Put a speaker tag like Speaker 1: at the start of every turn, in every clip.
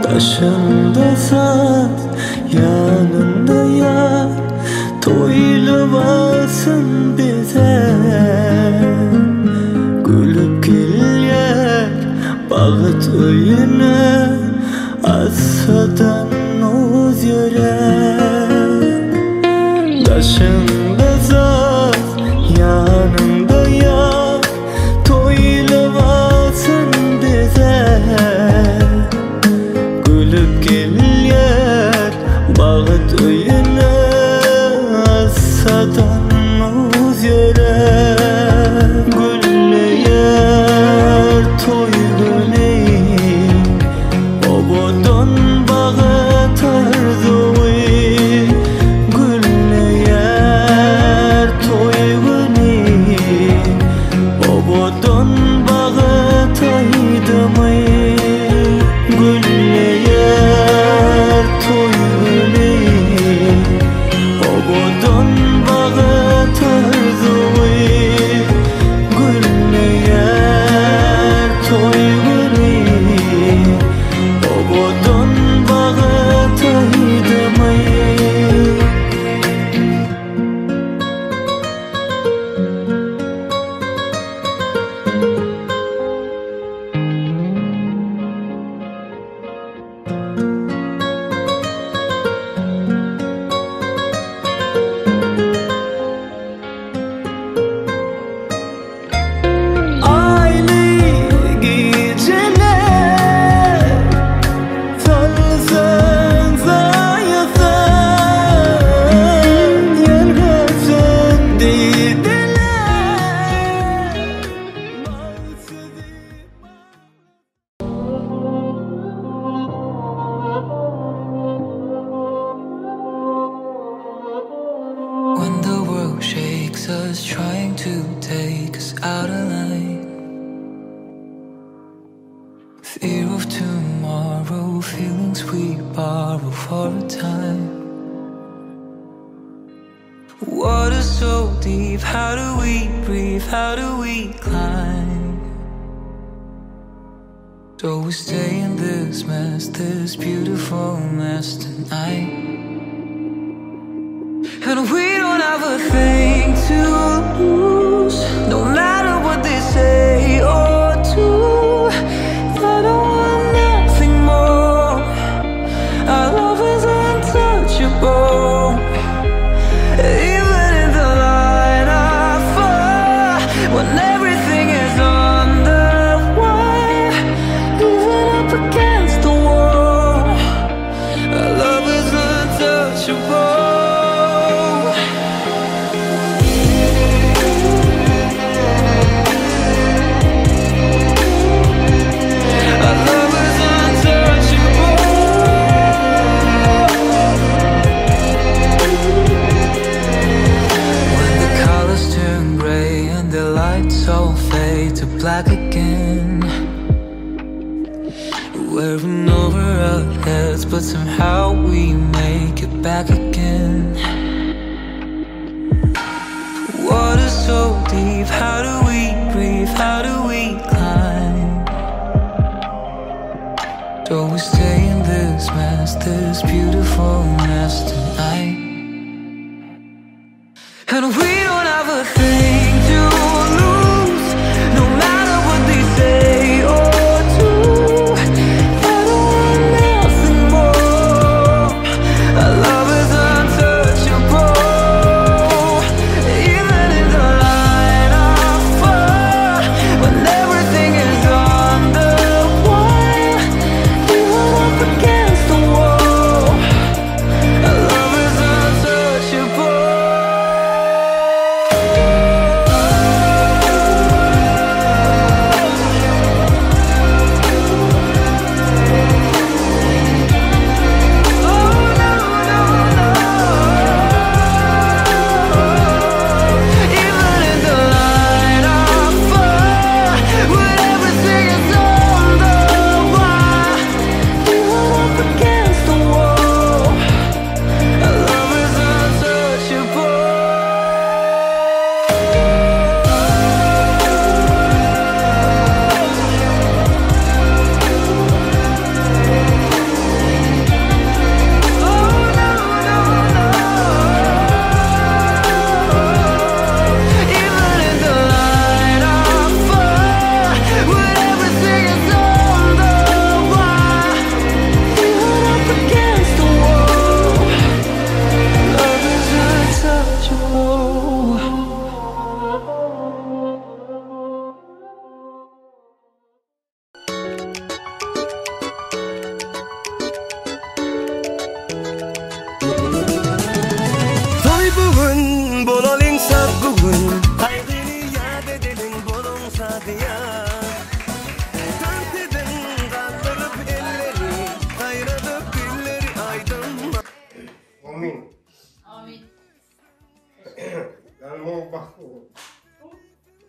Speaker 1: Daşyňda saz, ýanyňda ýar Toý lybasyn bezäp Gülüp gelýär bagt öýüne Assadan uz ýöräp Daşyňda saz, ýanyňda ýar Toý lybasyn bezäp Gülüp gelýär bagt öýüne Assadan uz ýöräp Gülleýär toý güni Owadan bagy arzuwy Gülleýär toý güni Owadan bagy aýdymy Gülleýär toý güni Owadan bagy arzuwy Gülleýär toý güni Owadan bagy aýdymy. Aýly gijeler salsaň saýasyn, ýelgesün dideler.
Speaker 2: When the world shakes us, trying to take us out of line. Fear of tomorrow, feelings we borrow for a time. Water so deep, how do we breathe? How do we climb? Do we stay in this mess, this beautiful mess tonight? And we don't have a thing to lose, no matter what they say or do. I don't want nothing more. Our love is untouchable. Even in the line of fire, when everything is on the wire, even up against the wall, our love is untouchable. Our love is untouchable. When the colors turn gray and the lights all fade to black again, wearing over our heads, but somehow we make it back again. Water so deep, how do we breathe? How do we climb? Do we stay in this mess, this beautiful mess tonight? And we don't have a thing to lose, no matter what they say or do. I don't want nothing more. Our love is untouchable. Even in the line of fire, when everything is on the wire, even up against the wall, our love is untouchable.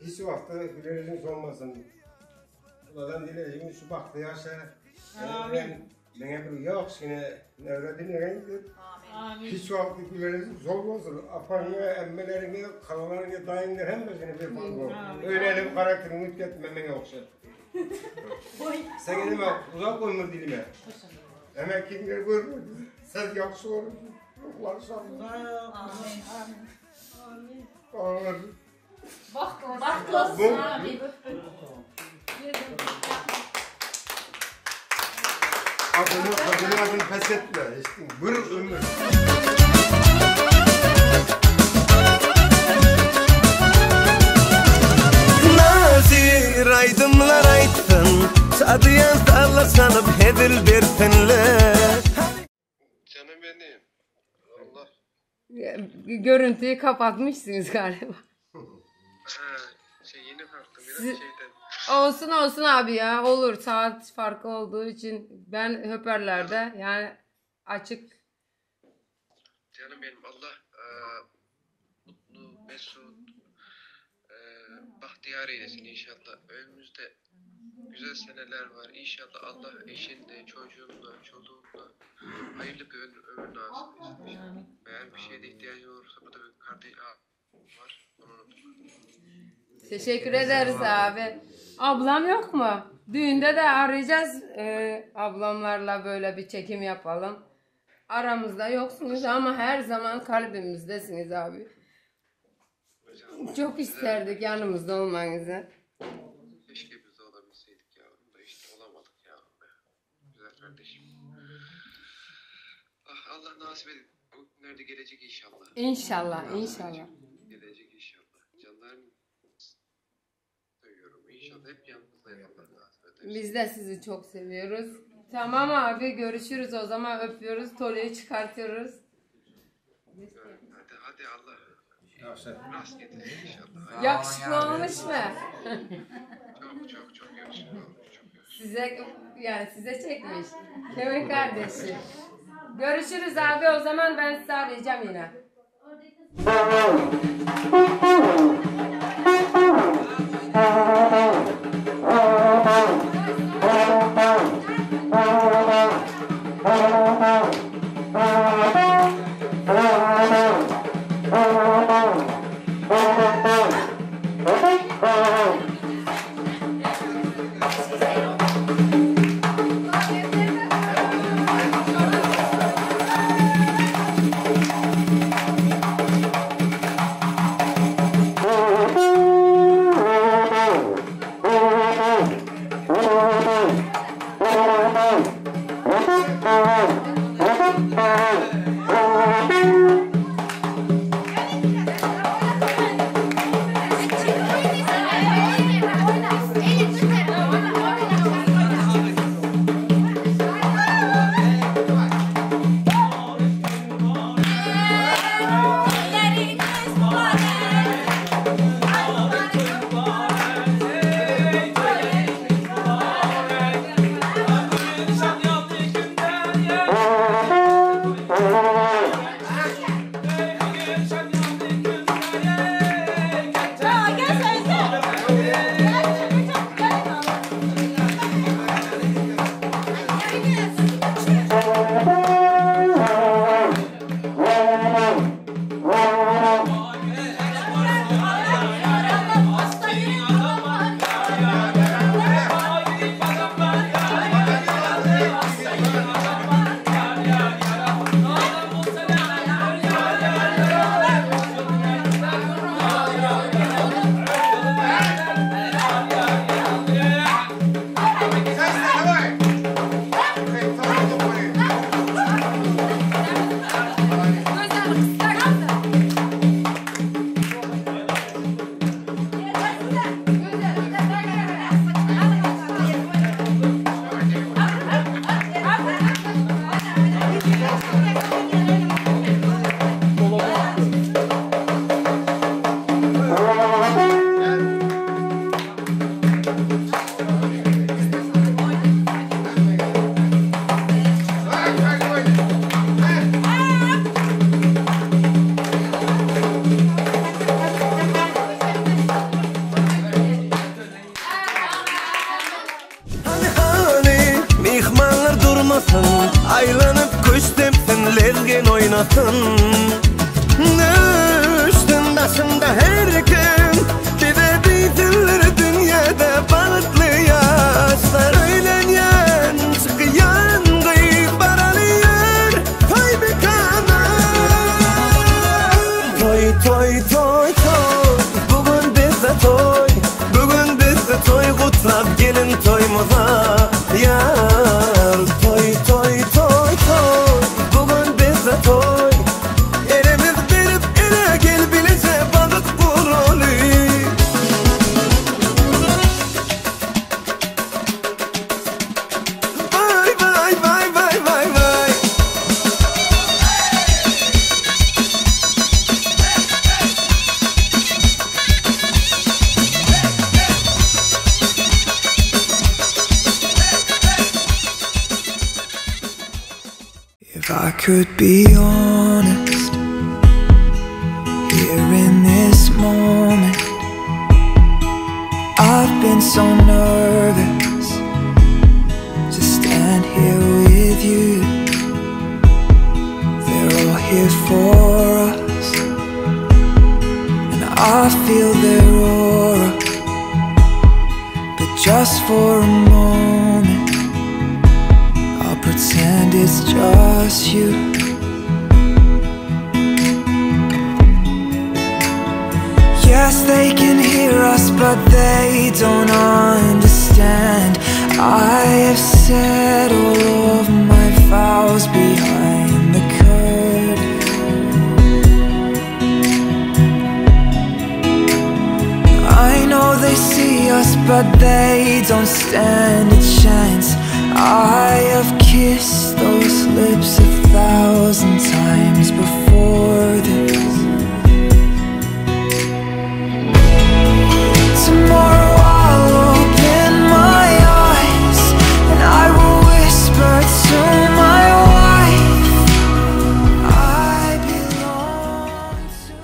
Speaker 3: Hiç wagtda güler ýüzüň solmasyn. Hudadan dileýin şu bagtly ýaşa. Amin. Meňe bir ýagşyny newre dileýin diýip. Amin. Hiç wagt güler ýüzüň solmasyn. Apaňa, emmeleriňe, halalaryňa, daýyňa hemmesine bir bol. Öýlenip karakteriňi üýtgetme meňe ogşat. Sen nime uzak ömür dilime. Hemen kimler görmedi. Sen ýagşy görünsün. Ruhlar şad.
Speaker 4: Amin.
Speaker 3: Amin. Amin.
Speaker 4: Bagtly bolsun abi.
Speaker 3: Adyny, adyny, adyny pes etme. Bir ömür.
Speaker 1: Nazir aýdymlar aýtsyn, Şadyýan sazlar çalyp hezil bersinler.
Speaker 5: Canım benim. Allah.
Speaker 6: Görüntüyü kapatmışsınız galiba.
Speaker 5: Ha, şey yeni kalktım biraz şeyden.
Speaker 6: Olsun olsun abi ya olur saat farkı olduğu için ben hoparlörde yani açık.
Speaker 5: Canım benim Allah e, mutlu, mesut, e, bahtiyar eylesin inşallah. Önümüzde güzel seneler var. İnşallah Allah eşinle, çocuğunla, çoluğunla hayırlı bir ömür, ömür nasip etsin inşallah. Eğer bir şeye de ihtiyacın olursa burada bir kardeş var. Onu unutma.
Speaker 6: Teşekkür ederiz abi. Ablam yok mu? Düğünde de arayacağız. Ablamlarla böyle bir çekim yapalım. Aramızda yoksunuz ama her zaman kalbimizdesiniz abi. Çok isterdik yanımızda olmanızı.
Speaker 5: Keşke biz de olabilseydik yavrum da işte olamadık yavrum be. Güzel kardeşim. Ah Allah nasip edin. Bu günler de gelecek inşallah.
Speaker 6: İnşallah,
Speaker 5: Nasip
Speaker 6: inşallah.
Speaker 5: edecek. Gelecek inşallah. Canlarım seviyorum. İnşallah hep yanınızdayım Allah nasip ederse.
Speaker 6: Biz de sizi çok seviyoruz. Tamam abi görüşürüz o zaman öpüyoruz. Toluyu çıkartıyoruz.
Speaker 5: Hadi hadi Allah
Speaker 3: Ýagşy.
Speaker 5: rast getirsin inşallah.
Speaker 6: Yakışıklı olmuş mu?
Speaker 5: Çok çok çok yakışıklı olmuş. Çok yakışıklı.
Speaker 6: Size yani size çekmiş. Kimin kardeşi? Görüşürüz abi o zaman ben sizi arayacağım yine.
Speaker 1: oýnasyn Aýlanyp küşt depsin lezgin oýnasyn Düşsün daşynda her kim Bize diýsinler dünýede bagtly ýaşlar Öýlenýän çykýan gyz baraly ýör toý mekana Toý toý toý toý bu gün bizde toý Bu gün bizde toý gutlap geliň toýumyza ýar Toý toý toý toý bu gün bizde toý Elimiz berip ele gel bileje bagyt guraly. Vay vay vay vay vay vay.
Speaker 2: If I could be honest, here in this moment, I've been so nervous to stand here with you. They're all here for us, and I feel their aura. But just for a moment, I'll pretend it's just you. Yes, they can hear us, but they don't understand. I have said all of my vows behind the curtain. I know they see us, but they don't stand a chance. I have kissed those lips 1,000 times before this. Tomorrow I'll open my eyes and I will whisper to my wife, I belong to you.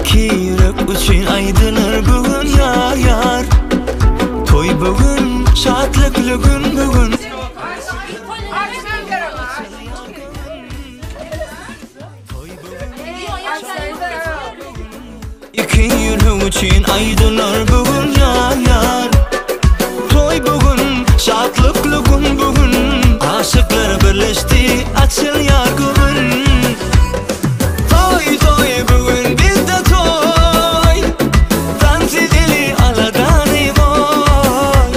Speaker 1: Iki ýürek üçin aýdylar bu gün ýar ýar Toý bu gün şatlykly gün bu gün. Iki ýürek üçin aýdylar bu gün ýar ýar Toý bu gün şatlykly gün bu gün Aşyklar birleşdi açylýar göwün Toý toý bu gün bizde toý Tans edeli aladany goý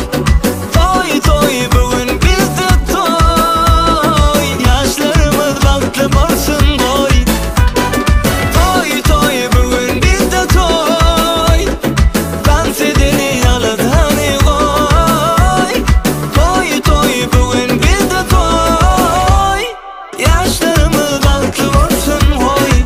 Speaker 1: Toý toý bu gün bizde toý Ýaşlarymyz bagtly bolsun goý Toý toý bu gün bizde toý Tans edeli aladany goý Toý toý bu gün bizde toý Ýaşlarymyz bagtly bolsun goý.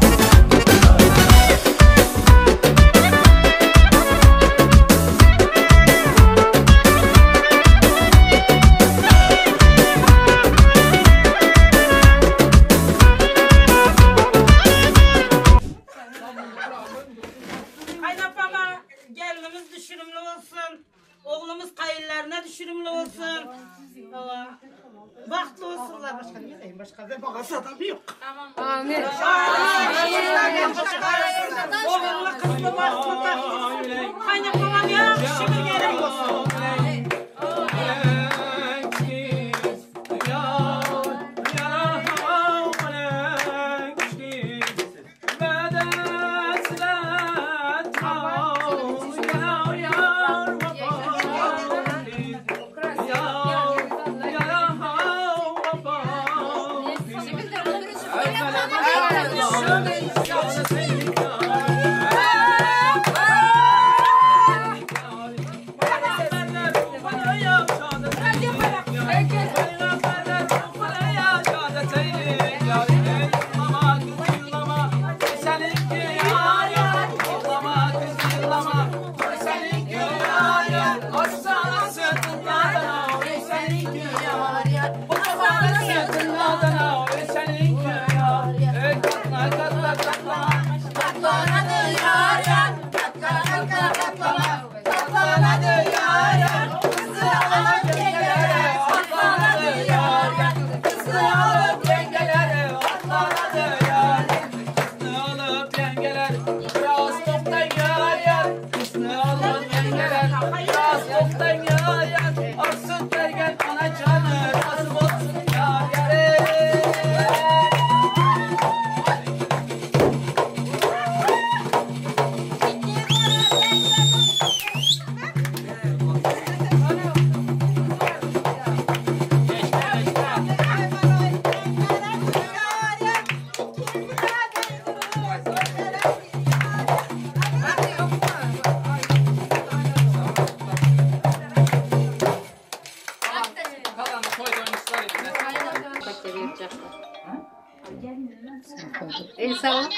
Speaker 7: Kaynapama gelinimiz düşürümli bolsun. Oglumyz kayınlarına düşürümli bolsun. Allah. Bagtly bolsunlar. Başka ne diyeyim? Başka da bana adam yok.
Speaker 6: Amin.
Speaker 7: Oğullu kızlı bahtlı tahtlı. Kaynapamam yakşı bir gelin olsun.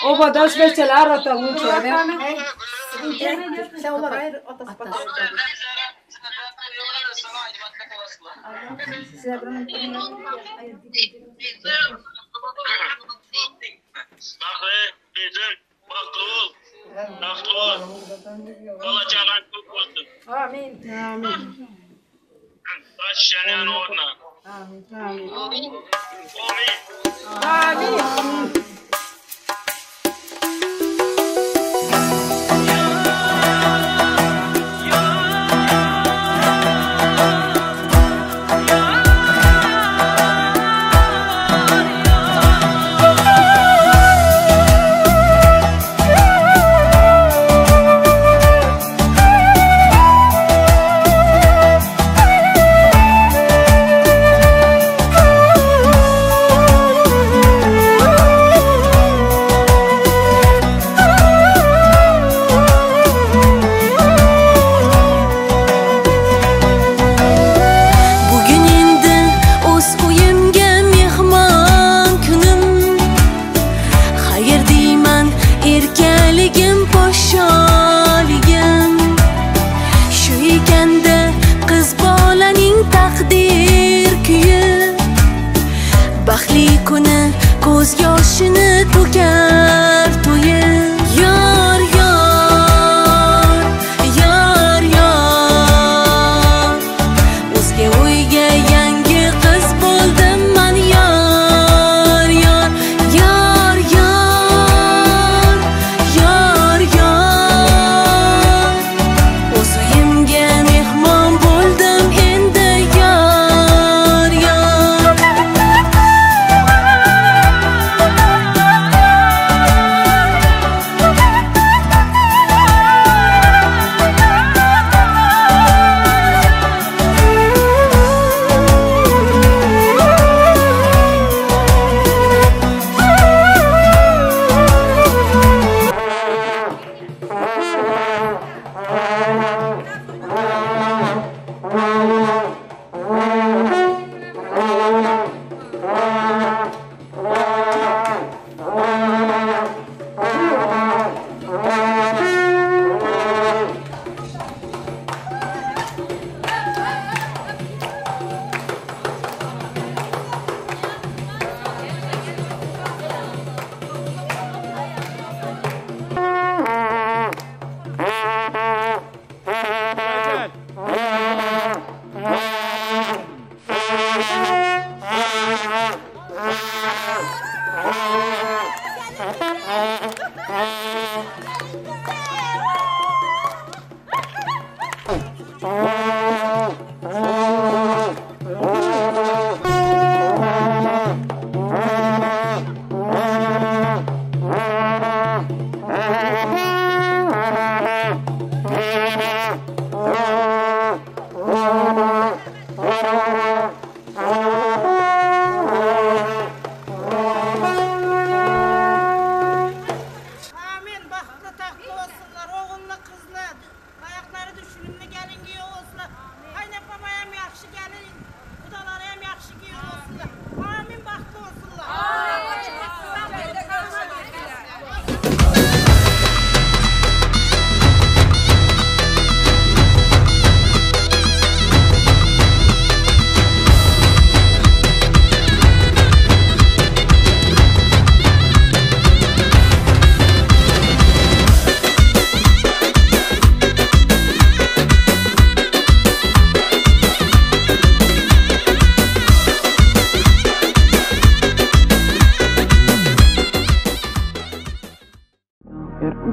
Speaker 6: Obadaş beçeler atalım şöyle.
Speaker 8: Bakı, bizim, baklı ol. Baklı ol. Olacağın çok olsun.
Speaker 6: Amin. Amin.
Speaker 8: Baş şenen orna.
Speaker 6: Amin. Amin.
Speaker 8: Amin.
Speaker 6: Amin.
Speaker 9: Bugün endi o'z uyimga mehmon kunim. Xayr deyman erkaligim podsholigim. Shu ekanda qiz bolaning taqdir kuyi. Baxtli kuni ko'z yoshini to'kar to'yi. Yor yor.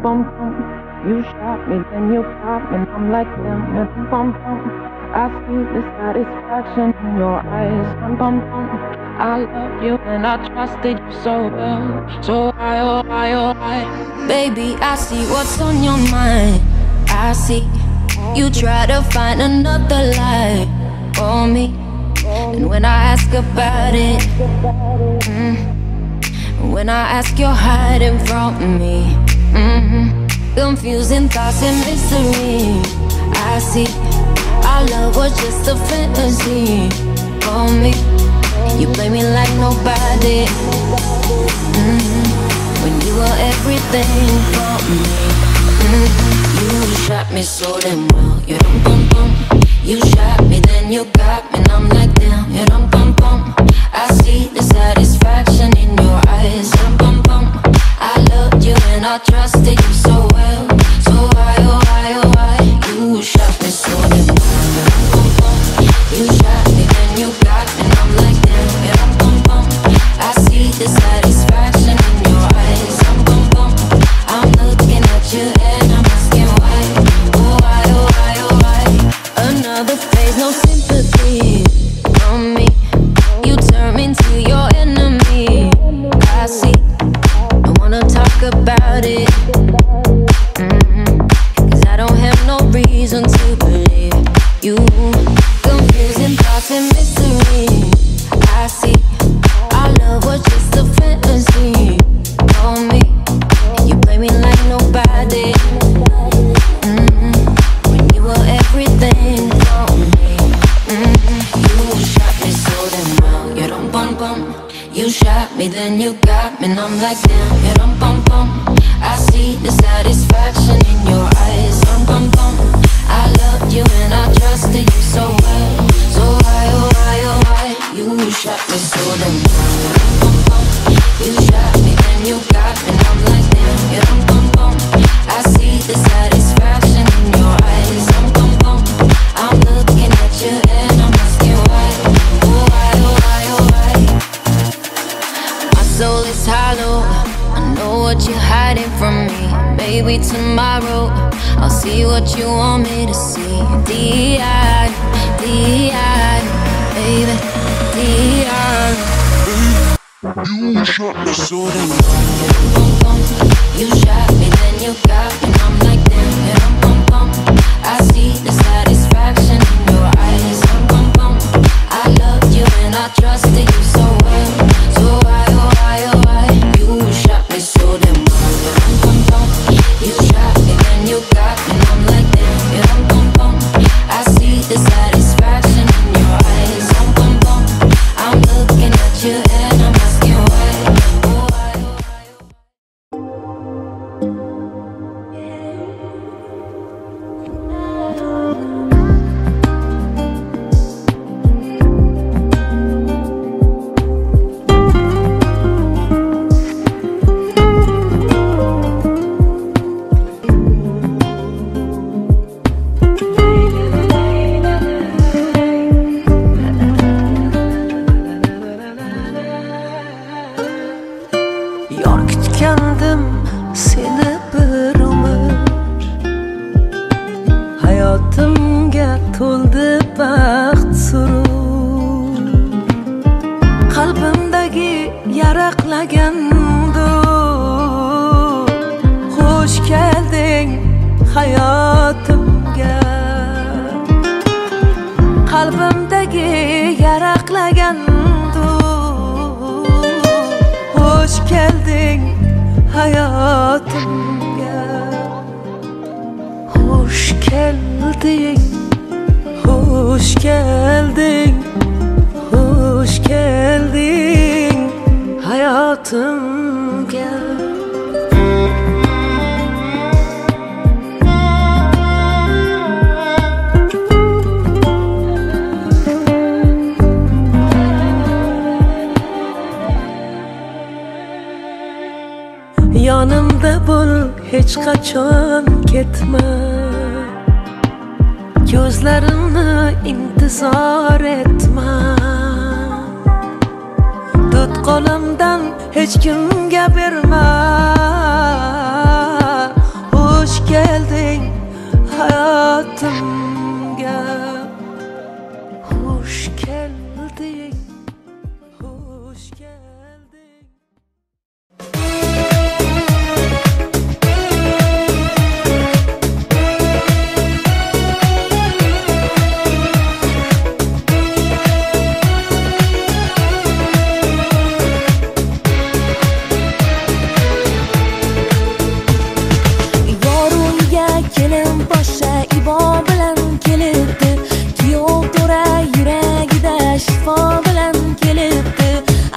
Speaker 2: Bum bum. You shot me, then you got me, and I'm like damn. You bum bum. I see the satisfaction in your eyes. Bum bum bum. I love you and I trusted you so well. So why, oh why, oh why?
Speaker 9: Baby, I see what's on your mind. I see you try to find another lie for me. And when I ask about it, when I ask, you're hiding from me. Confusing thoughts and mystery. I see our love was just a fantasy for me. You play me like nobody. When you were everything for me. You shot me so damn well. You dum bum bum. You shot me, then you got me, and I'm like damn. You dum bum bum. I see the satisfaction in your eyes. Dum bum bum. I loved you and I trusted you so well. So why, oh why, oh why? You shot me so damn well. You dum bum bum. You shot me, then you got me, and I'm like damn. You dum bum bum. I see the satisfaction in your eyes. Dum bum bum. I'm looking at you and I'm asking why. Oh why, oh why, oh why? Another phase, no sympathy from me. You turn me into your enemy. I see. Don't wanna talk about it. Cause I don't have no reason to believe you. Confusing thoughts and mystery. I see. Our love was just a fantasy for me. You play me like nobody. When you were everything for me. You shot me so damn well. You dum bum bum. You shot me, then you got me, and I'm like damn. You dum bum bum. I see the satisfaction in your eyes. Dum bum bum. I loved you and I trusted you so well. So why, oh why, oh why? You shot me so damn well. You dum bum bum. You shot me, then you got me, and I'm like damn. You dum bum bum. I see the satisfaction in your eyes. Dum bum bum. I'm looking at you and I'm asking why. Oh why, oh why, oh why? My soul is hollow. I know what you're hiding from me. Maybe tomorrow I'll see what you want me to see. D.I., D.I., baby, D.I.
Speaker 1: You shot me so damn well.
Speaker 9: You shot me, then you got me, and I'm like damn. You dum bum bum. I see the satisfaction in your eyes. Dum bum bum. I loved you and I trusted you so well. So why, oh why, oh why? You shot me so damn well. You dum bum bum. You shot me, then you got me, and I'm like damn. You dum bum bum. I see the satisfaction in your eyes. Dum bum bum. I'm looking at you and I'm asking why. Oh why, oh why, oh why?
Speaker 2: Yor kutgandim seni bir umr, hayotimga to'ldi baxt surur. Qalbimdagi yaraqlagan dur, xush kelding hayotimga. Qalbimdagi yaraqlagan dur, xush kelding hayotimga. Xush kelding, xush kelding, xush kelding hayotimga. Yonimda bo'l, hech qachon ketma. Ko'zlarimni intizor etma. Tut qo'limdan hech kimga berma. Hayatımga Hoş geldin Hoş geldin
Speaker 9: Yor uyga kelin poshsha ibo bilan kelibdi Kuyov to'ra yuragida shifo bilan kelibdi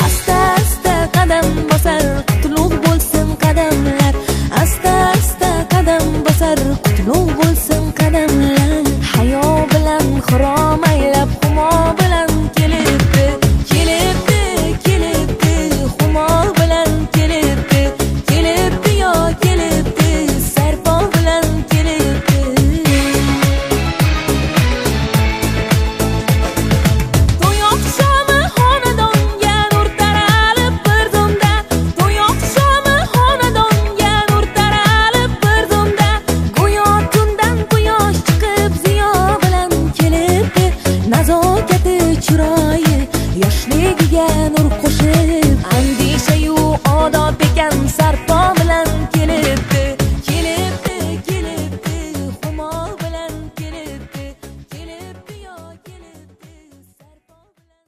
Speaker 9: Asta asta qadam bosar qutlug' bo'lsin qadamlar Asta asta qadam bosar qutlug' bo'lsin qadamlar Hayo bilan xirom aylab xumo bilan kelibdi Kelibdi kelibdi xumo bilan kelibdi Kelibdi yo kelibdi sarpo bilan kelibdi To'y oqshomi xonadonga nur taralib bir zumda To'y oqshomi xonadonga nur taralib bir zumda Go'yo tundan quyosh chiqib ziyo bilan kelibdi Nazokati chiroyi yoshligiga nur qo'shib Andishayu odob ekan sarpo bilan kelibdi Kelibdi kelibdi xumo bilan kelibdi Kelibdi yo kelibdi sarpo bilan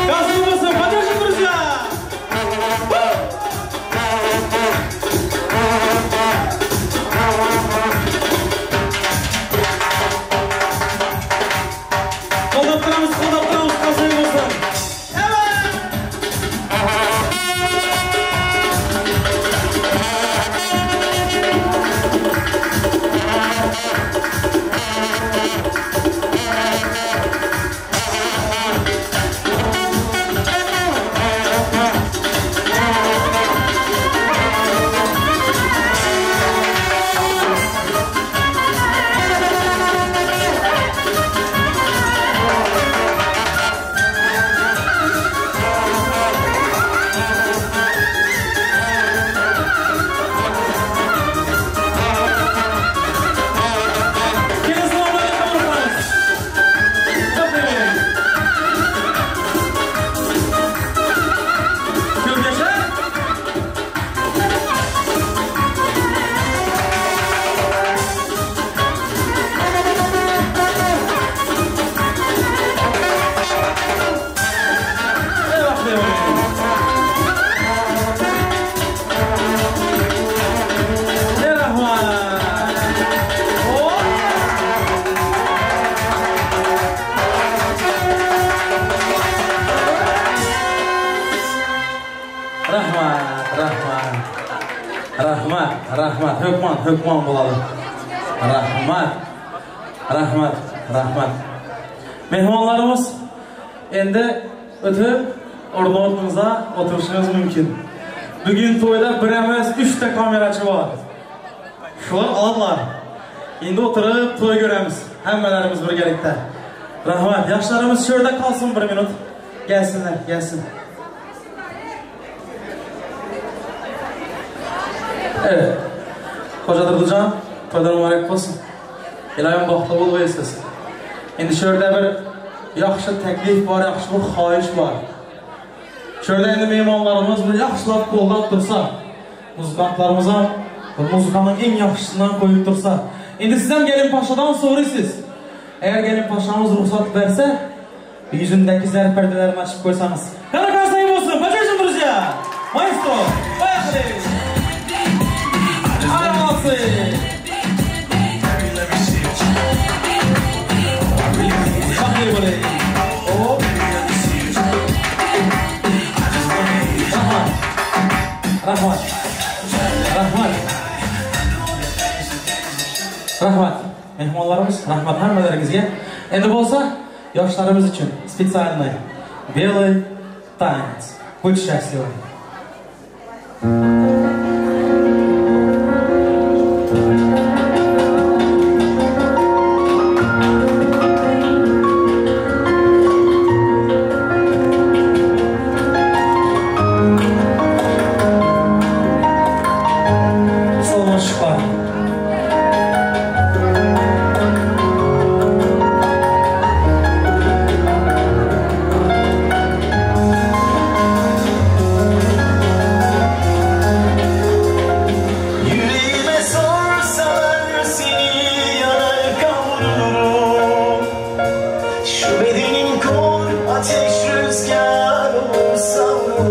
Speaker 10: Gazlı olsun, поддержим, друзья! Qo'llab turamiz, qo'llab turamiz, qarsak bo'lsin. Evet! Kelin salomlarni qabul qilamiz. Aferin. Ko'p yasha. Ey baxtli bo'ling. Ey rahmat. Hop. Rahmat, rahmat. Rahmat, rahmat. Hökman, hökman bo'ladi. Rahmat. Rahmat, rahmat. Mehmonlarimiz endi o'tib o'rni-o'rnimizda o'tirishimiz mumkin. Bugun to'yda bir emas, 3 ta kamerachi bor. Shular oladilar. Endi o'tirib to'y ko'ramiz. Hammalarimiz birgalikda. Rahmat. Yoshlarimiz shu yerda qolsin bir minut. Gelsinlar, gelsin. Evet. Xo'ja Durdujon, to'ydan muborak bo'lsin. Iloyim baxtli bo'lg'aysiz. Endi shu yerda bir yaxshi taklif bor, yaxshi bir xohish bor. Shu yerda endi mehmonlarimiz bir yaxshilab qo'llab tursa, muzikantlarimiz ham bir muzikaning eng yaxshisidan qo'yib tursa. Endi siz ham Gelin Pashadan so'raysiz. Agar Gelin Pashamiz ruxsat bersa, yuzimdagi zar pardalarini ochib qo'ysangiz. Qani qarsak bo'lsin, поддержим, друзья! Maestro, поехали! Ay, молодцы! Baxtli bo'ling. Hop. Rahmat. Rahmat. Rahmat. Rahmat. Mehmonlarimiz, rahmat hammalaringizga. Endi bo'lsa, yoshlarimiz uchun специальный белый танец. Будь счастливы.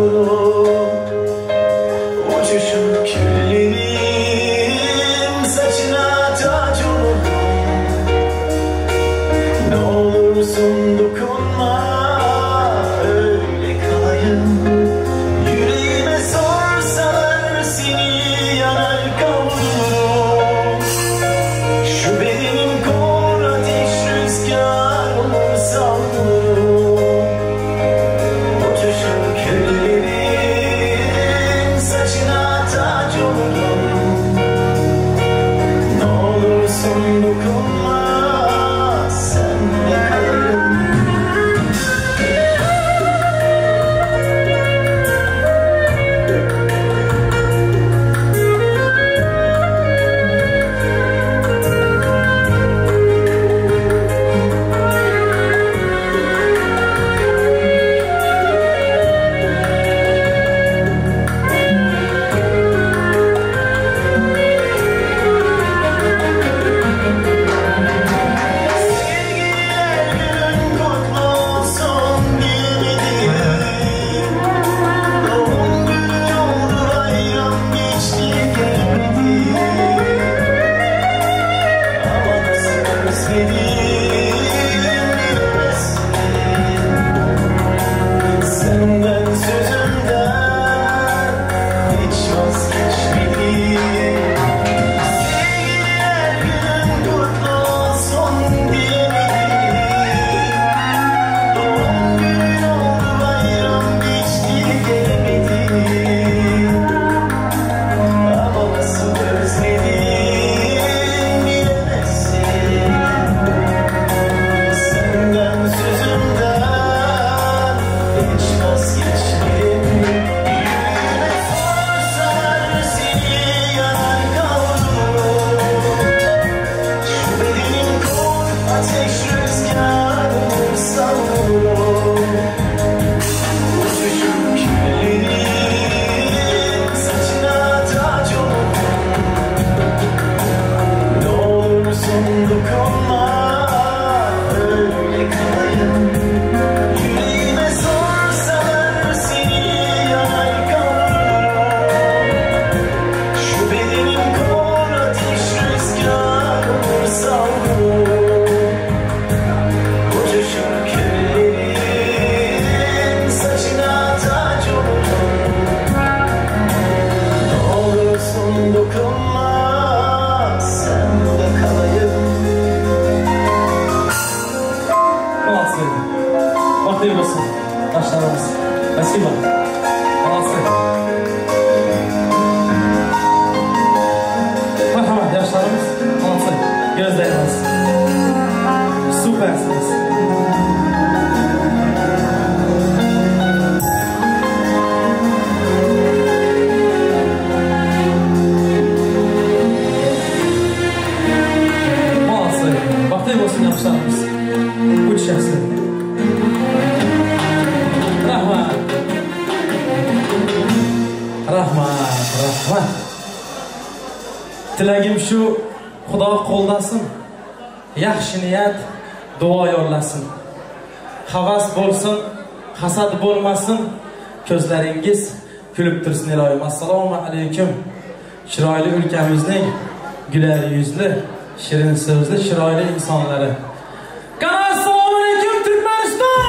Speaker 1: savrulurum Uçuşur küllerim saçına tac olurum Ne olursun dokunma öyle kalayım Yüreğime sorsalar seni yanar kavururum Şu bedenim kor ateş rüzgar olur savrulurum Uçuşur küllerim saçına tac olurum Ne olursun dokunma sen de kalayım Sevgililer günün kutlu olsun diyemedim Doğum günün oldu bayram geçti gelemedim Ama nasıl özledim bilemezsin Senden sözümden hiç vazgeçmedim Sevgililer günün kutlu olsun diyemedim Doğum günün oldu bayram geçti gelemedim Ama nasıl özledim bilemezsin Senden sözümden hiç vazgeçmedim Yüreğime sorsalar seni yanar kavururum Şu bedenim kor ateş rüzgar olur savrulurum Uçuşur küllerim saçına tac olurum Ne olursun dokunma öyle kalayım Yüreğime sorsalar seni yanar kavururum Şu bedenim kor ateş rüzgar olur savrulurum Uçuşur küllerim saçına tac olurum Ne olursun dokunma sen de kalayım
Speaker 10: Молодцы. Bagtly bolsun ýaşlarymyz. Спасибо. Молодцы. Merhamet ýaşlarymyz. Молодцы. Gözleriniz. Süpersiniz. Молодцы. Bagtly bolsun ýaşlarymyz. Будь счастлив. Rahmat. Rahmat, rahmat. Tilagim shu, Xudo qo'llasin. Yaxshi niyat, duo yo'llasin. Havas bo'lsin, hasad bo'lmasin. Ko'zlaringiz kulib tursin iloyim. Assalomu alaykum. Chiroyli o'lkamizning güler yuzli, shirin so'zli, chiroyli insonlari. Qani assalomu alaykum Turkmaniston!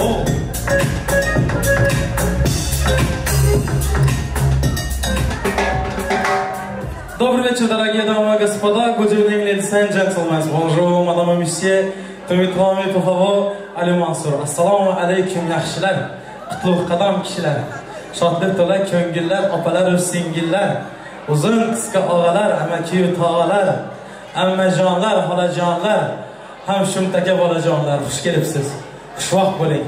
Speaker 10: Oh. Добрый вечер, дорогие дамы и господа. Good evening, ladies and gentlemen. Bonjour, madame et monsieur. Tumitwami, por favor. Ali Mansur. Assalomu alaykum, yaxshilar. Qutlug' qadam kishilar. Shodlik to'la ko'ngillar, opalar va singillar. Uzun qisqa og'alar, amaki va tog'alar, ammajonlar, xolajonlar, ham shumtaka bolajonlar, xush kelibsiz. Xushvaqt bo'ling.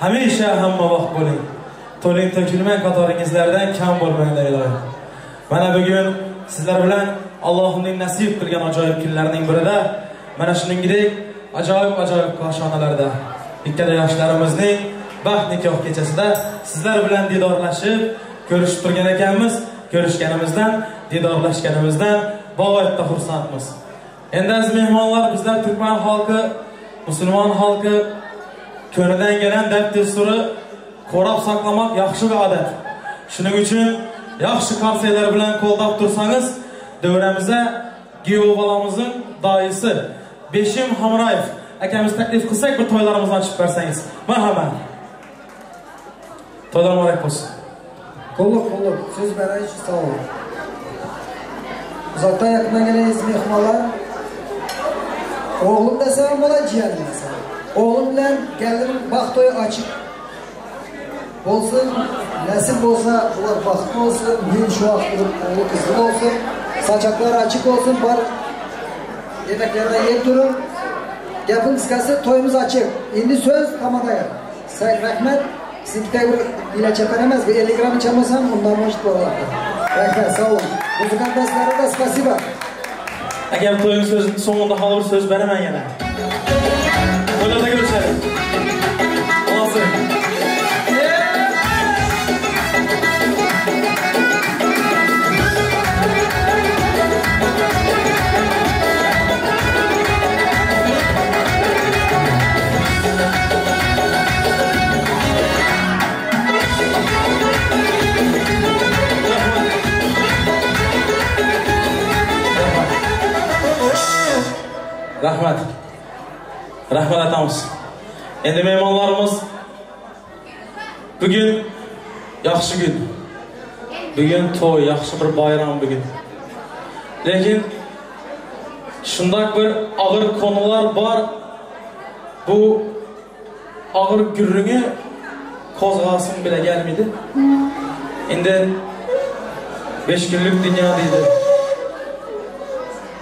Speaker 10: Hamisha hamma vaqt bo'ling. To'ling to'kilmang qatoringizlardan kam bo'lmanglar iloyim. Mana bugun sizlar bilan Allohning nasib qilgan ajoyib kunlarning birida mana shuningdek ajoyib ajoyib koshonalarda ikkala yoshlarimizning baxt nikoh kechasida sizlar bilan didorlashib ko'rishib turgan ekanmiz. Ko'rishganimizdan, didorlashganimizdan bagayetde hursantmyz. Endi aziz mehmonlar, bizler türkmen halky, musulman halky köneden gelen däp-dessury korap saklamak ýagşy bir adat. Şunuň üçin ýagşy karseýler bilen goldap dursaňyz, döwrämize giýew balamyzyň daýysy Beşim Hamraýew akamiz teklip kylsak bir toýlarymyzy açyp berseňiz. Merhamet. Toýlar mübarek bolsun.
Speaker 11: Kulluk kulluk. Söz beren için sağ olun. Uzaktan yakından gelen aziz mehmanlar. Oğlum desem ola ciğerim desem. Oğlum bilen geldim bak toyu açık. Bolsun, nasip olsa bular bahtlı olsun, gün şu oğlu kızlı olsun, saçaklar açık olsun, bar yemeklerden yiyip durun. Gapın kısası toyumuz açık. Indi söz tamadaya. Sen rahmet, sizinki bir ile çepenemez, bir 50 gram içemezsem ondan hoş bu Rahmet, sağ olun. Müzik dostlara da spasiba.
Speaker 10: Agar to'yun so'zini so'ngida hali bir so'z beraman yana. To'ylarda ko'rishaylik. Olsun. Rahmat. Rahmat aytamiz. Endi mehmonlarimiz bugun yaxshi kun. Bugun to'y, yaxshi bir bayram bugun. Lekin shundoq bir og'ir konular bor. Bu og'ir gurrungi qo'zg'asim bile gelmedi. Endi 5 günlük dünya deydi.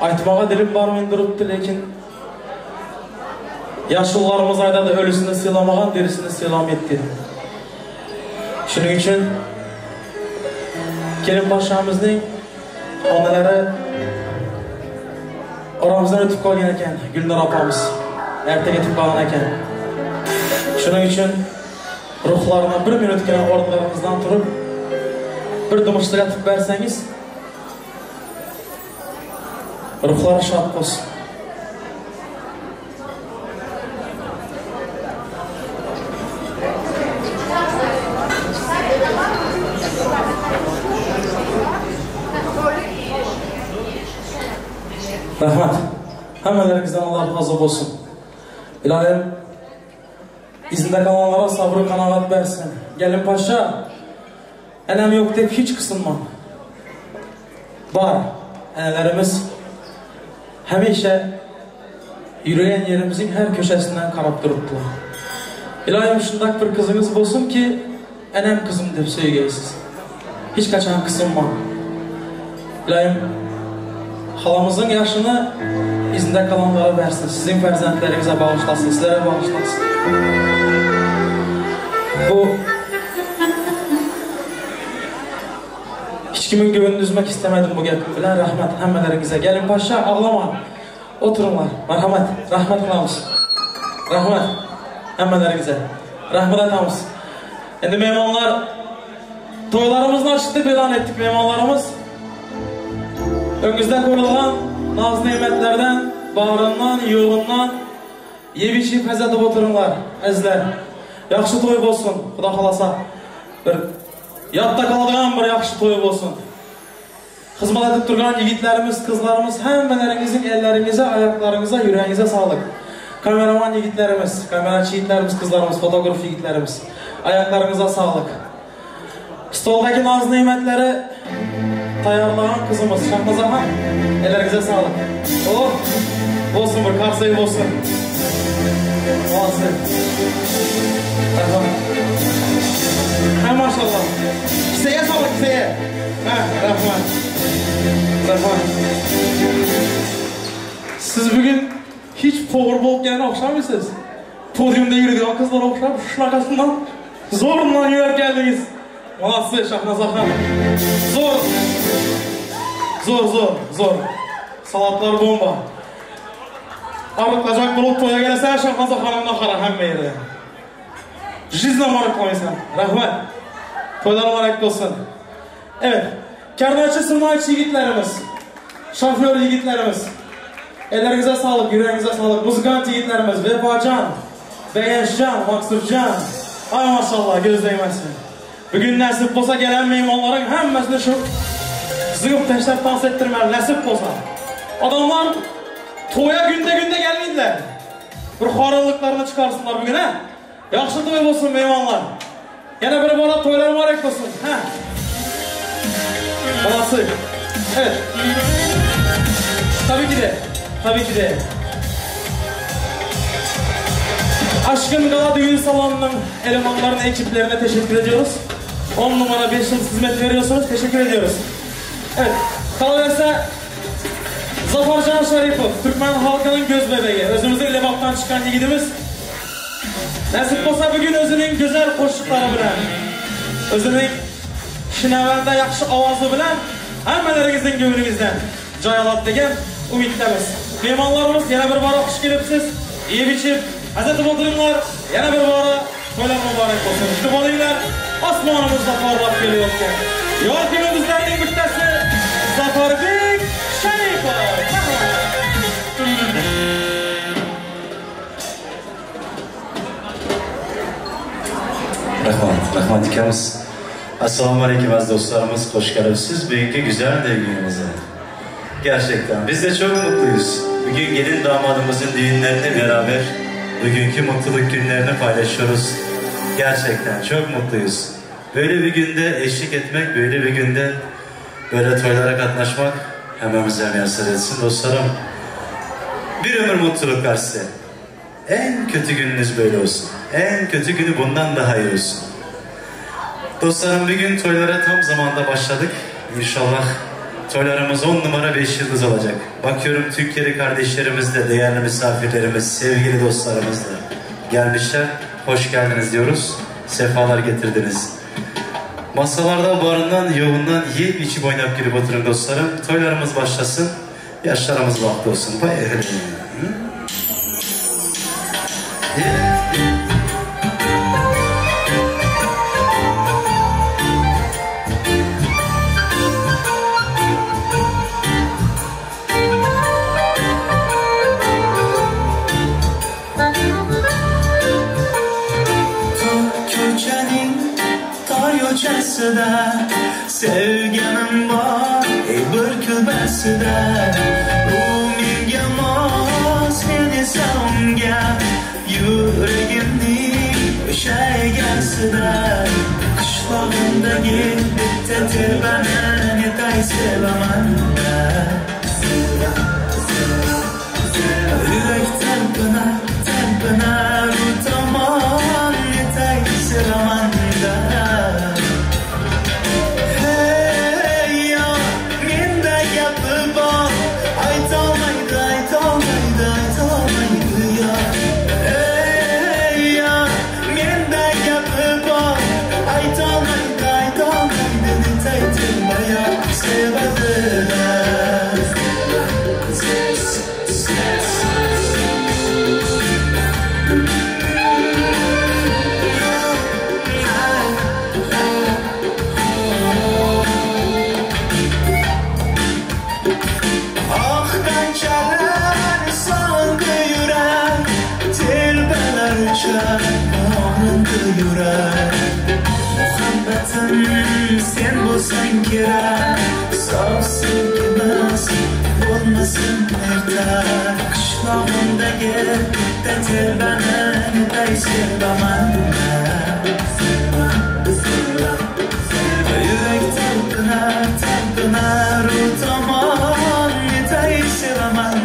Speaker 10: Aytmağa dilim barmay turibdi, lekin yaşlılarımız aytadi, o'lisini siylamagan derisini siylamaydi deydi. Shuning uchun kelin podshomizning onalari oramizdan o'tib qolgan ekan, Gulnur opamiz erta ketib qolgan ekan. Shuning uchun ruhlarini bir minutgina o'rnlarimizdan turib bir dumishtiratib bersangiz ruhlari shod bo'lsin. Rahmat. Hammalaringizdan Alloh rozi bo'lsin. Ilohim izinda qolganlara sabr qanoat bersin. Gelin paşa, enem yo'q deb hech qisinma. Bor, enelerimiz hamisha yürüyen yerimizin her köşesinden qarab turibdilar. Ilohim shundoq bir qizingiz bo'lsinki, enem qizim deb söygaysiz. Hech qachon qisinma. Ilohim xalamızın yaşını izində kalanlara versin. Sizin farzandlarınıza bağışlasın, sizlere bağışlasın. Bu hiç kimin gönlünü üzmek istemedim bu gapim bilan. Rahmat hammalaringizga. Gelin paşa, ağlama. Oturunlar. Marhamat. Rahmat qilamiz. Rahmat hammalaringizga. Rahmat aytamiz. Endi mehmonlar to'ylarimizni açık deb e'lon etdik mehmonlarimiz. Öngüzde koyulgan naz nimetlerden, bağrından, yoğundan yeb içip həz edip oturunlar, əzizlər. Yaxşı toy bolsun, Xuda xalasa. Bir yadda qaladigan bir yaxşı toy bolsun. Xizmat edip turgan yigitlerimiz, kızlarımız, həmmələrinizin ellerinize, ayaklarınıza, yüreğinize sağlık. Kameraman yigitlerimiz, kameraçı yigitlerimiz, kızlarımız, fotoğraf yigitlerimiz, ayaklarınıza sağlık. Stoldaki naz nimetleri tayarlayan kızımız Şahnaza Han, ellerinize sağlık. Oh, olsun bir karsayı olsun. Olsun. Rahmat. Ha maşallah. Kiseye sağlık kiseye. Ha, rahmat. Rahmat. Siz bugün hiç power bo'lganga o'xshamaysiz. Podyumda yuradigan qizlar o'xshab, shunaqasidan zo'rundan yurib keldingiz. Молодцы, Шахназа хан. Zo'r. Zo'r, zo'r, zo'r. Salatlar bomba. Arıqlacaq bo'lib to'yga kelasan, Shahnoza xonimdan qara hamma yerda. Жизнь ariqlamaysan. Rahmat. To'ylar muborak bo'lsin. Evet. Karnaychi, surnaychi yigitlarimiz. Şoför ýigitlerimiz. Elleriňize saglyk, ýüregiňize saglyk. Muzykant ýigitlerimiz Wepajan, Begençjan, Maksutjan. Aý maşallah, göz degmesin. Bu gün nesip bolsa gelen myhmanlaryň hemmesini şu zyňyp taşlap tans etdirmeli nesip bolsa. Adamlar toýa günde-günde gelmediler. Bir horallyklaryny çykarsynlar bu gün hä. Ýagşy toý bolsun myhmanlar. Ýene bir bora toýlar mübarek bolsun. Hä. Balasy. Evet. Tabii ki de. Tabii ki de. Aşkın Gala Düğün Salonu'nun elemanlarına, ekiplerine teşekkür ediyoruz. 10 numara 5 yıl hizmet veriyorsunuz. Teşekkür ediyoruz. Evet. Kalaverse Zafarcan Şaripov, Türkmen halkının göz bebeği. Özümüzün Lebap'tan çıkan yiğidimiz. Nasip bolsa bugün özüniň güzel goşuklary bilen, özüniň şinewende ýagşy owazy bilen hemmeleriňiziň göwnüňizden jaý alady diýen umytdamyz. Myhmanlarymyz ýene bir bara hoş gelipsiz. Iýip içip, hez edip oturyňlar. Ýene bir bara toýlar mübarek bolsun. Kütüp alyňlar. Asmanymyzda parlap gelýärken ýarty ýyldyzlarynyň bittesi Saparbek Şaripow.
Speaker 12: Rahmat, rahmat ikimiz. Assalamu aleyküm aziz dostlarımız, hoş geldiniz. Bugünkü güzel düğünümüze. Gerçekten biz de çok mutluyuz. Bugün gelin damadımızın düğünlerini beraber bugünkü mutluluk günlerini paylaşıyoruz. Gerçekten çok mutluyuz. Böyle bir günde eşlik etmek, böyle bir günde böyle toylara katlaşmak hemmemize müyesser etsin dostlarım. Bir ömür mutluluklar size. En kötü gününüz böyle olsun. En kötü günü bundan daha iyi olsun. Dostlarım bugün toylara tam zamanda başladık. İnşallah toylarımız 10 numara 5 yıldız olacak. Bakıyorum Türkiye'li kardeşlerimiz de, değerli misafirlerimiz, sevgili dostlarımız da gelmişler. Hoş geldiniz diyoruz. Sefalar getirdiniz. Masalarda barından, yoğundan yiyip içip oynayıp girip oturun dostlarım. Toylarımız başlasın. Yaşlarımız bahtlı olsun. Bay
Speaker 2: Ko'chaning tor yo'chasida sevganim bor ey bir kulbasida u menga mos men esa unga yuragimning o'sha egasida qishlog'imdagi bitta telbani netay sevaman Yurak talpinar, talpinar u tomon netay sevamanda Hey yor, menda gapi bor aytolmaydi, aytolmaydi, aytolmaydi yor Ey yor, menda gapi bor aytolmaydi, aytolmaydi netay telba yor sevadi Oh qanchalar sondi yurak telbalar uchar og'rindi yurak Muhabbatim sen bo'lsang kerak sof sevgimiz bo'lmasin erta qishlog'imdagi bitta telbani netay sevaman Yurak talpinar, talpinar u tomon netay sevaman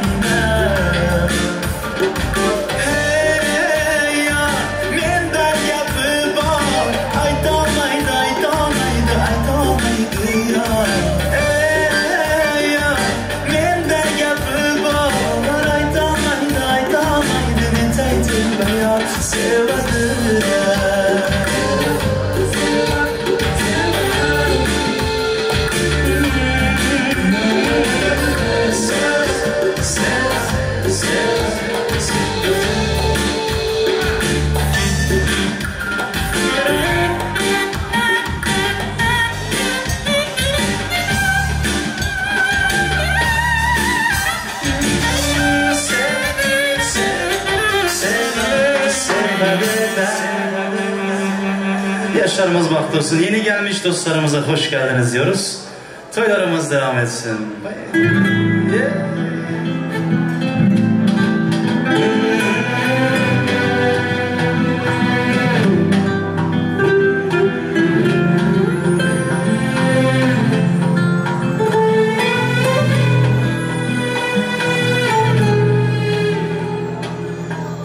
Speaker 2: Hey yor, menda gapi bor aytolmaydi, aytolmaydi, aytolmaydi yor Ey yor, menda gapi bor aytolmaydi, aytolmaydi netay telba yor sevadi
Speaker 12: Dostlarımız bahtlı olsun. Yeni gelmiş dostlarımıza hoş geldiniz diyoruz. Toylarımız devam etsin. Bye. Yeah.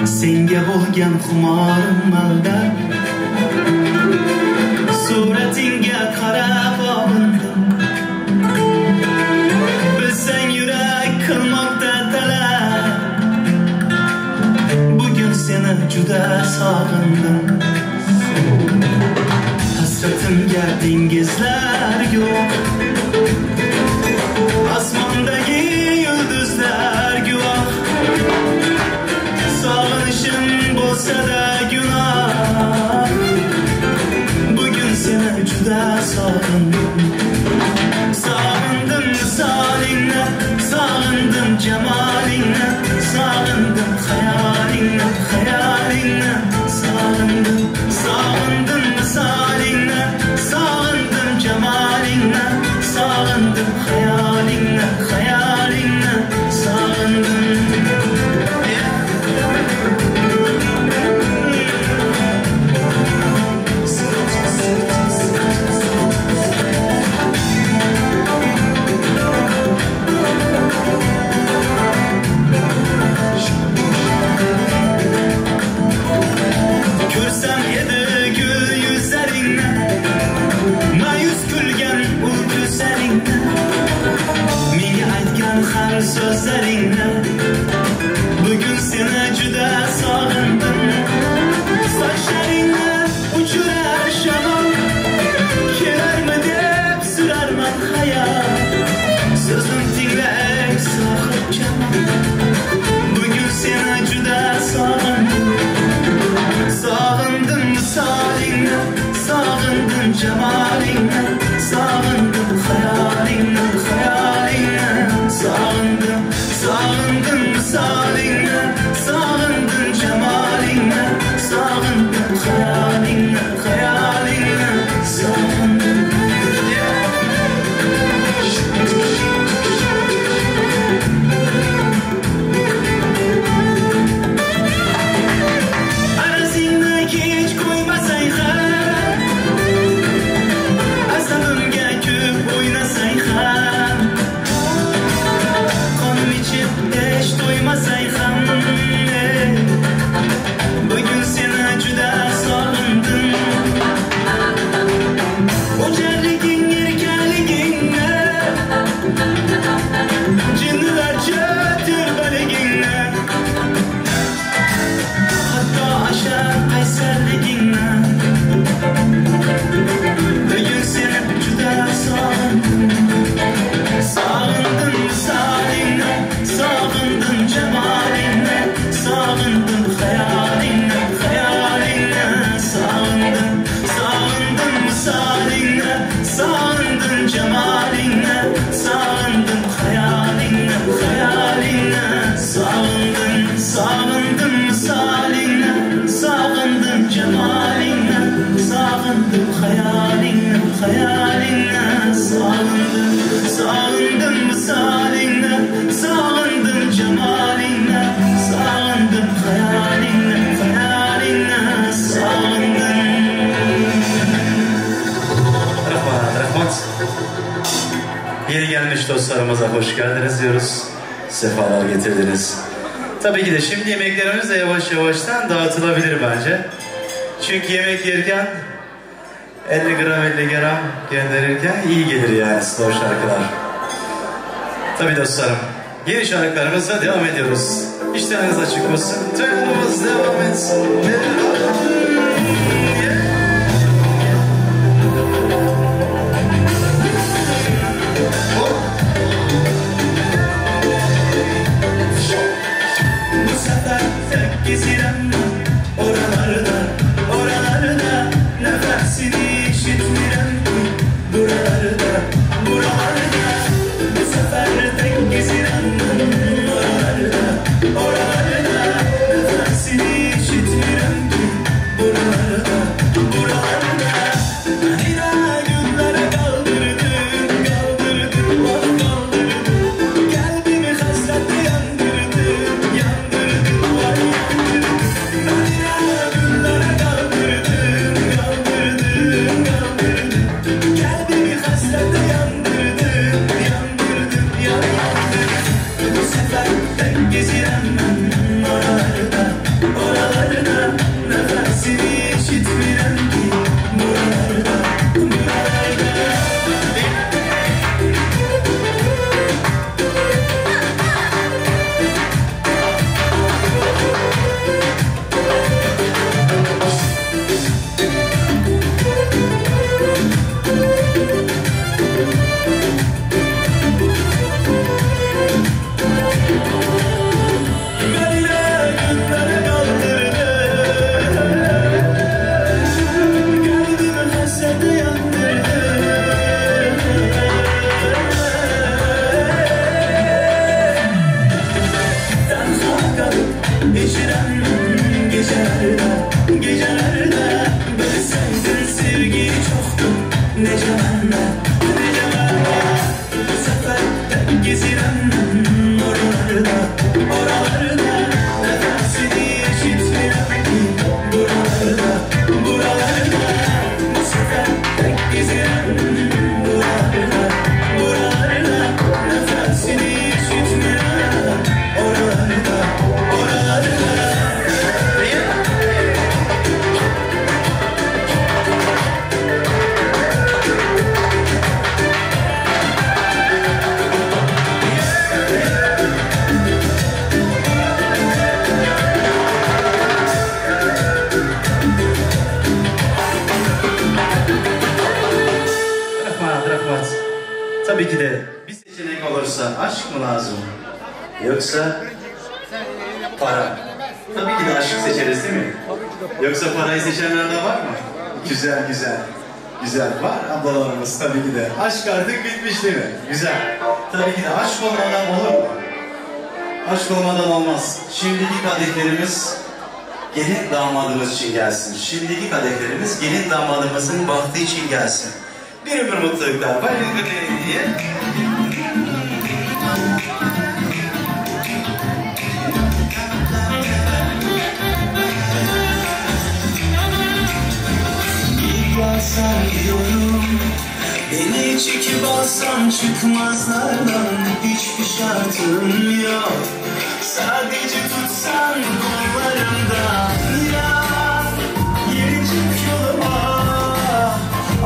Speaker 13: Senga bo'lgan xumorim aldab, Suratingga qarab olindim. Bilsang yurak qilmoqda talab, Bugun seni juda sog'indim. Hasratimga dengizlar yo'q, Osmondagi yulduzlar guvoh. Sog'inishim bo'lsa-da gunoh, Bugun seni juda sog'indim. Sog'indim visolingni, sog'indim jamolingni, Sog'indim xayolingni, xayolingni sog'indim. Sog'indim visolingni, sog'indim jamolingni, Sog'indim xayolingni, xayolingni sog'indim. Ko'rsam edi gul yuzlaringni, Ma'yus kulgan u ko'zlaringni, Menga aytgan har so'zlaringni, Bugun seni juda sog'indim. Sochlaringni uchirar shamol, Kelarmi deb surarman xayol. So'zim tingla ey sohibjamol, Bugun seni juda sog'indim. Sog'indim visolingni, sog'indim jamolingni, Sog'indim xayolingni, xayolingni sog'indim. Sog'indim visolingni, sog'indim jamolingni, Sog'indim xayolingni, xayolingni sog'indim. Arazingni kech qo'ymasang ham, Asabimga ko'p o'ynasang ham, Qonim ichib hech to'ymasang ham, Bugun seni juda sog'indim. O'jarliging erkaligingni, Jinnilarcha telbaligingni, Hatto ashar qaysarligingni, Bugun seni juda sog'indim. Sog'indim visolingni, sog'indim jamolingni, Sog'indim xayolingni, xayolingni sog'indim. Sog'indim visolingni, sog'indim jamolingni, Sog'indim xayolingni, xayolingni sog'indim. Sog'indim visolingni, sog'indim jamolingni, Sog'indim xayolingni, xayolingni sog'indim. Sog'indim visolingni, sog'indim jamolingni, Sog'indim xayolingni, xayolingni sog'indim.
Speaker 12: Rahmat, rahmat. Yeni gelmiş dostlarımıza hoş geldiniz diyoruz. Sefalar getirdiniz. Tabii ki de şimdi yemeklerimiz de yavaş yavaştan dağıtılabilir bence. Çünkü yemek yerken 50 gram 50 gram gönderirken iyi gelir yani slow şarkılar. Tabii dostlarım, yeni şarkılarımızla devam ediyoruz. İşleriniz açık olsun, toylarımız devam etsin.
Speaker 13: Bu sefer tek geziren oralarda, oralarda nefesini işitmirem buralarda, buralarda. Bu sefer tek geziren oralarda, oralarda nefesini işitmirem.
Speaker 12: Arzu? Yoksa para? Tabii ki de aşk seçeriz değil mi? Yoksa parayı seçenler de var mı? Güzel güzel. Güzel var ablalarımız tabii ki de. Aşk artık bitmiş değil mi? Güzel. Tabii ki de aşk olmadan olur mu? Aşk olmadan olmaz. Şimdiki kadehlerimiz gelin damadımız için gelsin. Şimdiki kadehlerimiz gelin damadımızın bahtı için gelsin. Bir ömür mutluluklar. Bay diye.
Speaker 13: Gelsen diyorum Beni çekip alsan çıkmazlardan Hiçbir şartım yok Sadece tutsan kollarımdan Ya yeni çık yoluma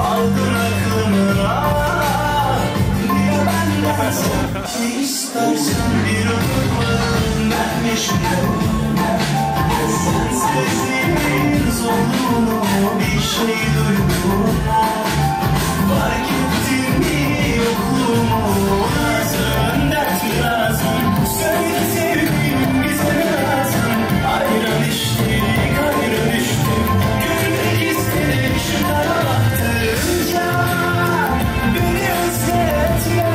Speaker 13: Aldın aklımı ah Diye benden sen Ne istersen bir ömür Ben yaşıyorum Sensizliğin zorluğunu bir şey duydum mu? Fark ettin mi yokluğumu? Lazım dert mi lazım? Söyle sevdiğim bize mi lazım? Ayran içtik ayrı düştük Gülmek istedim şu kara bahtımca Beni özletme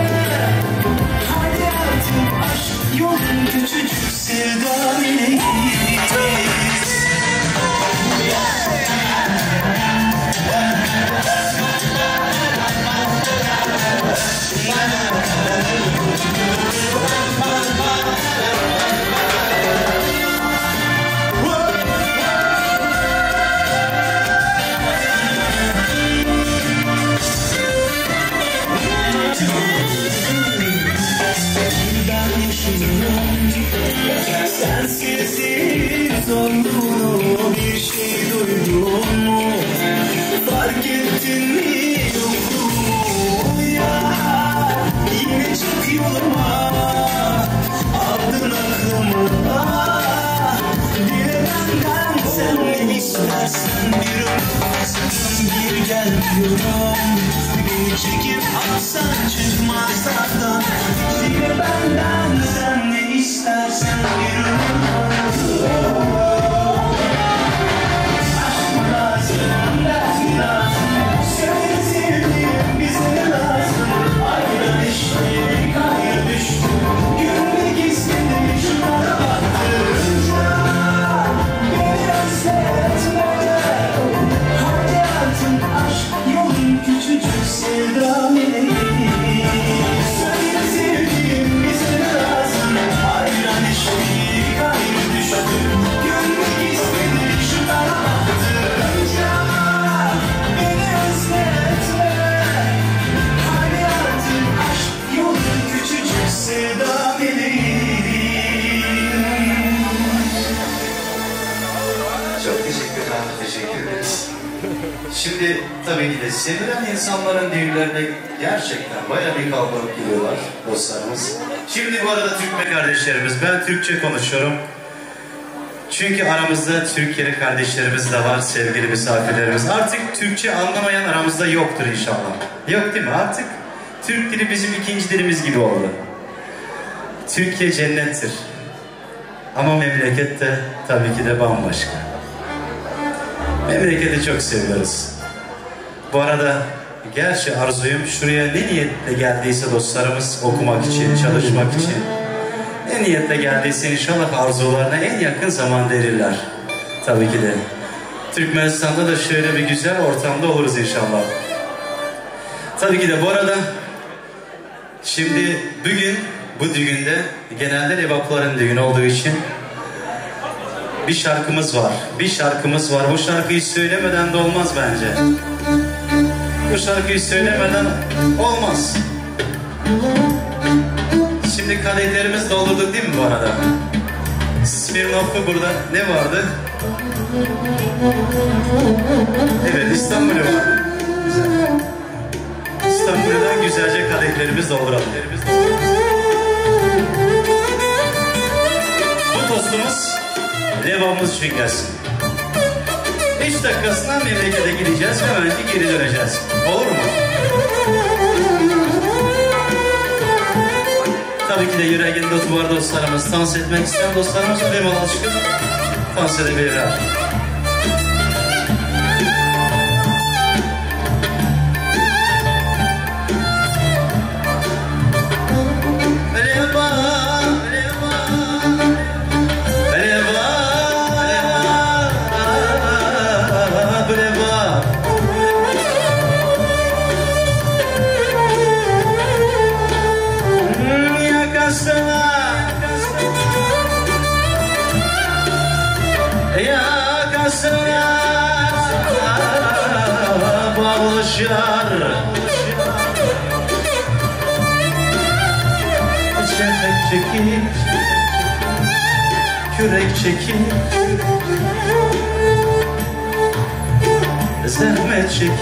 Speaker 13: Hadi artık aşk yolun küçücük sevda ile Ben yaşıyorum Sensizliğin zorluğunu bir şey duydun mu? Fark ettin mi yokluğumu ya? Yine çık yoluma Aldın aklımı ah Dile benden sen ne istersen bir ömür bir gel diyorum Beni çekip alsan çıkmazlardan Dile benden sen ne istersen bir ömür Aşk mı lazım, dert mi lazım? Söyle sevdiğim bize ne lazım? Ayrı düştük, ayrı düştük Gülmek istedim şu kara baktığınca Beni özletme Hadi artık aşk yolun küçücük sevda meleği Söyle sevdiğim bize ne lazım? Ayran içtik, ayrı düştük Gülmek istedim şu kara baktığınca Beni özletme Hadi artık aşk yolun küçücük sevda meleği
Speaker 12: Çok teşekkürler, teşekkür ederiz. Şimdi tabii ki de sevilen insanların düğünlerine gerçekten bayağı bir kalabalık geliyorlar dostlarımız. Şimdi bu arada Türkmen kardeşlerimiz, ben Türkçe konuşuyorum. Çünkü aramızda Türkiye'li kardeşlerimiz de var, sevgili misafirlerimiz. Artık Türkçe anlamayan aramızda yoktur inşallah. Yok değil mi? Artık Türk dili bizim ikinci dilimiz gibi oldu. Türkiye cennettir. Ama memleket de tabii ki de bambaşka. Memleketi çok seviyoruz. Bu arada gerçi arzuyum şuraya ne niyetle geldiyse dostlarımız okumak için, çalışmak için. Ne niyetle geldiyse inşallah arzularına en yakın zamanda erirler. Tabii ki de. Türkmenistan'da da şöyle bir güzel ortamda oluruz inşallah. Tabii ki de bu arada şimdi bugün bu düğünde genelde Lebapların düğünü olduğu için bir şarkımız var. Bir şarkımız var. Bu şarkıyı söylemeden de olmaz bence. Bu şarkıyı söylemeden olmaz. Şimdi kadehlerimiz doldurduk değil mi bu arada? Smirnoff'u burada ne vardı? Evet İstanbul'u vardı. Güzel. İstanbul'dan güzelce kadehlerimiz dolduralım. Bu tostumuz Lebap'ımız için gelsin. 5 dakikasına memlekete gideceğiz, hemen geri döneceğiz. Olur mu? Tabii ki de yüreğinde otu var dostlarımız. Dans etmek isteyen dostlarımız bemalol çıkıp dans edebilirler. Yakasına bağlaşar Çekek çekip Kürek çekip Zahmet çekip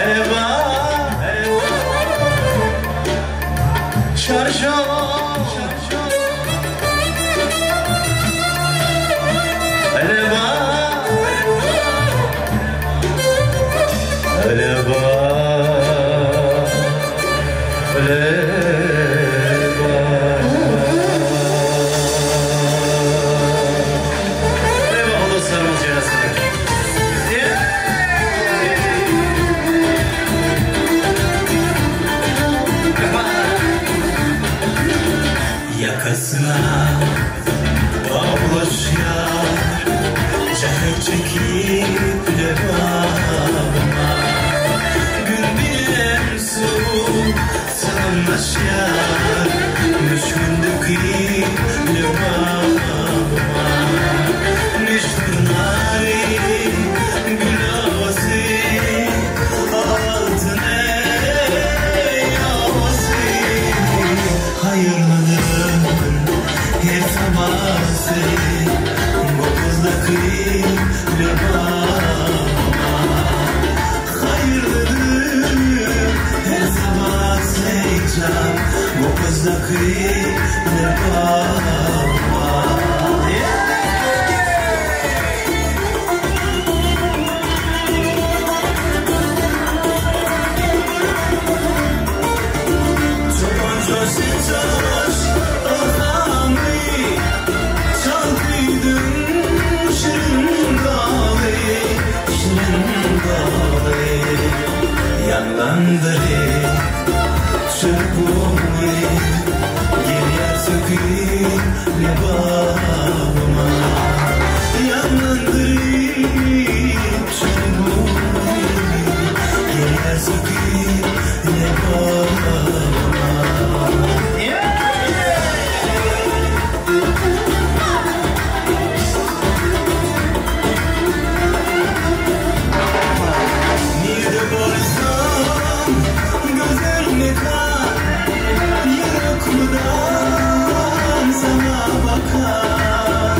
Speaker 12: Eyvah, eyvah Çarşaf
Speaker 13: Yakasına bağlaşar Çekek çekip lebama Gün bilen su sanlaşar Düşkün döküp lebama Düşkün nari gül havası Altın ey havası Hayırlıdır her sabahsı Bu kızdaki lebama Hayırlıdır her sabah seycan Bu kızdaki lebama Çoban coşu coş ilhamı Çalkıydın şirin dalı, şirin dalı Yanlandırı çırpımı Gel söküp lebabıma Yanlandırı çırpımı Gel söküp lebabıma Nerede bolsam gözlerine kan Yokludan sana bakan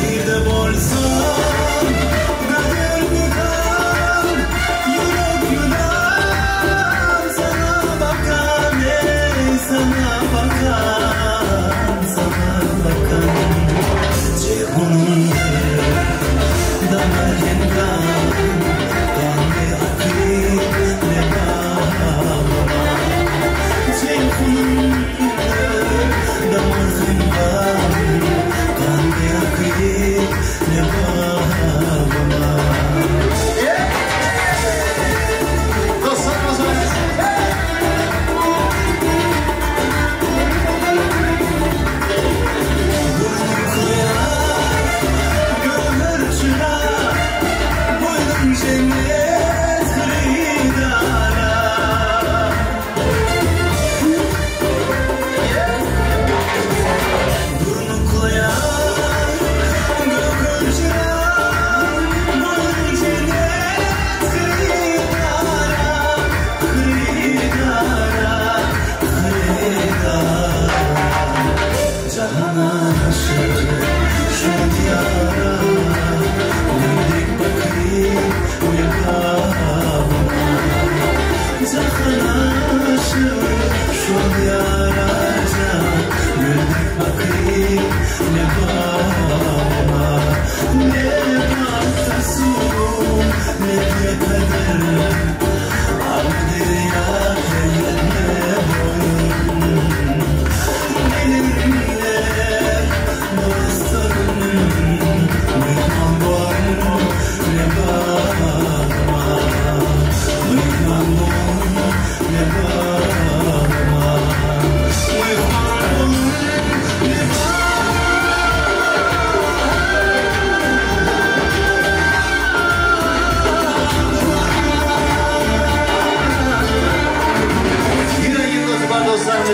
Speaker 13: Nerede bolsam gözlerine kan Yokludan sana bakan Ey sana bakan, sana bakan Ceyhunun damar hengan Kanlı akıp lebama Ceyhunun damar hengan Kanlı akıp lebama
Speaker 12: Dostlarımız oynasın.
Speaker 13: Gönül çıra Boydum cennet hridara Durnuklayan Gönül çıra Boydum cennet hridara Hridara Hridara Cahana aşık şu diyara Gündük bakayım uyakama Cahana aşık şu diyara Gündük bakayım lebama Ne bakta su ne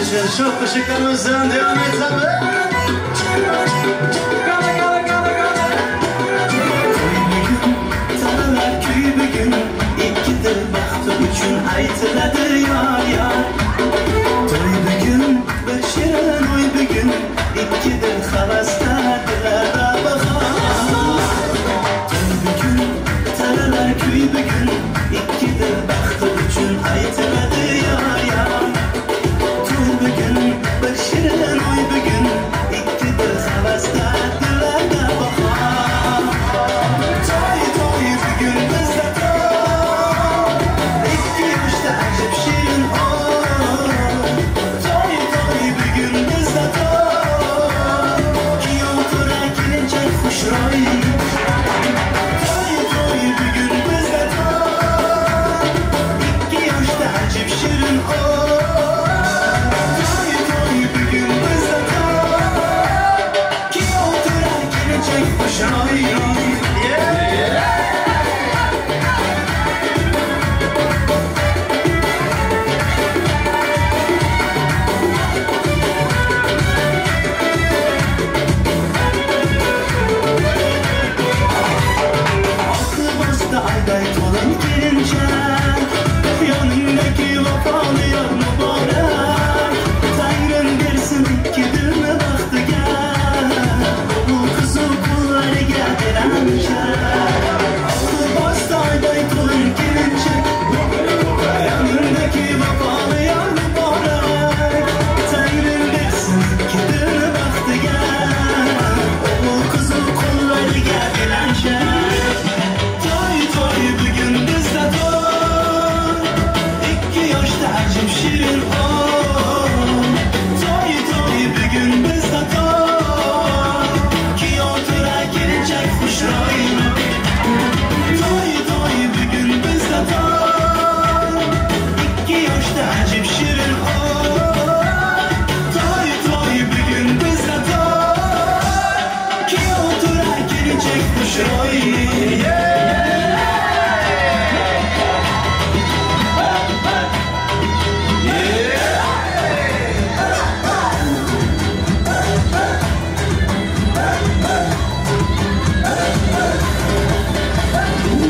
Speaker 12: için çok ışıklarımızdan devam edelim.
Speaker 13: Taralar kuy bugun ikki dil baxti uchun aytiladi yor yor. To'y bugun bir shirin oy bugun ikki dil havasda dillarda bahor. To'y bugun taralar kuy bugun ikki dil baxti uchun aytiladi yor yor. To'y bugun bir shirin oy bugun ikki dil havasda dillarda bahor. To'y to'y bugun bizda to'y ikki yoshda ajib shirin oy. To'y to'y bugun bizda to'y kuyov to'ra kelinchak xushro'y. To'y to'y bugun bizda to'y ikki yoshda ajib shirin oy. To'y to'y bugun bizda to'y kuyov to'ra kelinchak xushro'y. Yeah! Oqi bosdi ayday to'lin kelinchak Yoningdagi vafoli yor muborak Tangrim bersin ikki dilni baxtiga O'g'il qizu qo'llariga belanchak Oqi bosdi ayday to'lin kelinchak Yoningdagi vafoli yor muborak Tangrim bersin ikki dilni baxtiga O'g'il qizu qo'llariga belanchak To'y to'y bugun bizda to'y ikki yoshda ajib shirin oy. To'y to'y bugun bizda to'y kuyov to'ra kelinchak xushro'y. To'y to'y bugun bizda to'y ikki yoshda ajib shirin oy. To'y to'y bugun bizda to'y kuyov to'ra kelinchak xushro'y. Yeah!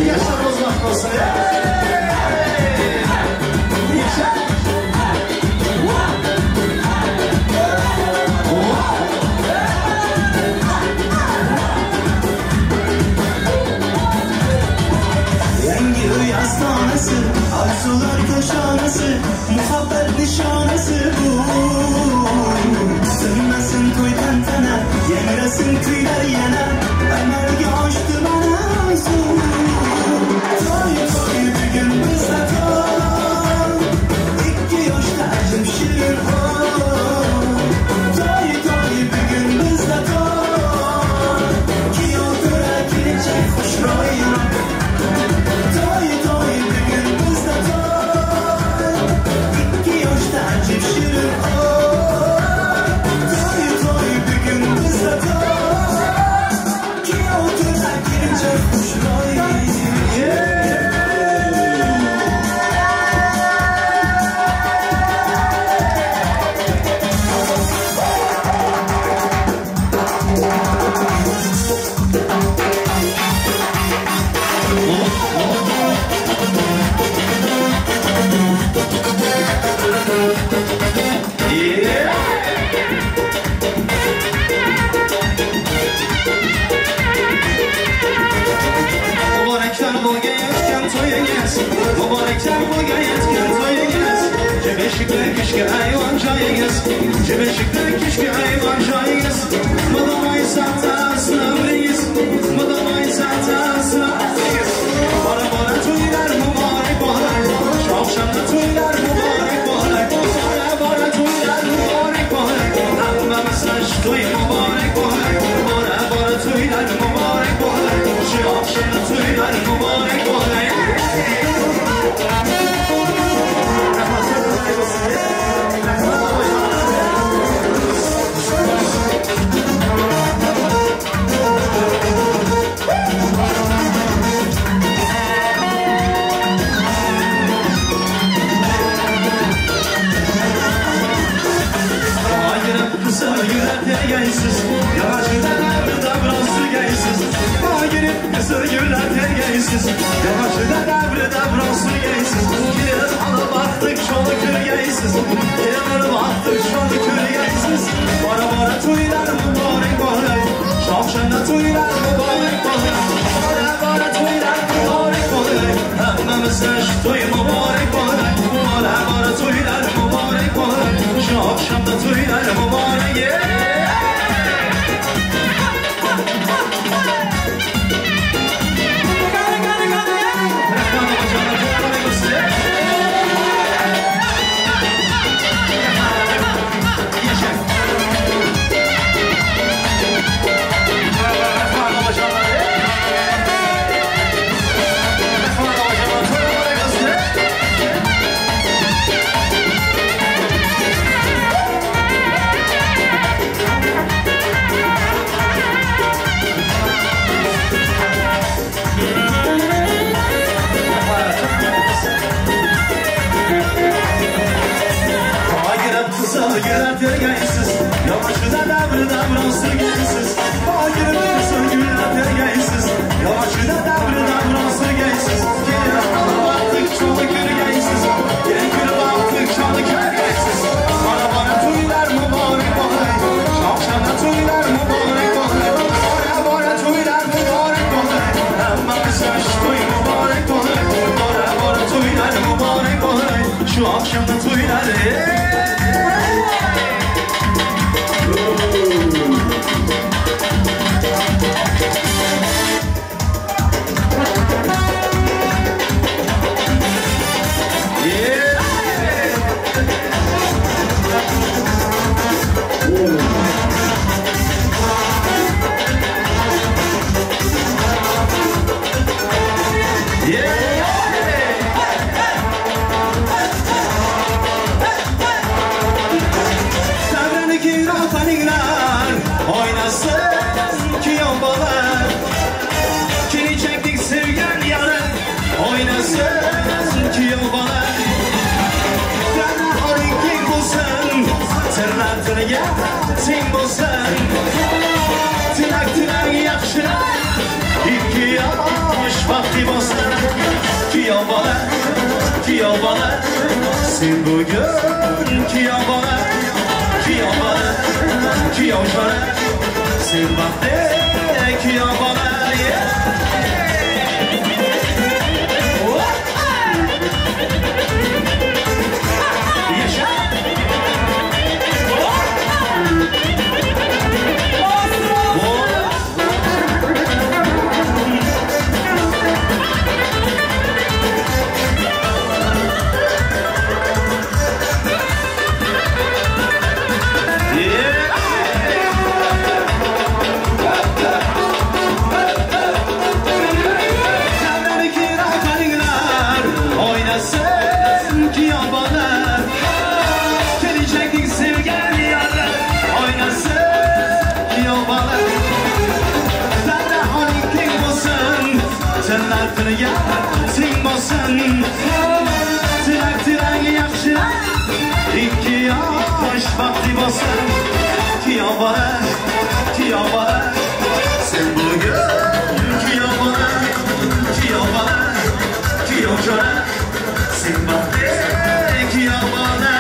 Speaker 12: Yaşa bozmak olsun. Yaşa.
Speaker 13: Yangi uy ostonasi, orzular koshonasi, muhabbat nishonasi bu. Tinmasin to'y tantana, yangrasin kuylar yana, amalga oshdi mana orzu. To'y to'y bugun bizda to'y, ikki yoshda ajib shirin oy. To'y to'y bugun bizda to'y, kuyov to'ra kelinchak xushro'y. To'y to'y bugun bizda to'y ikki yoshda ajib shirin oy. To'y to'y bugun bizda to'y kuyov to'ra kelinchak xushro'y. Yeah!
Speaker 12: Mübarekler bo'lgayotgan to'yingiz, Mübarekler bo'lgayotgan to'yingiz. Jebeshikli kishki ayvon joyingiz, Jebeshikli kishki ayvon joyingiz. Mudomo saqlasin umringiz, Mudomo saqlasin umringiz. Bora bora to'ylar muborak bo'lar, Shoh-shamda to'ylar muborak bo'lar. Bora bora to'ylar muborak bo'lar, Hammamizga shu to'y muborak bo'lar. Bora bora to'ylar muborak bo'lar, Shoh-shamda to'ylar muborak bo'lar. Rahmat.
Speaker 13: Hammamizni to'y muborak bo'lay. Bora bora to'ylar muborak bo'lay. Shu oqshomda to'ylar muborak. Rahmat opajonlar, muborak bo'lsin. Yasha. Rahmat opajonlar. Rahmat opajonlar, to'y muborak bo'lsin. Bagirib qizil gullar tergaysiz, Yoshida davri davron surgaysiz. Bagirib qizil gullar tergaysiz, Yoshida davri davron surgaysiz. Keyin vaqti choli ko'rgaysiz, Keyin kulib vaqti choli ko'rgaysiz. Bora bora to'ylar muborak bo'lay, Oqshomda to'ylar muborak bo'lay. Bora bora to'ylar muborak bo'lay, Hammamizni to'y muborak bo'lay. Bora bora to'ylar muborak bo'lay, Shu oqshomda to'ylar. Davrani kengroq taninglar, O'ynasin kuyov bola. Kelinchakning sevgan yori, O'ynasin kuyov bola. Dana oring keng bo'lsin, Tillar tiliga teng bo'lsin. Tilak tilak yaxshi, Ikki yosh baxtli bo'lsin. Kuyov bola, kuyov bola, Sen bugun kuyov bola, Kuyov bola, kuyov jo'ra, Sen baxtli kuyov bola. Yasha! Davrini kengroq taninglar, O'ynasin kuyov bola. Kelinchakning sevgan yori, O'ynasin kuyov bola. Davra oling keng bo'lsin, Tillar tiliga teng bo'lsin. Tilak tilak yaxshi, Ikki yosh baxtli bo'lsin. Kuyov bola, kuyov bola, Sen bugun kuyov bola, Kuyov bola, kuyov jo'ra, Sen baxtli kuyov bola.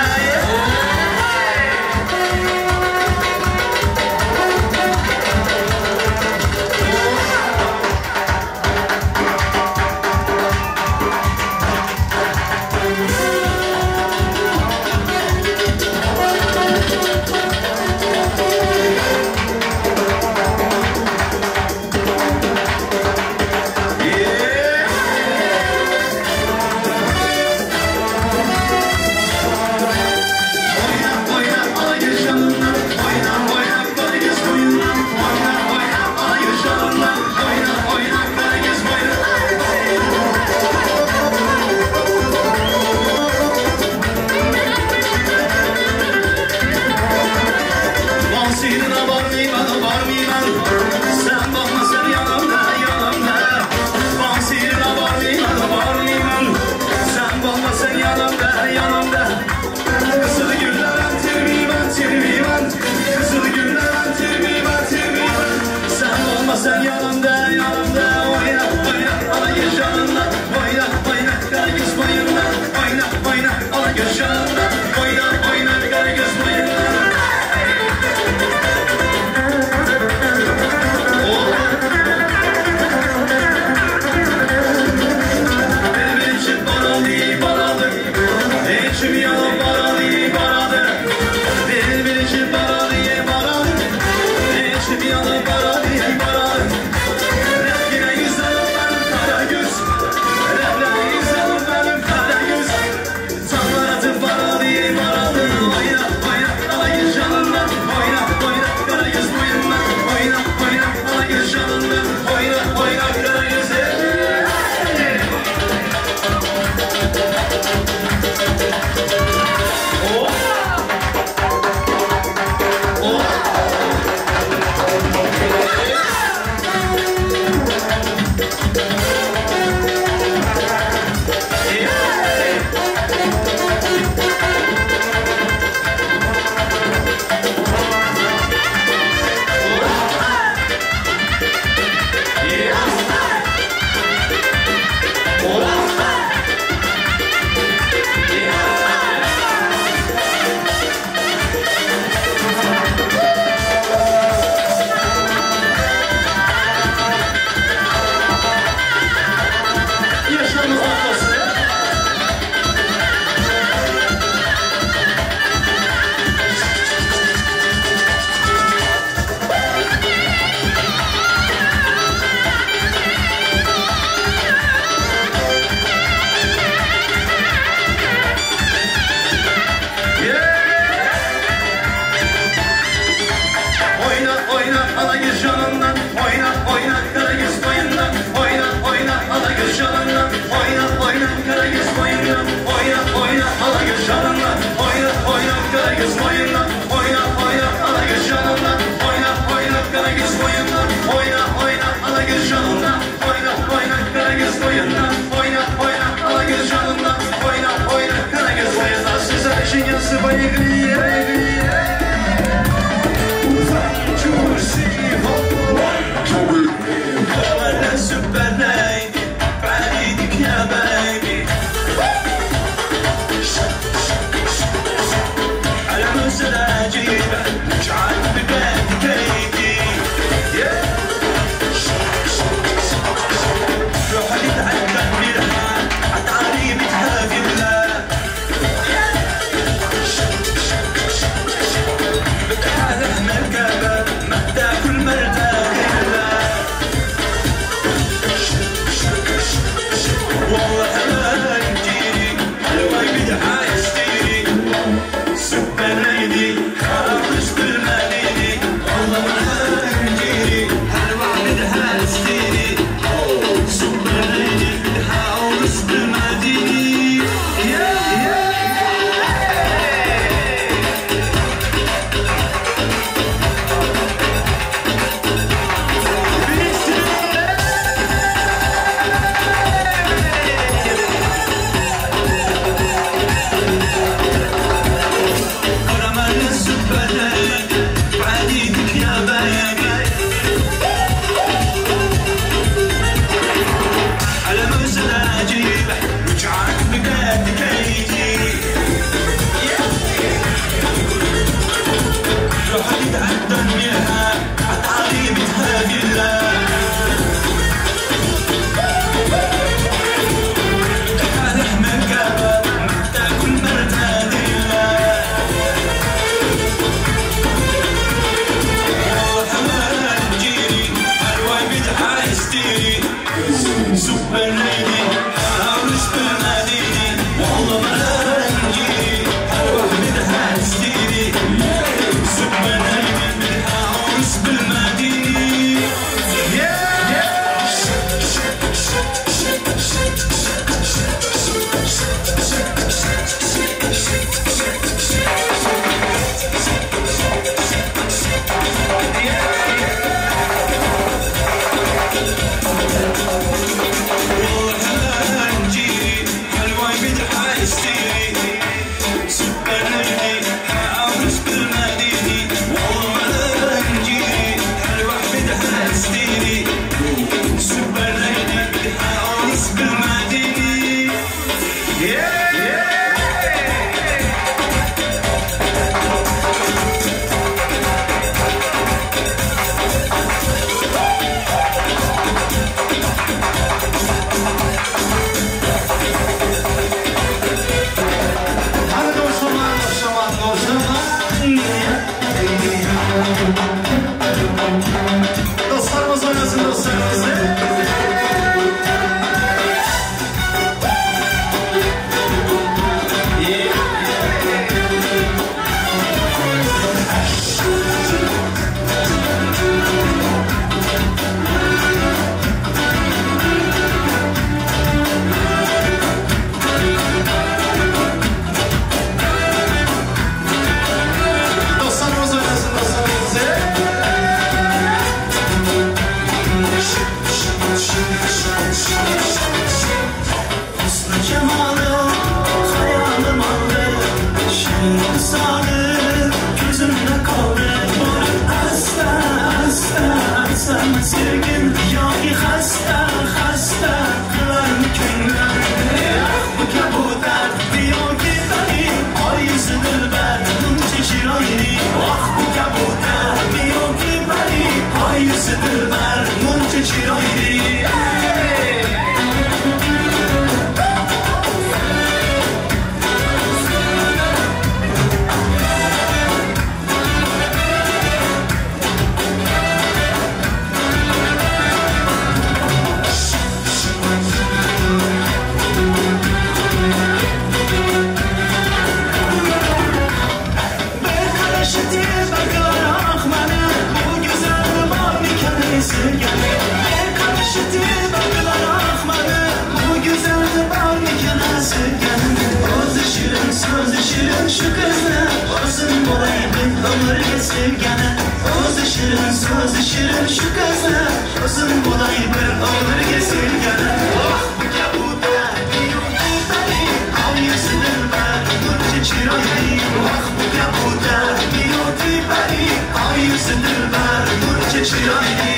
Speaker 13: Şirin sözi şirin şu kızı Özüm bolay bir ömürge sevgeni Oh bu kabutar biyoti peri Ay yüzü dilber nurçe çirayı Oh bu kabutar biyoti peri Ay yüzü dilber nurçe çirayı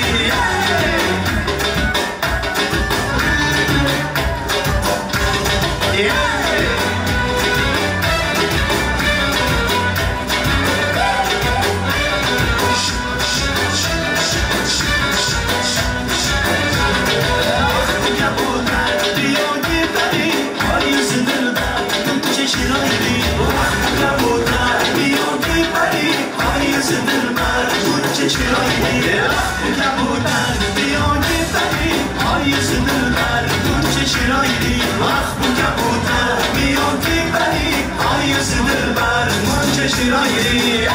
Speaker 13: Yeah! Ah bu kabutar biyoti peri Ay yüzü dilber munce şirayı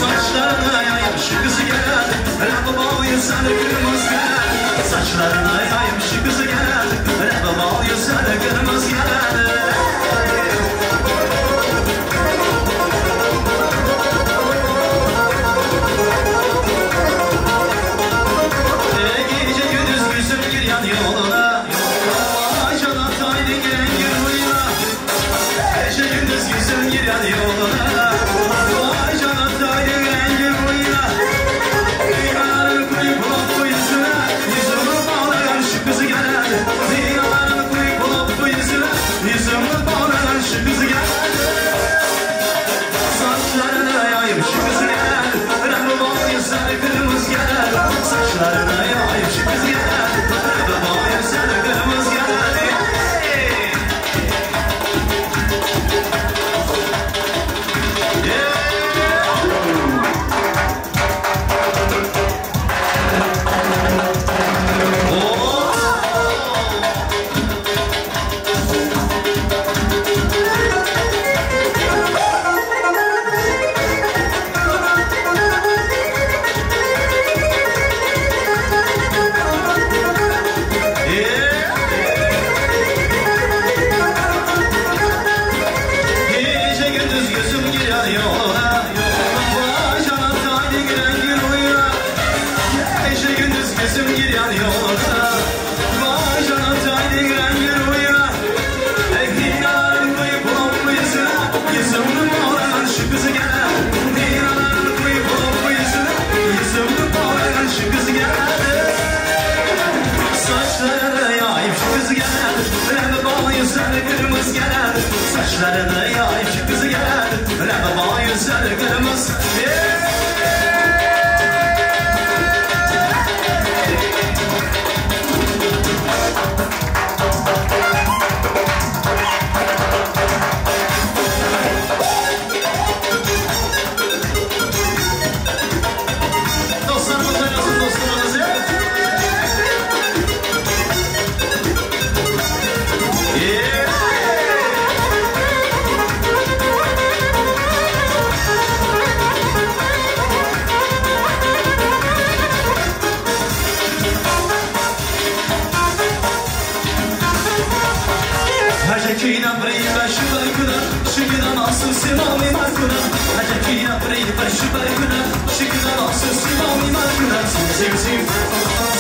Speaker 13: Saçlarına yayıp şu kızı gel Rabı yüzleri kırmızı gel Saçlarına yayıp şu kızı gel Rabı yüzleri kırmızı gel Gece gündüz gözüm giryan yoluna Vay cana taylı giren yoluna Gece gündüz gözüm giryan yoluna Vay cana taylı giren yoluna Dünyaların koyup bulup bu yüzüne Yüzümü bağlayan şu kızı gel Dünyaların koyup bulup bu yüzüne Yüzümü bağlayan şu kızı gel Saçlarına yayıp şu kızı gel Rəbi bal yüzləri kırmızı gel Saçlarına yayıp şu kızı gel Rəbi bal yüzləri kırmızı gel Gece gündüz gözüm girer yola Vay canım taylı giren gir uyuna Gece gündüz gözüm girer yola Vay canım taylı giren gir uyuna Dinalarını koyup bulup bu yüzüne Yüzümü bağlayan şu kızı gel Dinalarını koyup bulup bu yüzüne Yüzümü bağlayan şu kızı gel Saçlarını yayıp şu kızı gel Rəbi bal yüzləri kırmızı gel Saçlarını yayıp şu kızı gel Rəbi bal yüzləri kırmızı Dostlarımız oynasın dostlarımız. Yeah. Hacakina brīva šubarkuna, šikina masu simami markuna. Hacakina brīva šubarkuna, šikina masu simami markuna. Sim sim sim,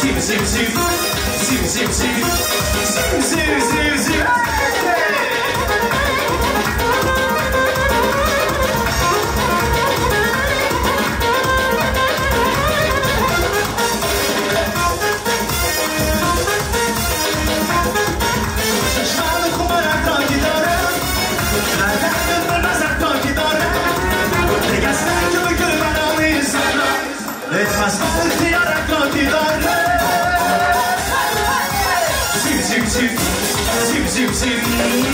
Speaker 13: sim sim sim, sim sim sim, sim sim sim sim. Çeşmanı kumara taki dare, Neden bilmez taki dare. Degezler gibi gülmen alıyızlara, Etmez ihtiyara taki dare. Sim sim sim, sim sim sim.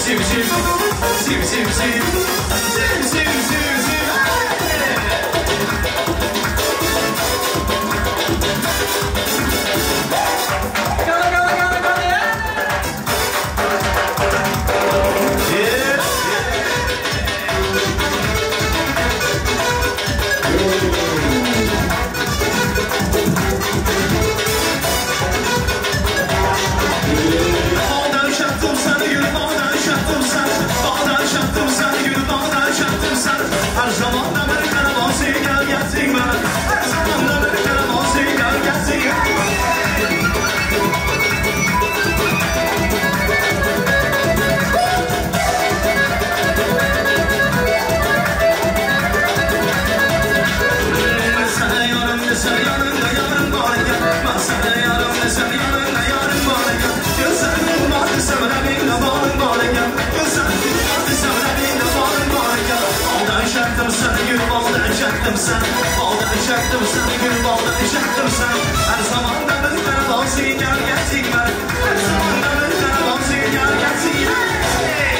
Speaker 13: Siv siv siv siv siv siv siv siv siv. Gala gala gala gala. Yeah. Bağdan şattım seni gül, bağdan şattım seni. Bağdan şattım seni gül, bağdan şattım seni. Her zaman da bir kara gel gelsin bana. Her zaman da bir kara gel gelsin. Ben sana yarım desem yanında yarım var gel. Ben sana yarım desem yanında yarım var gel. Gözlerim olmaz desem rəbinlə bağın var gel. Gözlerim olmaz desem rəbinlə bağın var gel. Baldan şattım seni gül, baldan şattım seni. Baldan şattım seni gül, baldan şattım seni. Her zaman da bir tane bazı gel gelsin bana. Her zaman da bir tane bazı gel gelsin. Hey!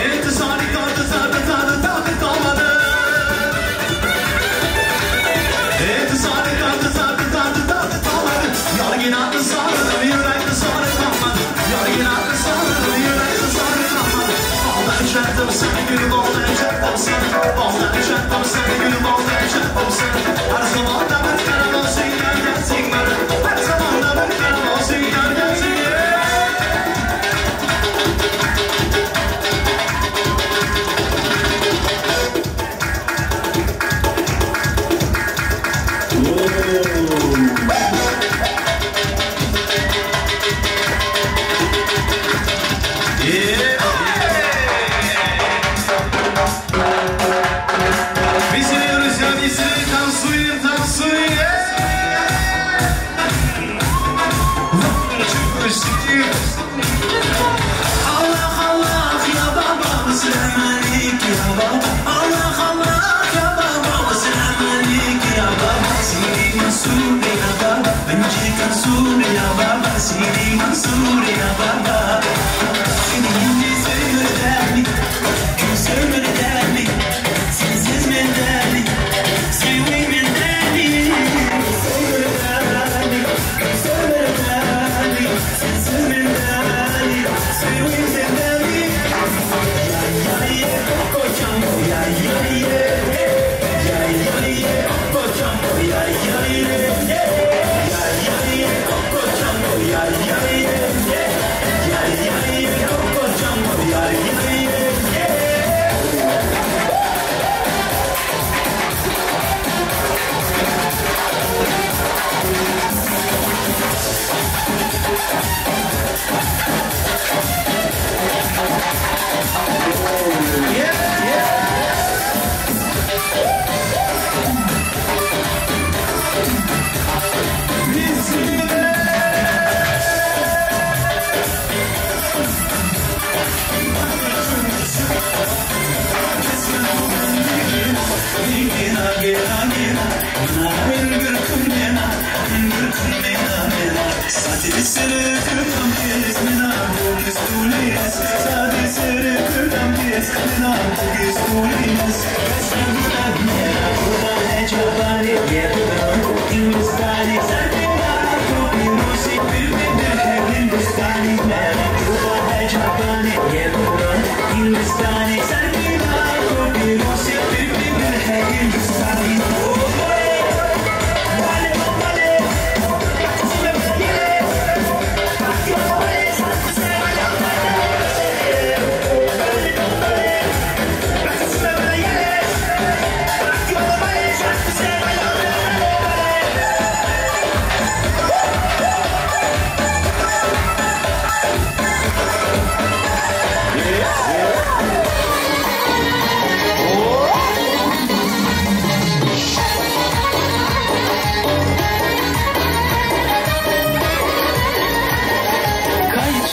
Speaker 13: İntisari kartı sardı sardı takı kalmadı. İntisari kartı sardı sardı takı kalmadı. Yargın atı sardı yürekli sarı kalmadı. Yargın atı sardı yürekli sarı kalmadı. Baldan şarttım seni gül, baldan şarttım seni. Baldan şarttım seni gül, baldan şarttım seni. Her zaman da bir kara olsun gel gelsin bana. Her zaman da bir kara olsun gel gelsin. Веселимся, веселим, танцуем, танцуем. Allah Allah ya baba, selam aleyk ya baba. Allah Allah ya baba, selam aleyk ya baba. Sidi Mansur ya baba, benci Kansur ya baba. Sidi Mansur ya baba. Seni sömürderli, gün sömürderli. Sensiz menderli, sevmeyi menderli. Sömürderli, gün sömürderli. Sensiz menderli, sevmeyi menderli. Ya ya ye, kocam ya ya ye. Ya ya ye, kocam ya ya ye. Ya ya ye, kocam ya ya ye. Ya ya ye, kocam ya ya ye.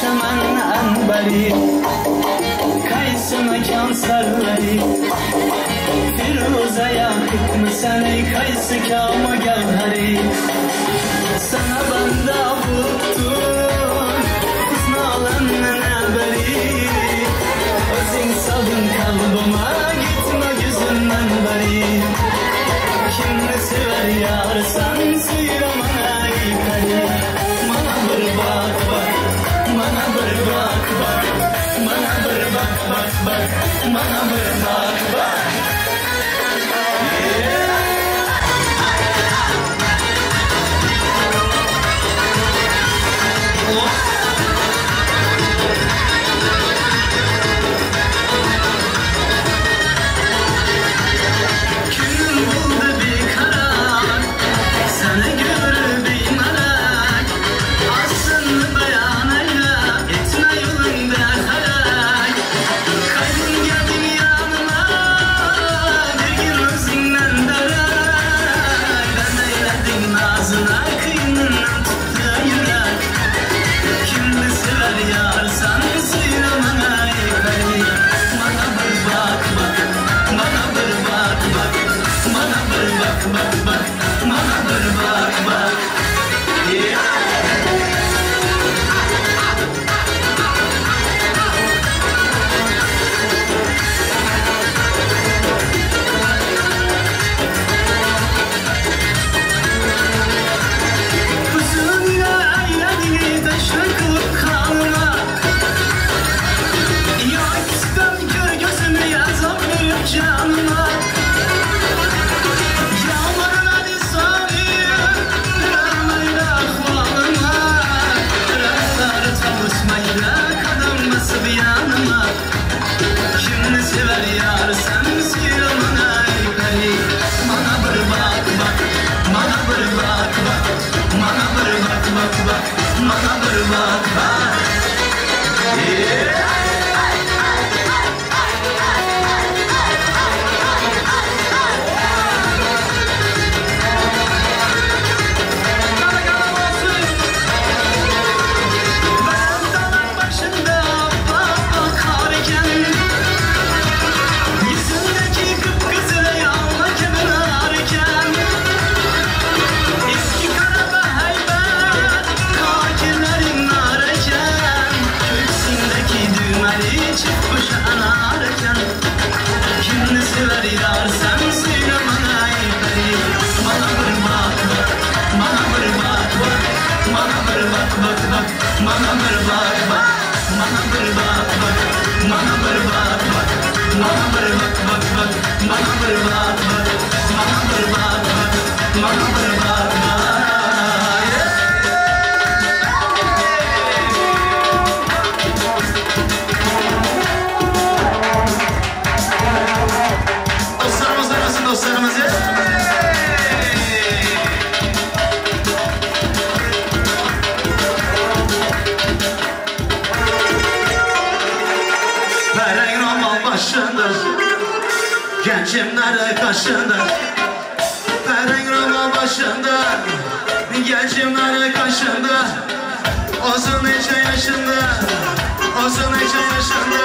Speaker 14: Yasemen Enberi Kaysı mekan serveri Firuze yakıt mı seni Kaysı kâma gevheri Sana ben Davut'um Husnalın neberi Özün salın kalbıma Gitme gözümden beri Kimni sever yar sen Söyle bana ey peri Bana bir bak bak Bana bir bak bak Bana bir bak bak bak Bana bir bak bak Kim buldu bir karar Seni görür bir melek Aslını beyan eyle Etme yolunda halak Kaydın geldin yanıma Bir gün özünden darak Ben eyledim nazına Kıyınından tuttu yürek Kimni sever yar sen söyle bana ey peri Bana bir bak bak Bana bir bak bak Bana bir bak bak bak Bana bir bak bak Yeah. Hüzünle eyledi taşlı kılıp kanına Yaktım kör gözümü yazıp verip canıma Yağmurun Ali sarı Rahmeyle ahvalıma Rastları tavuşmayla Kadın basıp yanıma Kimni sever yar sen söyle bana ey peri Bana bir bak bak Bana bir bak bak Bana bir bak bak bak Bana bir bak bak Yeah. Ben dağın başında bakar iken Yüzündeki kıpkızıl yağma kemer iken Eski karaba heybet kakillerin nar eken Göğsündeki düğmeli çıkmış anar eken Kimni sever yar sen söyle bana ey peri Bana bir bak bak, bana bir bak bak Bana bir bak bak bak, bana bir bak bak Bana bir bak bak, bana bir bak bak Bana bir bak bak bak, bana bir bak bak Bana bir bak bak, bana bir bak bak
Speaker 13: Dostlarımız arasın dostlarımızı. Pereng roman başında Gencimler kaşında Pereng roman başında Gencimler kaşında Olsun neçe yaşında Olsun neçe yaşında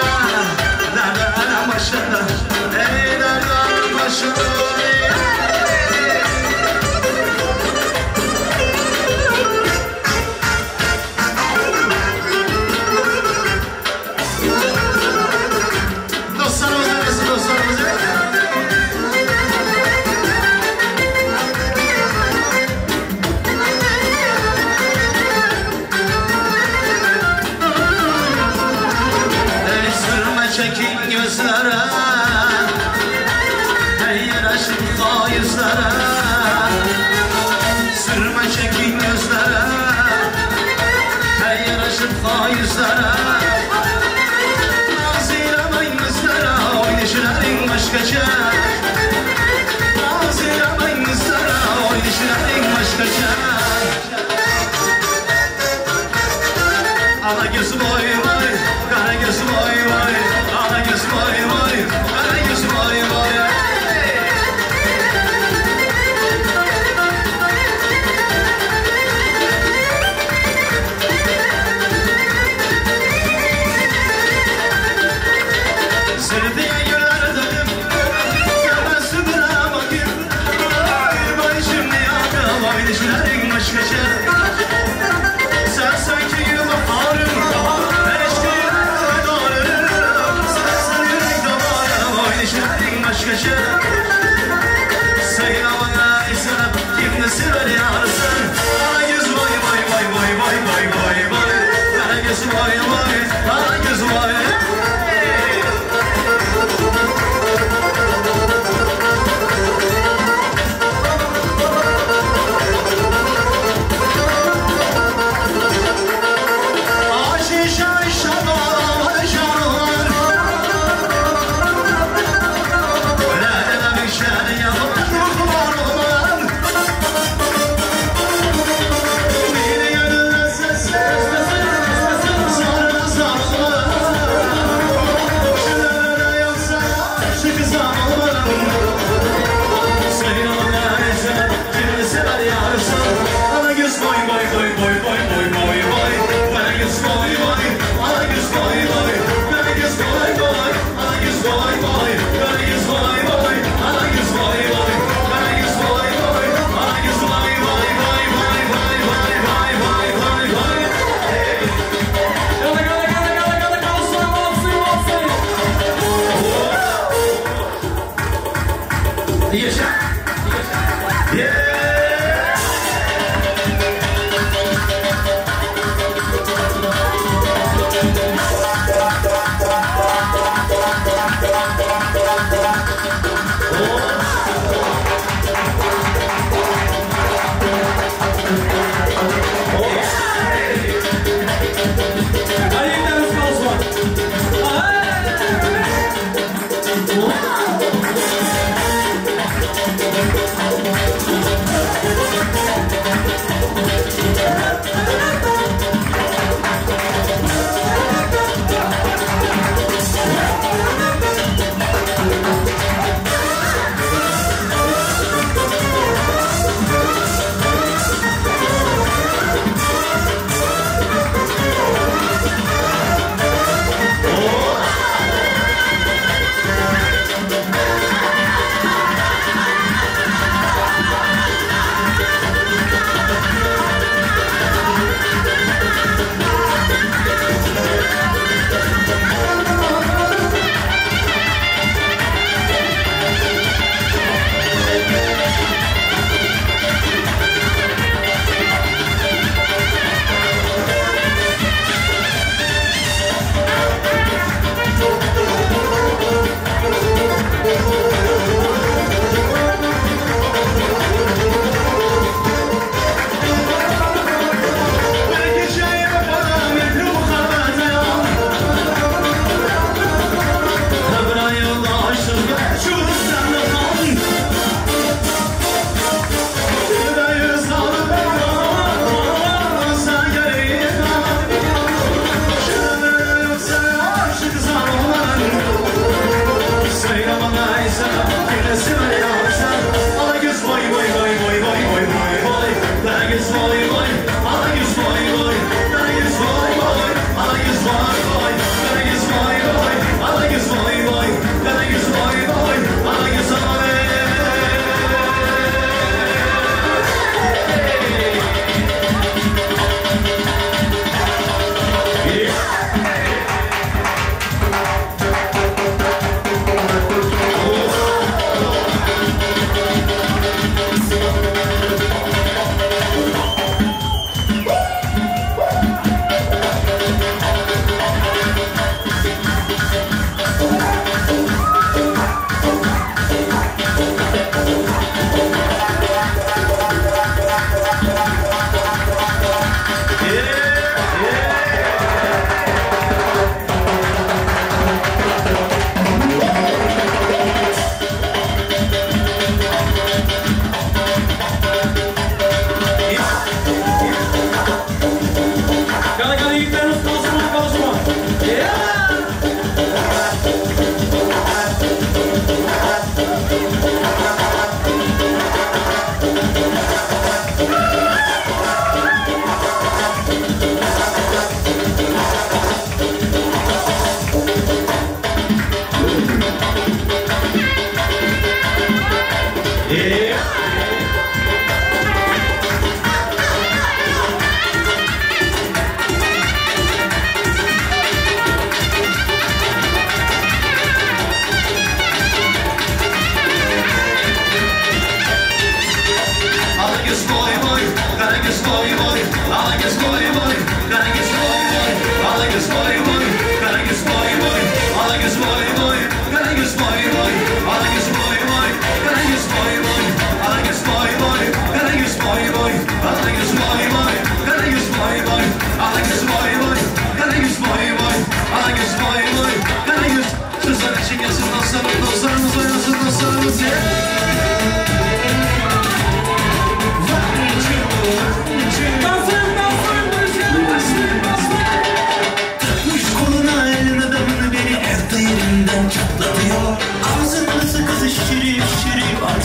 Speaker 13: Derdi alem başında Ey derdi alem başında ey. Dostlarımız arasın dostlarımız. Ey sürme çekin gözlere Ey yaraşık yüzlere Sürme çekin gözlere Ey yaraşık yüzlere Naz eylemeyin kızlara Oynayışların başkaca Naz eylemeyin kızlara Oynayışların başkaca Ana göz vay vay, kara göz vay vay, ana göz vay vay, kara göz vay vay. Ana göz boy.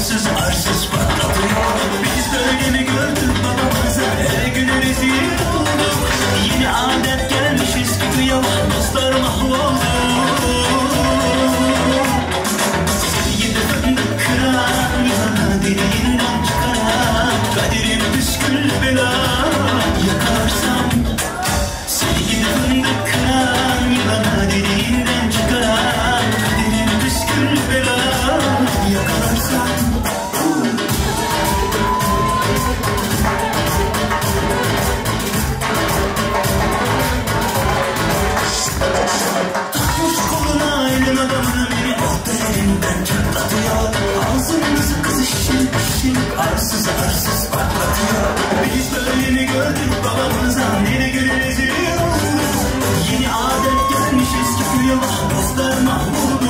Speaker 14: Arsız arsız patlatıyor Biz böyle mi gördük babamızı Her gün rezil olduk Yeni adet gelmiş eski köye Dostlar mahvoldu Seni gidi fındık kıran Yılanı deliğinden çıkaran Kaderim püskül bela Yakalarsam Seni gidi fındık kıran Yılanı deliğinden çıkaran Kaderim püskül bela Yakalarsam Takmış koluna elin adamını beni o derinden çatlatıyor Ağzımızı kızı şişirip şişirip arsız arsız patlatıyor Biz böyle mi gördük babamıza ne de rezil olduk Yeni adet gelmiş eski köye dostlar mahvoldu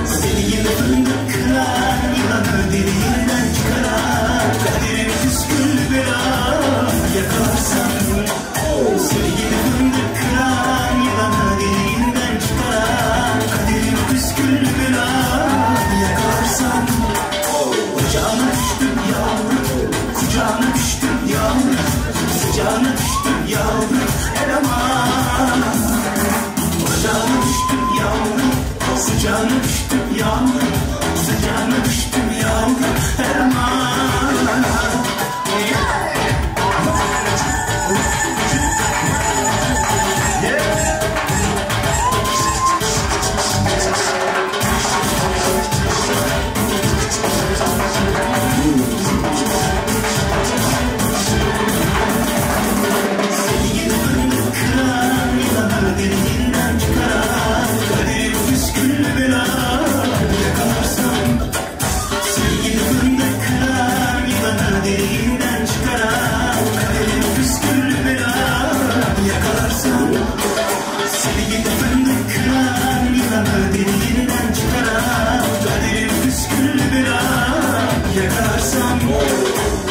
Speaker 14: Seni yeni fındık kıran yılanı deliğinden çıkaran Kaderim püskül bela yakalarsam Seni yeni fındık kıran yılanı deliğinden çıkaran Kaderim püskül bela yakalarsam Ocağına düştüm yavrum, kucağına düştüm yavrum Sıcağına düştüm yavrum, el aman Ocağına düştüm yavrum, sıcağına düştüm yavrum Sıcağına düştüm yavrum, el aman Seni gidi fındık kıran, yılanı deliğinden çıkaran Kaderim püskül bela yakalarsam Seni gidi fındık kıran, yılanı deliğinden çıkaran Kaderim püskül bela yakalarsam Seni gidi fındık kıran, yılanı deliğinden çıkaran Kaderim püskül bela yakalarsam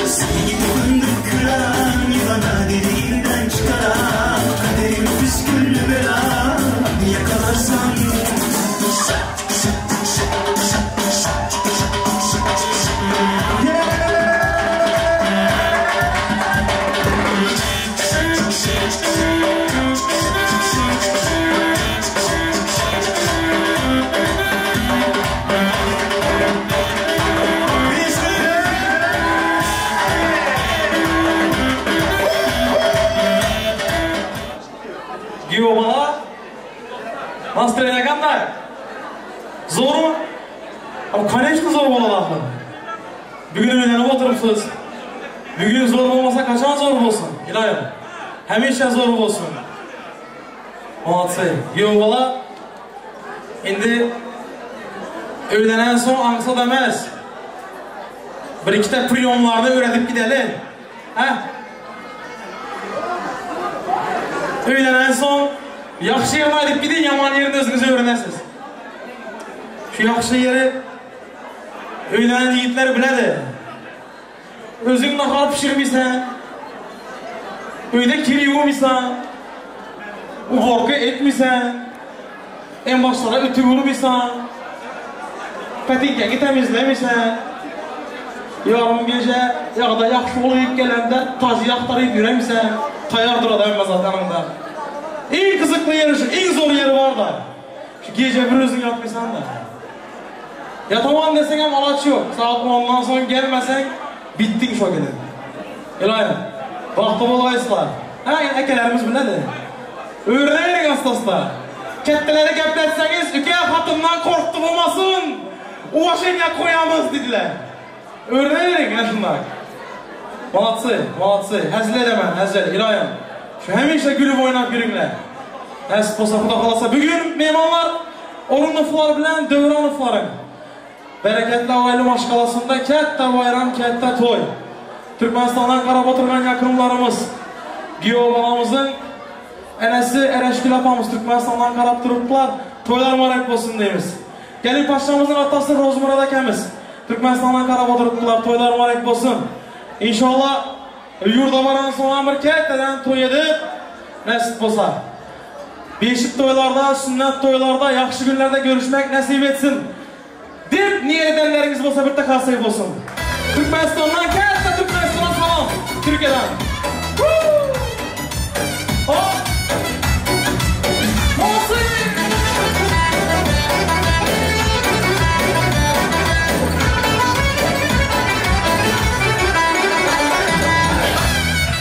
Speaker 14: Seni gidi fındık kıran, yılanı deliğinden çıkaran Kaderim püskül bela yakalarsam
Speaker 10: Giyo bala. Настроение kanday? Zo'rmi? Abi, конечно zo'r bo'ladi axir. Bugun uylanib o'tiribsiz. Bugun zo'r bo'lmasa qachon zo'r bo'lsin? Iloyim. Hamisha zo'r bo'lsin. Молодцы. Kuyov bola endi uylanan so'ng ansat emas. Bir ikkita приём larni o'rgatib gideli. Ha? Uylanan so'ng yaxshi yerini aytib giding, yomon yerini o'zingiz o'rganasiz. Shu yaxshi yeri uylanan yigitlar biladi. O'zing nahor pishirmaysan, uyda kir yuvmaysan, уборка etmaysan, eng boshlara ütük urmaysan, patinkangni temizlamaysan, yarım gece yoqda yaxshi bo'lib kelganda tosh yoqtirib yuramaysan, tayyor turadi hamma zot yaningda. Eng qiziqli yeri shu, eng zo'r yeri bor-da. Shu kecha bir o'zing yotmaysan-da. Yataman desang ham aloch yo'q. Soat 10 dan so'ng kelmasang, bitding shu kuni. Iloyim, baxtli bo'lg'aysizlar. Ha, akalarimiz biladi. O'rnaylik asta-asta. Kattalarga gaplatsangiz, uka xotindan qo'rqdi bo'lmasin, уважение qo'yamiz dedilar. O'rnaylik mana shunday. Молодцы, молодцы. Hazil edaman, hazil, iloyim. Shu hamisha kulib o'ynab yuringlar. Nasib bo'lsa, Xudo xolasa, bugun mehmonlar O'rundovlar bilan Davronovlar. Barakatli oila mashg'alasida katta bayram, katta to'y. Turkmanistondan qarab o'tirgan yaqinlarimiz, kuyov bolamizning enasi Erashgul opamiz Turkmanistondan qarab turibdilar. To'ylar muborak bo'lsin deymiz. Kelin poshshamizning otasi Ro'zmurod akamiz Turkmanistondan qarab o'tiribdilar. To'ylar muborak bo'lsin. Inshaalloh yurtda boran so'ng bir kattadan to'y edib nasib bo'lsa. Beshik to'ylarda, sunnat to'ylarda, yaxshi kunlarda ko'rishmak nasib etsin. Dep niýet edenleriňiz bolsa bir takasay bolsun. Türkmenistandan kätte Türkmenistana salam. Türkiýeden. Hop. Molsy.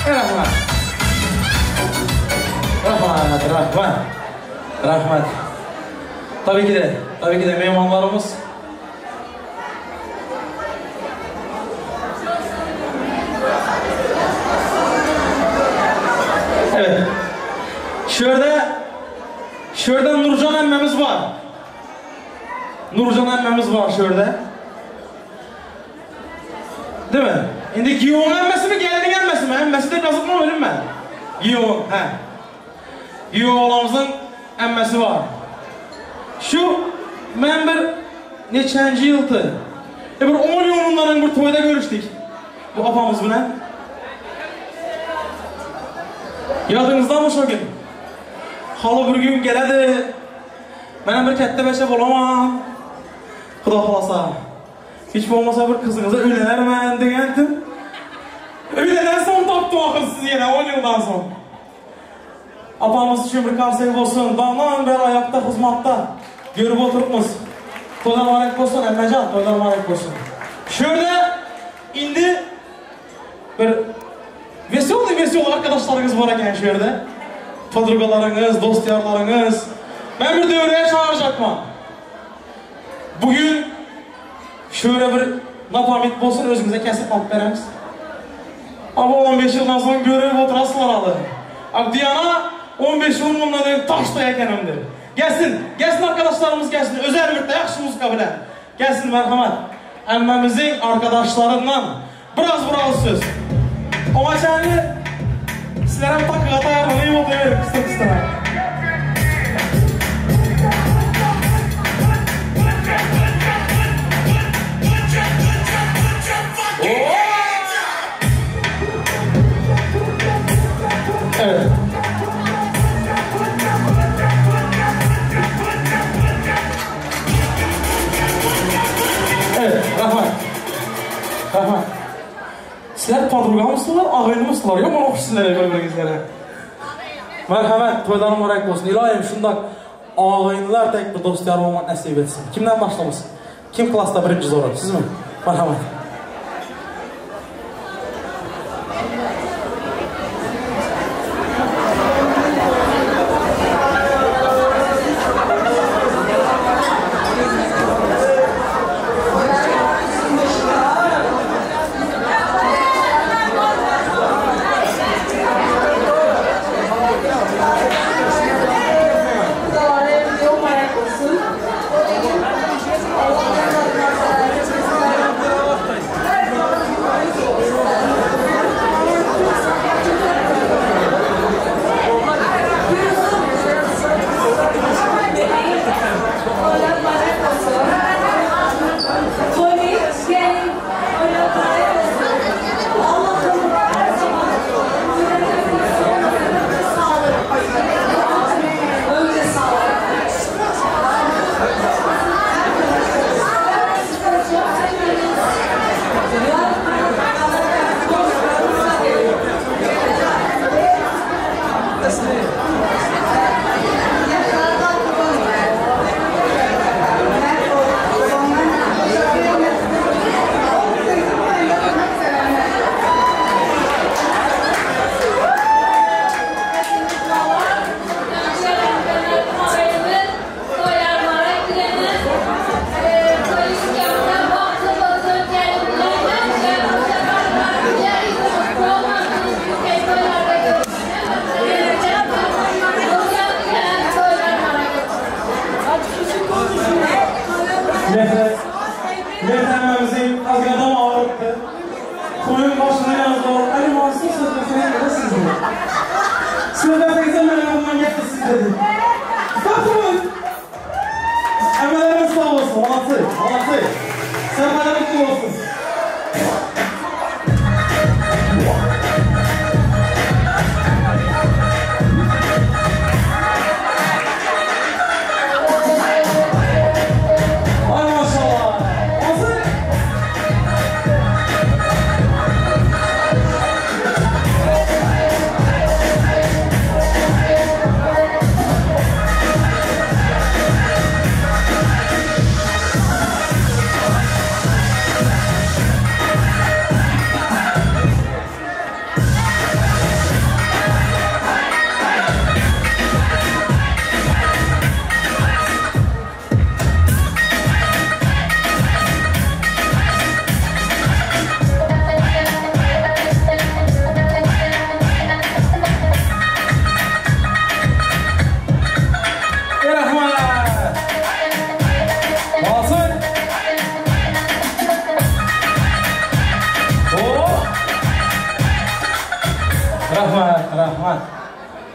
Speaker 10: Rahmat. Rahmat, rahmat. Rahmat. Tabii ki de, tabii ki de mehmanlarımız. Evet. Şurada, şurada Nurcan emmemiz var. Nurcan emmemiz var şurada. Değil mi? Indi Giyon'un emmesi mi, gelinin emmesi mi? Emmesi de yazık mı ölüm ben? Giyon, he. Giyon oğlanımızın emmesi var. Şu, ben bir neçənci yıldı? Bir 10 yıl bunların bir toyda görüştük. Bu apamız bilen. Yadınızda mı şu gün? Halı bir gün geledi. Ben bir katta beşe bolamam. Xudo xolasa. Hiç olmasa bir kızınıza ölener ben degendim. Öyleden son taptım akıl sizi yine 10 yıldan son. Apamız üçün bir karsek olsun. Damdan beri ayakta hizmatta. Görüp oturupmuz. Toylar mübarek olsun Emrecan, toylar mübarek olsun. Şöyle indi bir vesyonlu vesyonlu arkadaşlarınız var eken şöyle. Podrugalarınız, dost yarlarınız. Ben bir devreye çağıracakman. Bugün şöyle bir napamit olsun özümüze kesip alıp veremiz. Ama 15 yıldan sonra görüp oturasılar alı. Abi Diana 15 yıl bundan taş da ekenimdir. Gelsin, gelsin arkadaşlarımız gelsin. Özel bir de yaxşı muzika bilen. Gelsin merhamet. Emmemizin arkadaşlarından biraz biraz söz. Ama çayını sizlere takığa tayarlanayım oturuyorum kısa kısa. Evet. Evet, rahmat. Rahmat. Sizler podruga mısınlar, ağaylı mısınlar? Yok mu sizlere bir-birinizlere? Merhamet, toylar mübarek olsun. İlahim şundak ağaylılar tek bir dost yar olmak nasip etsin. Kimden başlamışsın? Kim klasta birinci zoru? Siz mi? Merhamet.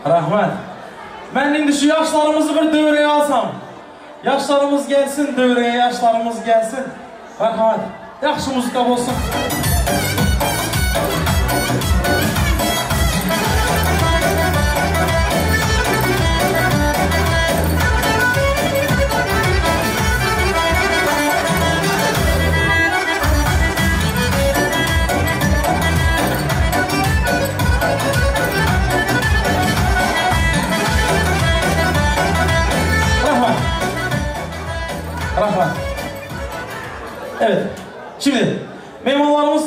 Speaker 10: Rahmet. Men indi şu ýaşlarymyzy bir döwreye alsam. Ýaşlarymyz gelsin döwreye, ýaşlarymyz gelsin. Merhamet. Ýagşy muzıka bolsun. Rahmet. Rahmet. Evet. Şimdi mehmanlarymyz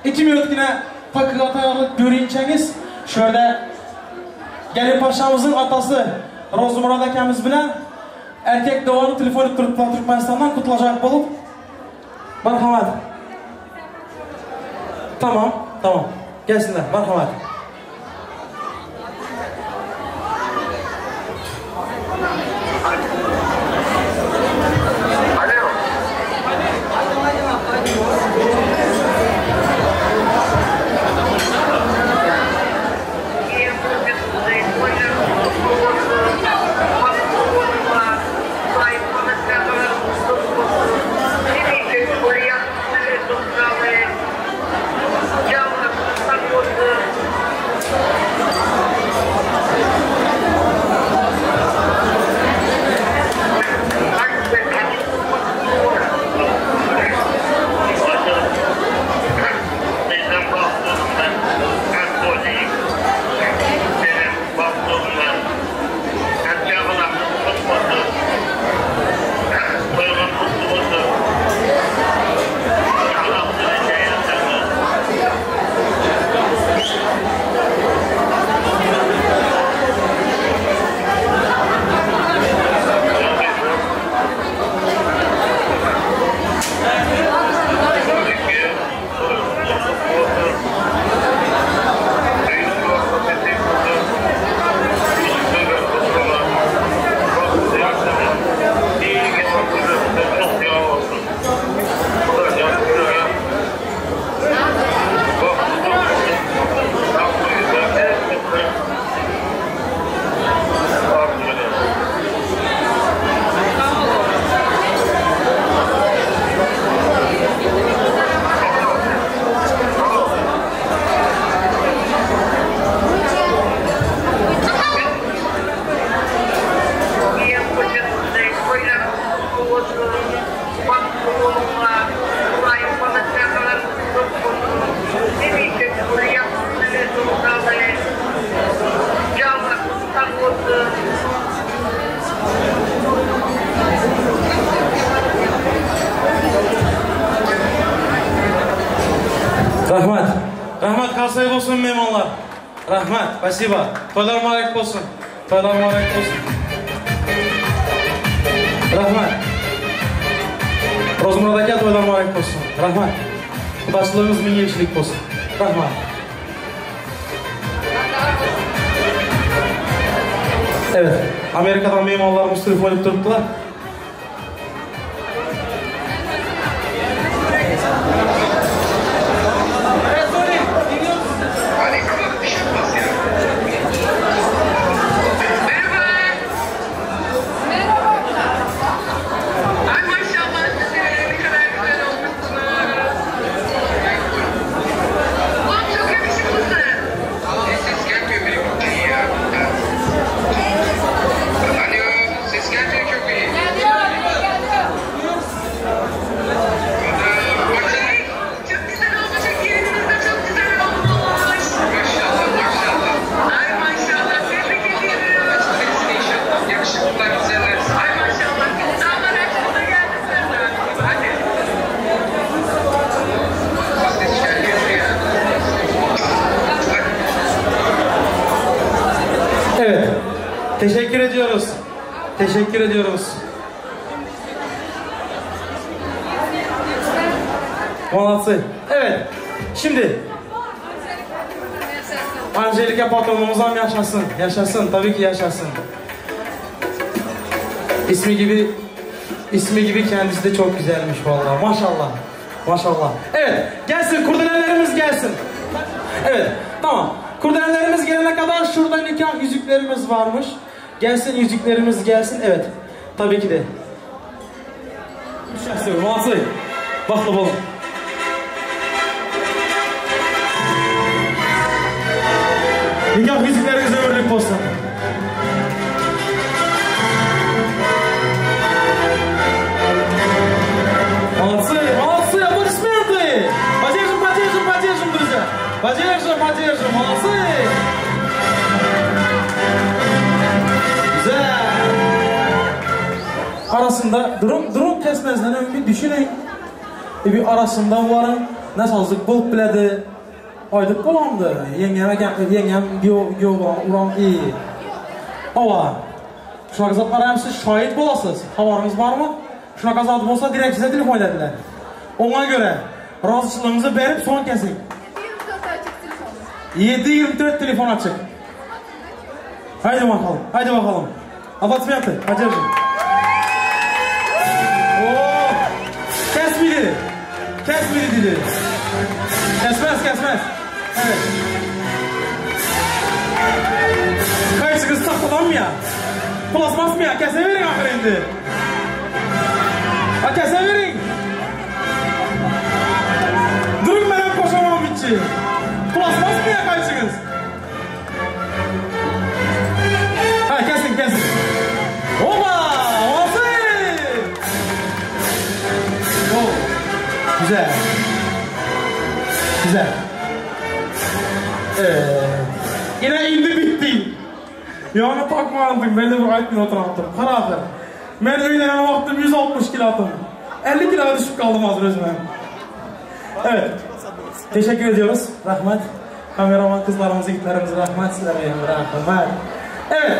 Speaker 10: 2 minutgina takıga taýýarlyk görýinçäňiz, şu ýerde Gelin paşamyzyň atasy Rozymyrat akämiz bilen erkek dogany telefon edip durupdylar Türkmenistandan gutlajak bolup. Marhamat. Tamam, tamam. Gelsinler, marhamat. Rahmat. Rahmat kalsay bolsun mehmanlar. Rahmat. Spasibo. Toýlar mübarek bolsun. Toýlar mübarek bolsun. Rahmat. Rozmurad aka toýlar mübarek bolsun. Rahmat. Gudaçylygyňyz 1000 ýylçylyk bolsun. Rahmat. Evet. Amerikadan mehmanlarymyz telefon edip durupdylar. Evet. Teşekkür ediyoruz. Teşekkür ediyoruz. Molodцы. Evet. Şimdi Angelika patronumuz ham yaşasın. Yaşasın. Tabii ki yaşasın. İsmi gibi ismi gibi kendisi de çok güzelmiş vallahi. Maşallah. Maşallah. Evet. Gelsin kurdenelerimiz gelsin. Evet. Tamam. Kurdenelerimiz gelene kadar şurada nikah yüzüklerimiz varmış. Gelsin yüzüklerimiz gelsin. Evet. Tabii ki de. Молодцы. Bagtly boluň. Nikah yüzükleriňiz ömürlik bolsun. Молодцы, молодцы, аплодисменты! Поддержим, поддержим, поддержим, друзья! Поддержим, поддержим, молодцы! Güzel! Arasında durun, durun kesmezden öň bir düşüniň. E bir arasında bularyň nasazlyk bolup biledi. Aýdyp bolandy. Ýeňňeme ýeňňem giýew bolan uran i. Hawa. Şunaka zatlara hem siz şahit bolasyz. Habaryňyz barmy? Şunaka zat bolsa direkt size telefon edediler. Oňa göre razyçylygyňyzy berip soň kesiň. 7-24 telefon açyk. Haydi bakalım, haydi bakalım. Aplodismenty, podдержим. Oo, kesmedi. Kesmedi dedi. Kesmez, kesmez. Evet. Gaýçyňyz tagtadanmy ýa? Plastmasmy ýa? Keseweriň ahyry indi. Ha keseweriň. Duruň menem goşamam içi. Plastmasmy ýa gaýçyňyz? Ha kesiň, kesiň. Oba! Olsun! Oh. Güzel. Güzel. Ine indi bitdi. Ýagny takmandyň, men-de bir aýtmyn oturandyr. Gara ahyr. Men öýlenen wagtym 160 kilo atym. 50 kilo düşüp galdym hazir özümem. Evet. Teşekkür ediyoruz. Rahmet. Kameraman kızlarımız, ýigitlerimiz rahmet sizlere rahmet. Evet.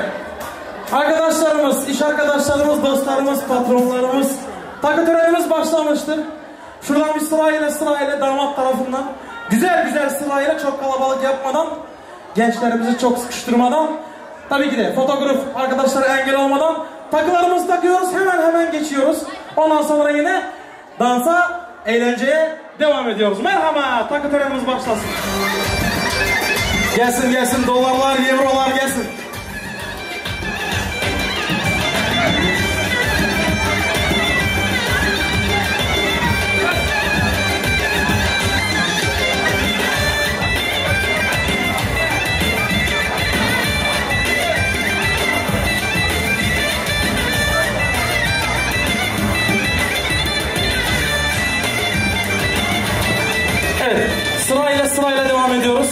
Speaker 10: Arkadaşlarımız, iş arkadaşlarımız, dostlarımız, patronlarımız, takı törenimiz başlamıştır. Şuradan bir sırayla sırayla damat tarafından güzel güzel sırayla çok kalabalık yapmadan, gençlerimizi çok sıkıştırmadan, tabii ki de fotoğraf arkadaşlara engel olmadan takılarımızı takıyoruz, hemen hemen geçiyoruz. Ondan sonra yine dansa, eğlenceye devam ediyoruz. Merhaba, takı törenimiz başlasın. Gelsin gelsin dolarlar, eurolar gelsin. Evet, sırayla sırayla devam ediyoruz.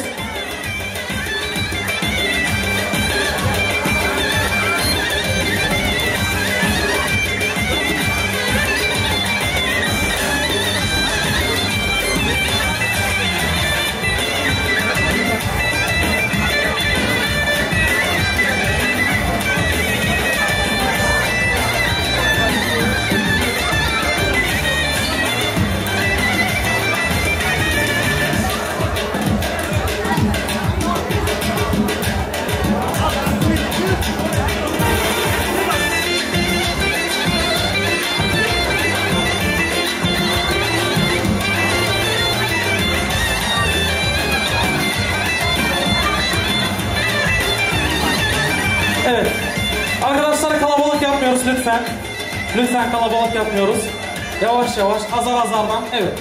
Speaker 10: Evet. Arkadaşlar kalabalık yapmıyoruz lütfen. Lütfen kalabalık yapmıyoruz. Yavaş yavaş, azar azardan. Evet.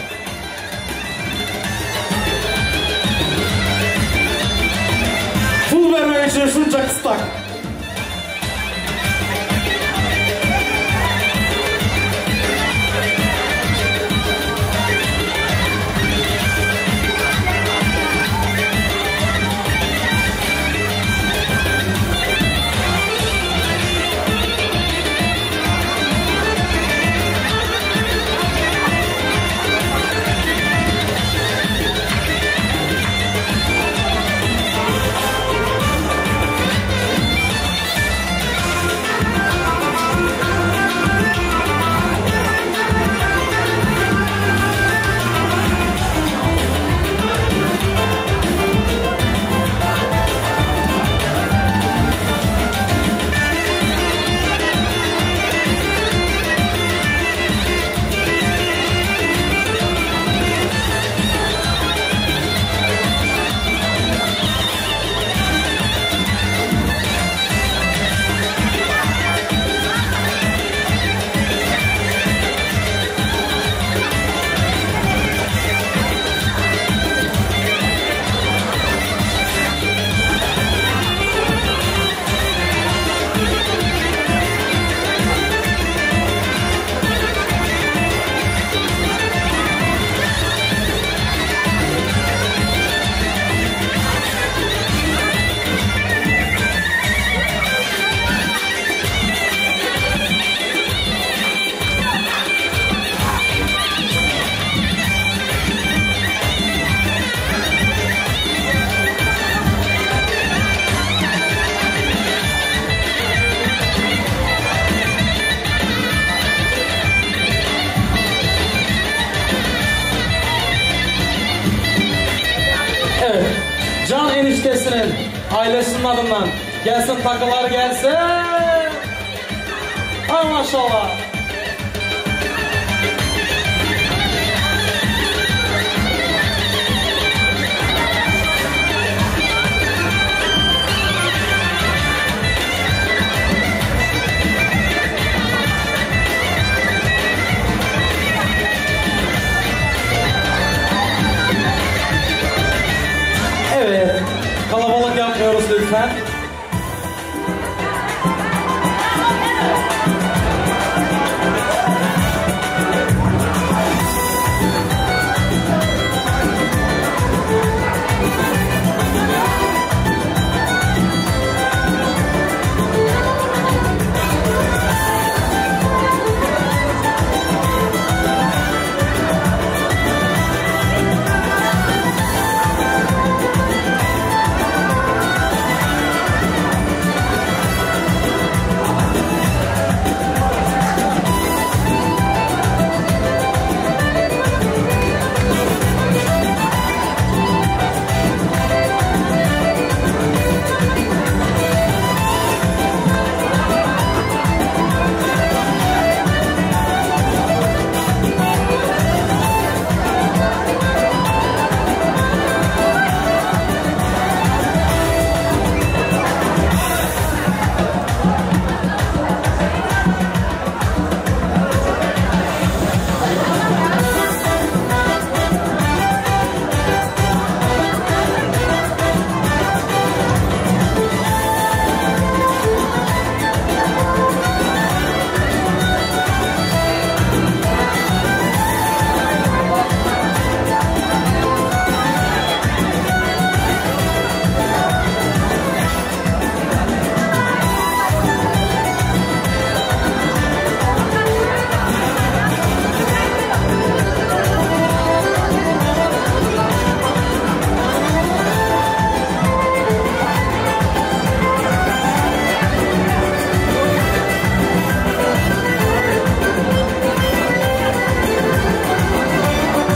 Speaker 10: Pul vermek için şunca kıstak. adyndan. Gelsin takılar gelsin. Ay maşallah. Evet, kalabalık yapmıyoruz lütfen.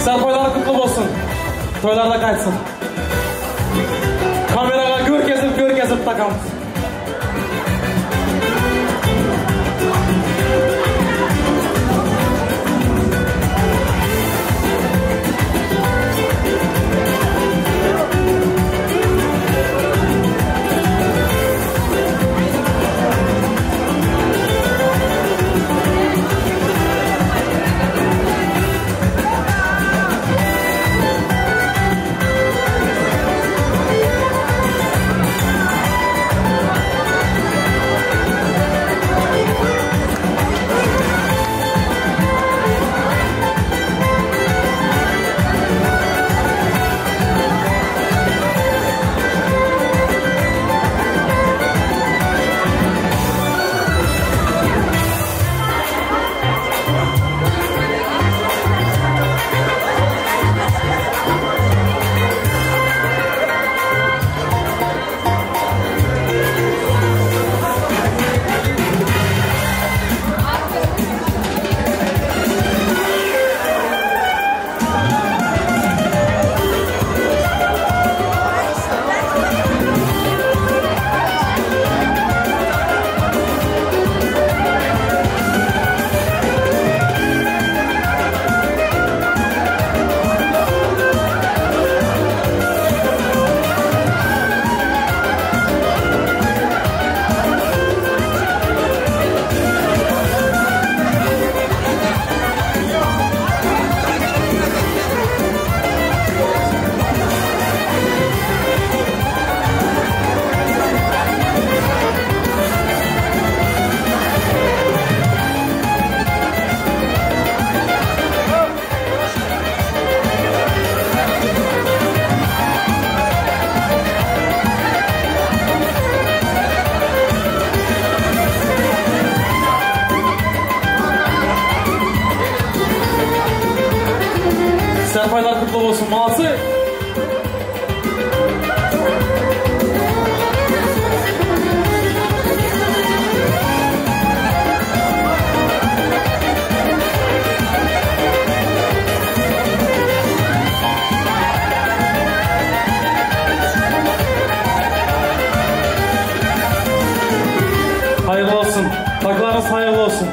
Speaker 10: Serpaylar kutlu bolsun. Toýlarda gaýtsyn. Kameraga görkezip görkezip takamyz. Serpaylar kutlu bolsun. Molodцы! Haýyrly bolsun. Takylaryňyz haýyrly bolsun.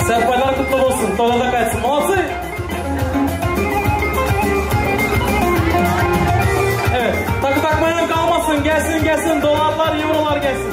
Speaker 10: Serpaylar kutlu bolsun. Toylarda gaýtsyn. Molodцы! Evet. Takı takmayan kalmasın. Gelsin gelsin. Dolarlar, eurolar gelsin.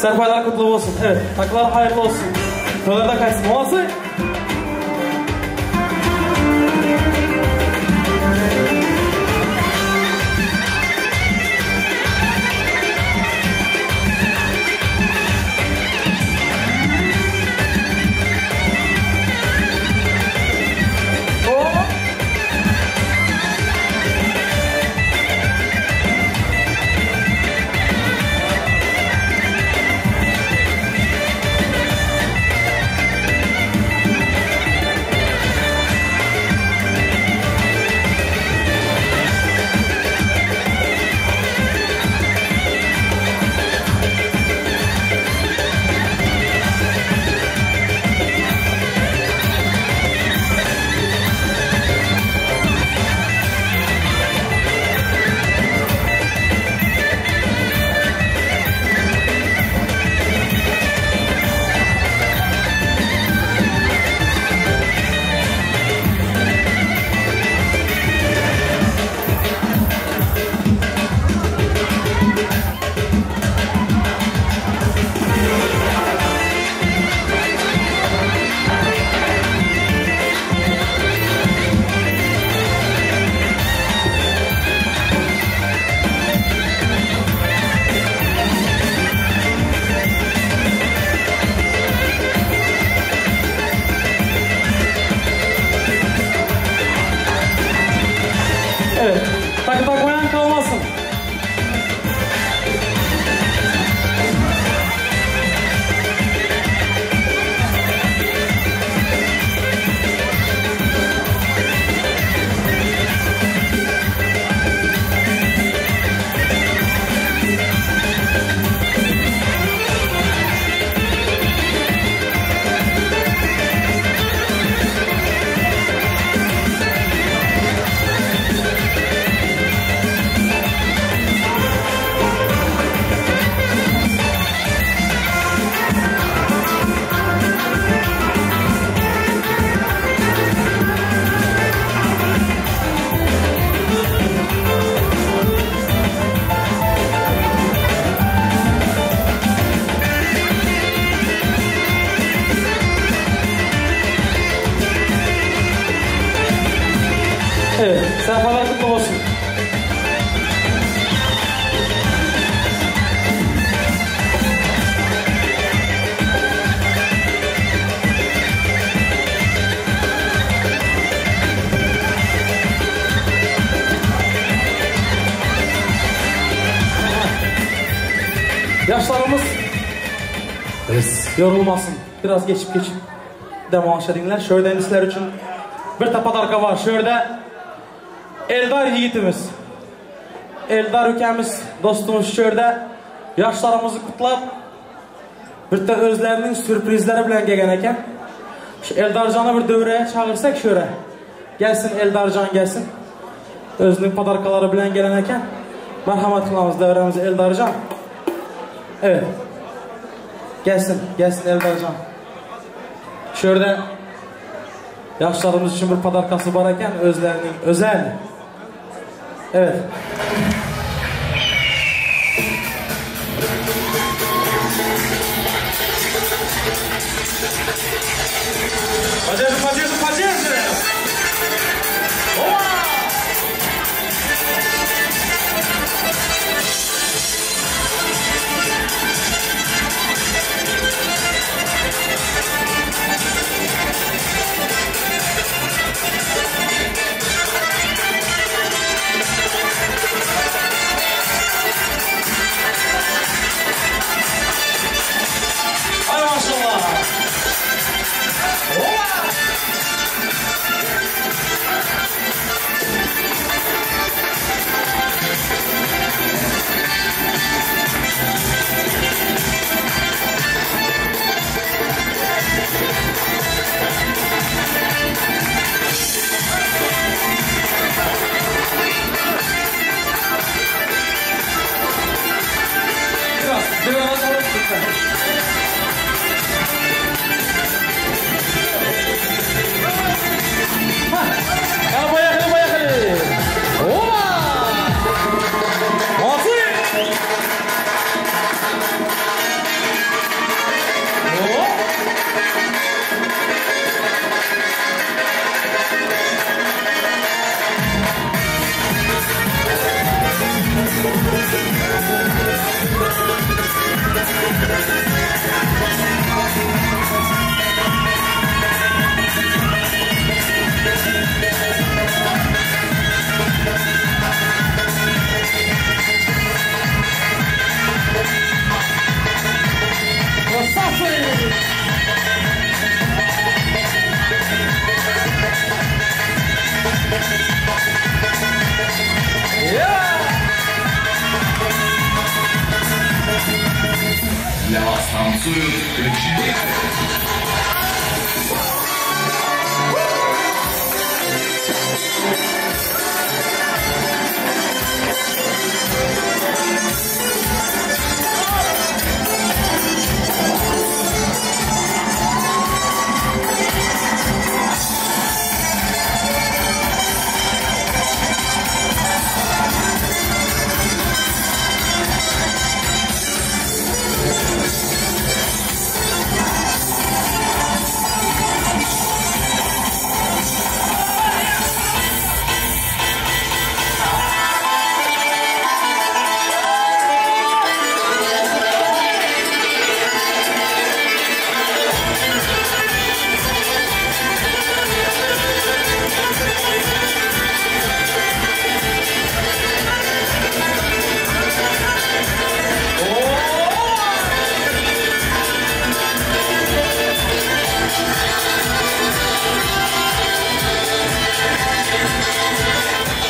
Speaker 10: Serpaýlar kutly bolsun. Evet, taklar haýyrly bolsun. Toýlarda gaýtsyn. Molodцы! Evet. Takı takmayan kalmasın. Evet, serpalar kutlu olsun. Yaşlarımız yorulmasın. Biraz geçip geçip dem edinler. Şöyle sizler için bir tapadarka var. Şöyle Eldar yiğitimiz. Eldar ülkemiz, dostumuz şöyle yaşlarımızı kutlap bir de özlerinin sürprizleri bilen gelen eken. Şu Eldarcan'ı bir dövreye çağırsak şöyle. Gelsin Eldarcan gelsin. Özünün padarkaları bilen gelen eken. Merhamet kılamız devremize Eldarcan. Evet. Gelsin, gelsin Eldarcan. Şöyle yaşlarımız için bir padarkası var eken özlerinin özel. Evet. Поддержим, поддержим, поддержим! Опа! Hay maşallah! Ola! Biraz, biraz alalım lütfen. Ya поехали, поехали! Опа! Молодцы!
Speaker 13: Для вас танцуют джигиты.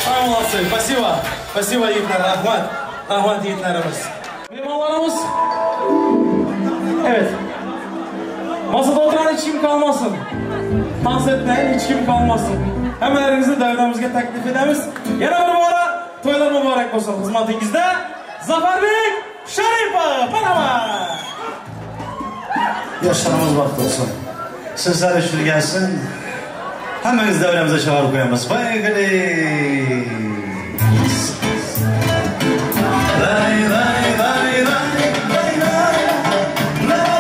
Speaker 10: Ay молодцы. Спасибо. Спасибо, ýigitler. Rahmat. Rahmat ýigitlerimiz. Mehmanlarymyz. Evet. Masada oturan hiç kim kalmasyn. Tans etmeýän hiç kim kalmasyn. Hemmeleriňizi daýramyzga teklip edemiz. Ýene bir bora toýlar mübarek bolsun. Hyzmatyňyzda Zafarbek Şaripov. Merhaba.
Speaker 12: Yaşlarımız bahtlı olsun. Sözler üçlü gelsin. Hemmenizi devremize çağırıp koyamız. Baygılı. Lay lay lay lay lay lay lay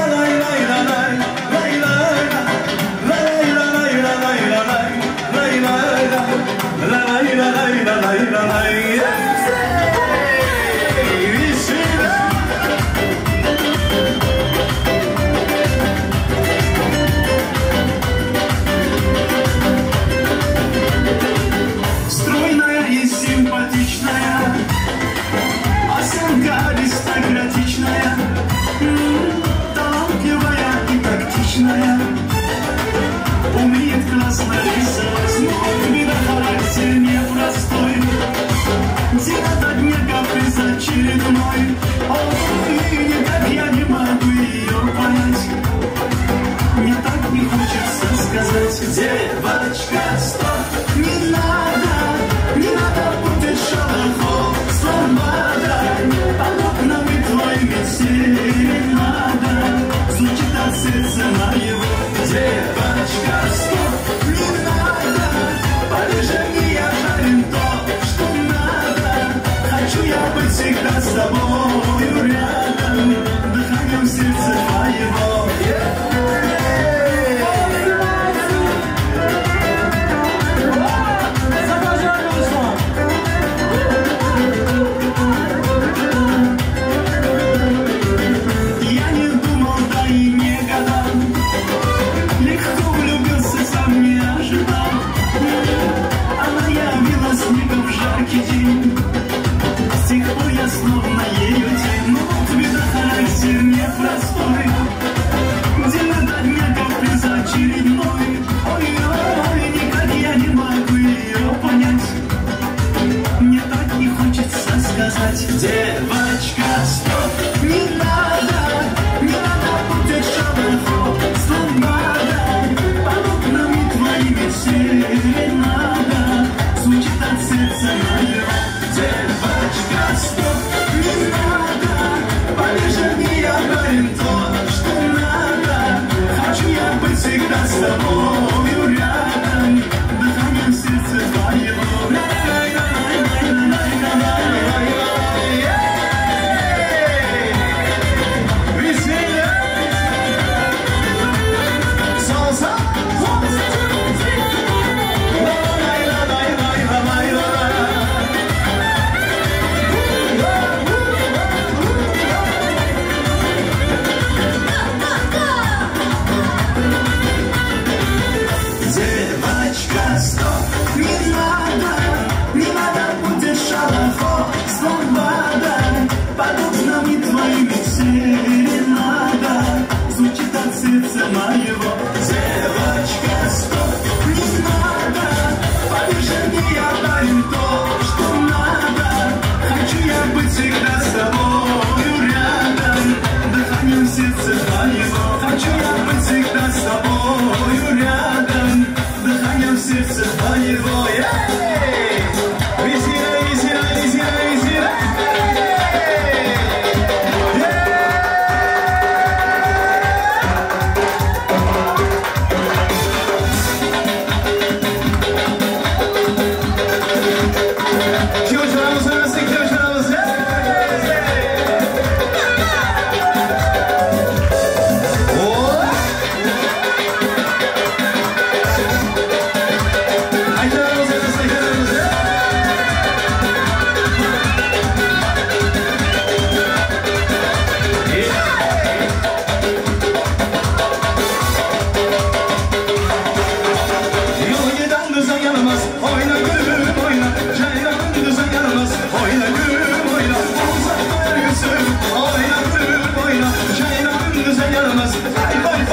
Speaker 12: lay lay lay lay lay lay lay lay lay lay lay lay lay.
Speaker 13: Стройная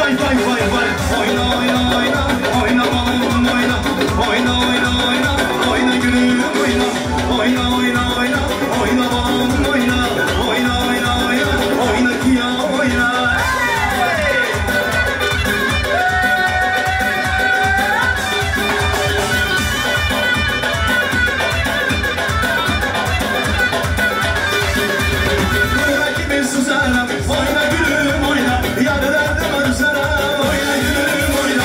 Speaker 13: Vay vay vay vay. Oyna oyna oyna. Oyna balım oyna. Oyna oyna oyna. Oyna gülüm oyna. Oyna oyna oyna. Oyna balım oyna. Oyna oyna oyna. Oyna kiya oyna. Hey! Kimi susarım, oyna gülüm oyna. Yar derdim sana, oyna gülüm oyna.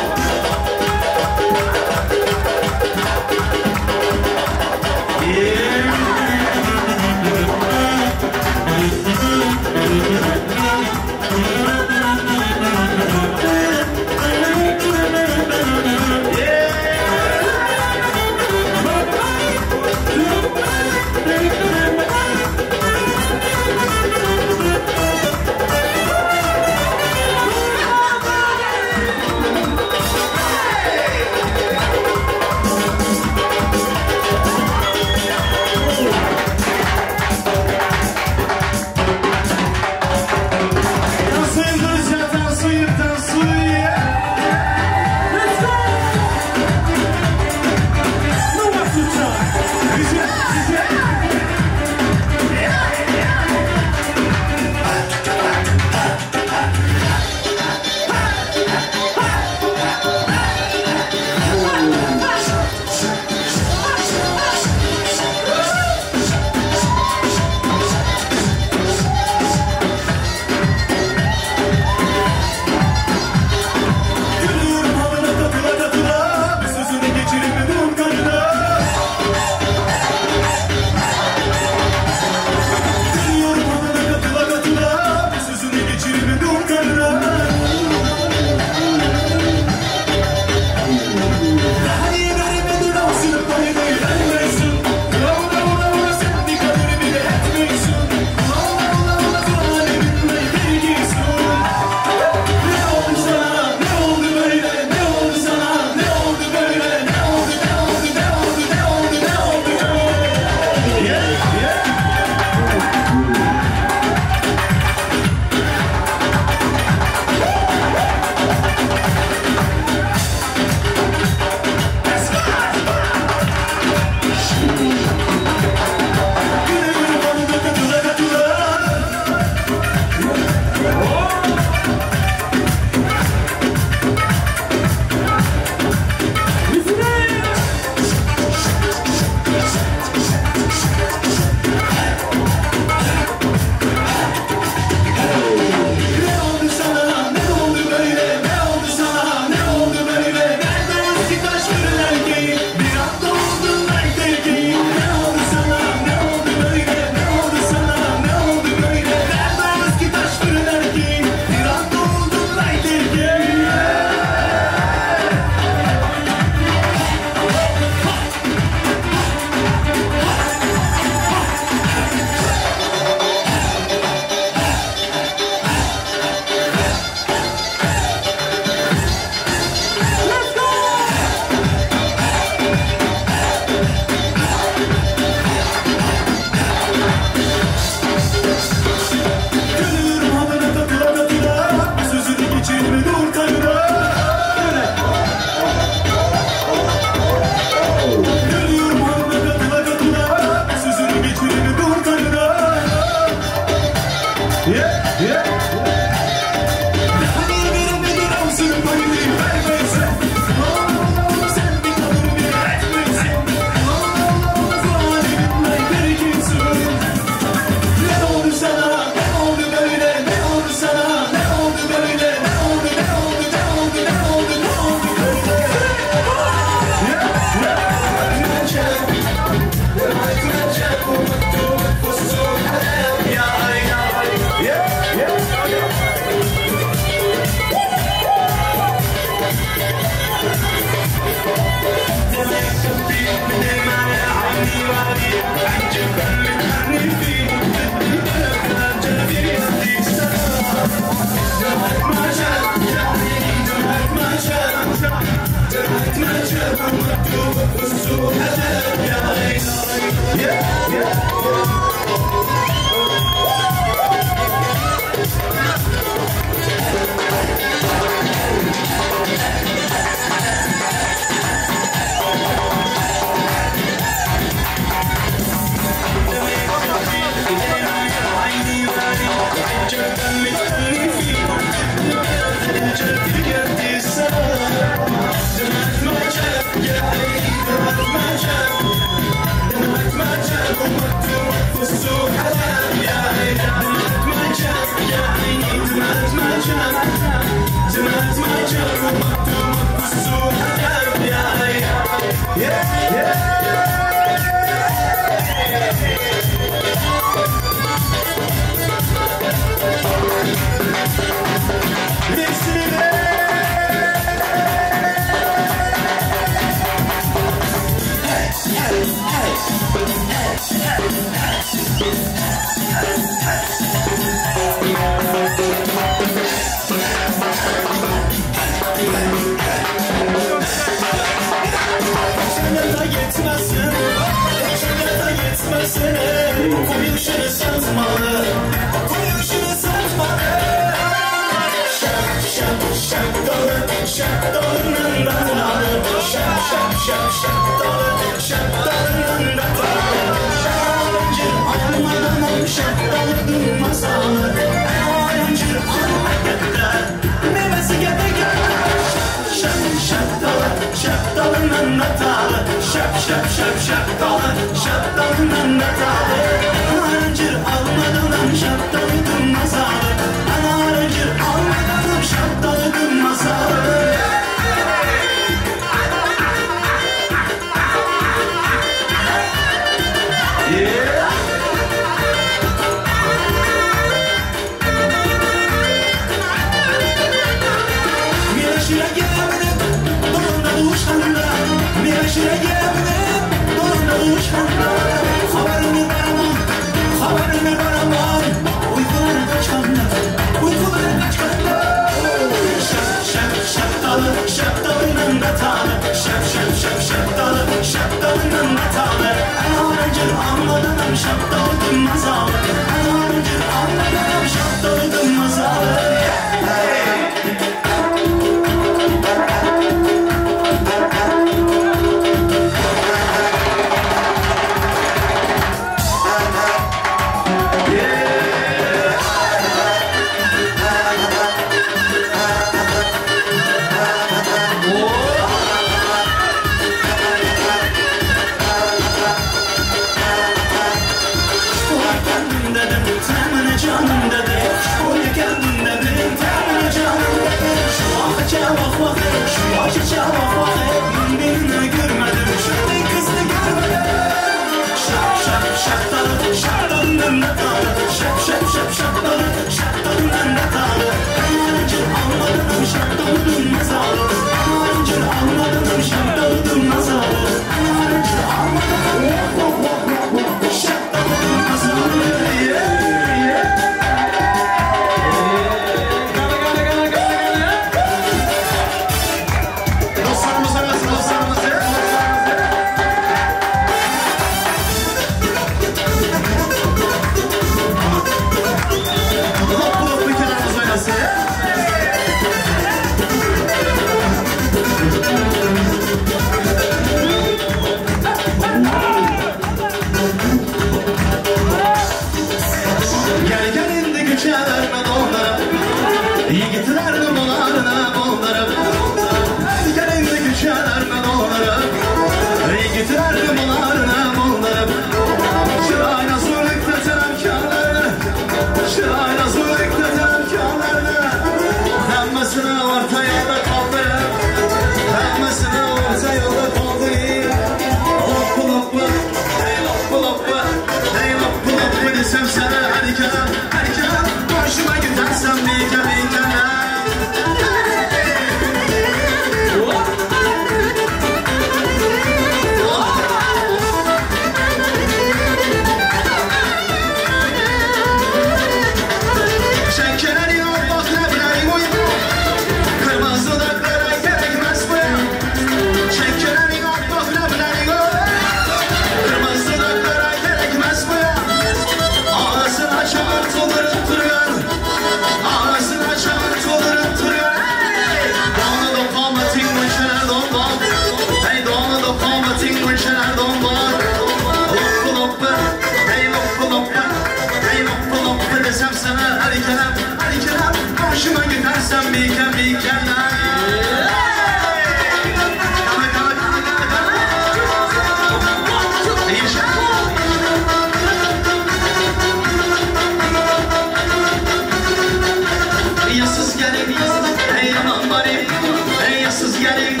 Speaker 13: gelin,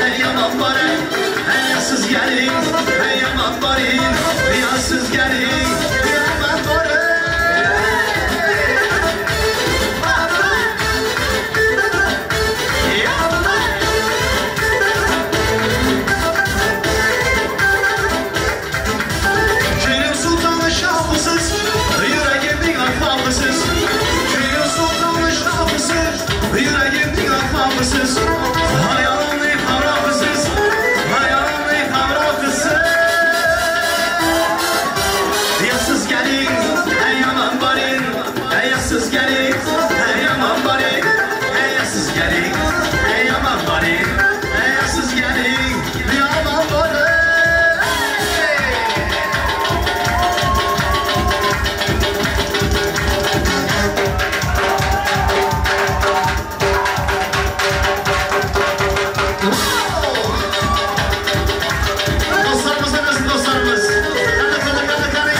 Speaker 13: ey yaman barın. Hayasız gelin, ey yaman barın. Hayasız gelin, yaman barın. Köyüm sultanı şahısız, yüreğimin ahbabısız. Köyüm sultanı şahısız, yüreğimin ahbabısız. Hayalımın harabısız, hayalımın harabısız. Yasız gelin, ey yaman barın. Ey yasız gelin, ey yaman barın. Ey yasız gelin, ey yaman barın. Ey yasız gelin, yaman barın. Dostlarımız arasın dostlarımız. Kanı kanı kanı kanı.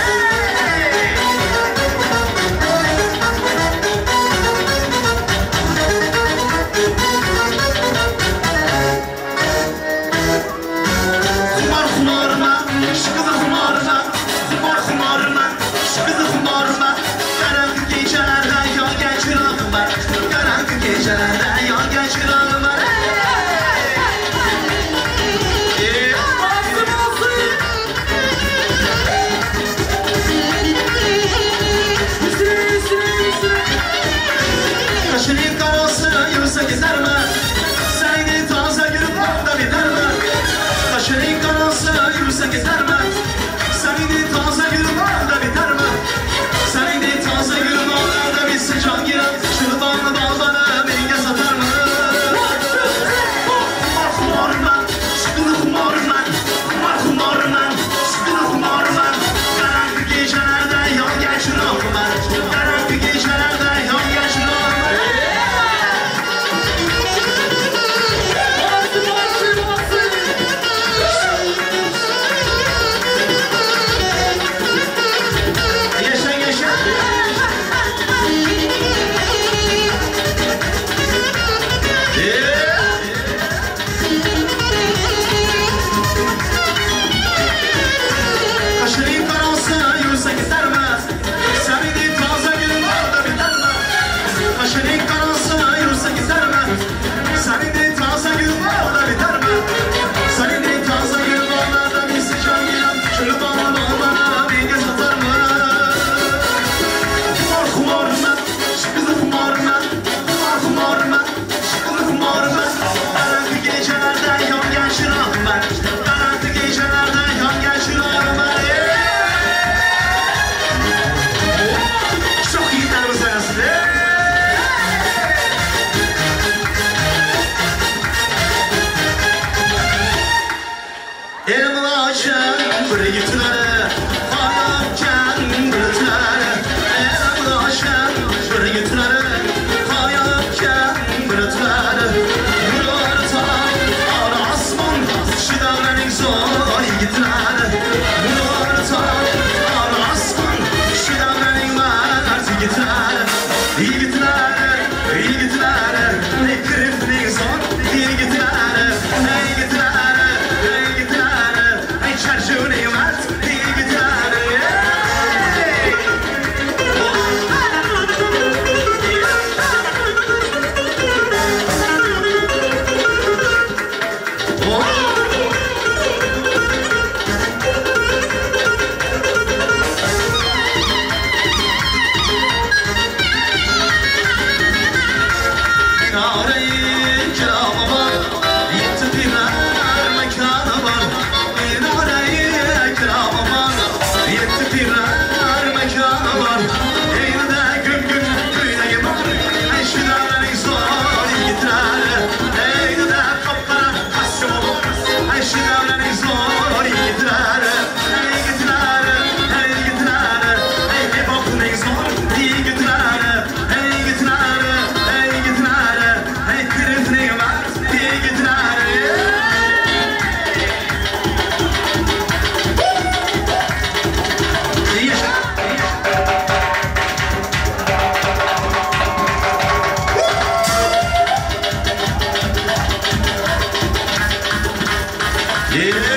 Speaker 13: Kumar kumarına, şu kızı kumarına, kumar kumarına, şu kızı kumarına. Karanlık gecelerde yol gel çırağım var. Karanlık gecelerde yol gel çırağım var. Kaşının karası yürüse gider mi? Seni taze gül bağda biter mi? Kaşının karası yürüse gider mi? Seni taze gül bağda biter mi? Seni taze gül bağda bitse can girer. Şırdanlı bağları menge satar mı? Kumar kumarına, şıkılı kumarına, kumar kumarına, şıkılı kumarına. Karanlık gecelerde yan gel çırağıma. Karanlık gecelerde yan gel çırağıma. Yaşa yaşa. Kaşının karası yürüse gider mi? Seni de taze gül bağda biter mi? Kaşının karası yürüse gider mi? Seni de taze gül bağda biter mi? Seni de taze gül bağda bitse can giren. Şunu bana bağlara menge satar mı? Kumar kumarına, şu kızı kumarına, kumar kumarına, şu kızı kumarına. Karanlık gecelerde yan gel çırağım ben. Karanlık gecelerde yan gel çırağım ben. Çok yiğitlerimiz oynasın. Elmaşın bir yiğitleri, Hayalken bir Elmaşın bir yiğitleri, Hayalken bir Yurta ar asman, şu davranın zor yiğitleri. Yurta ar asman, şu davranın mert yiğitleri. Yiğitleri, yiğitleri, Kripnin zor yiğitleri. Yiğitleri, yiğitleri, Çerçevini mert yiğitleri. Yeah.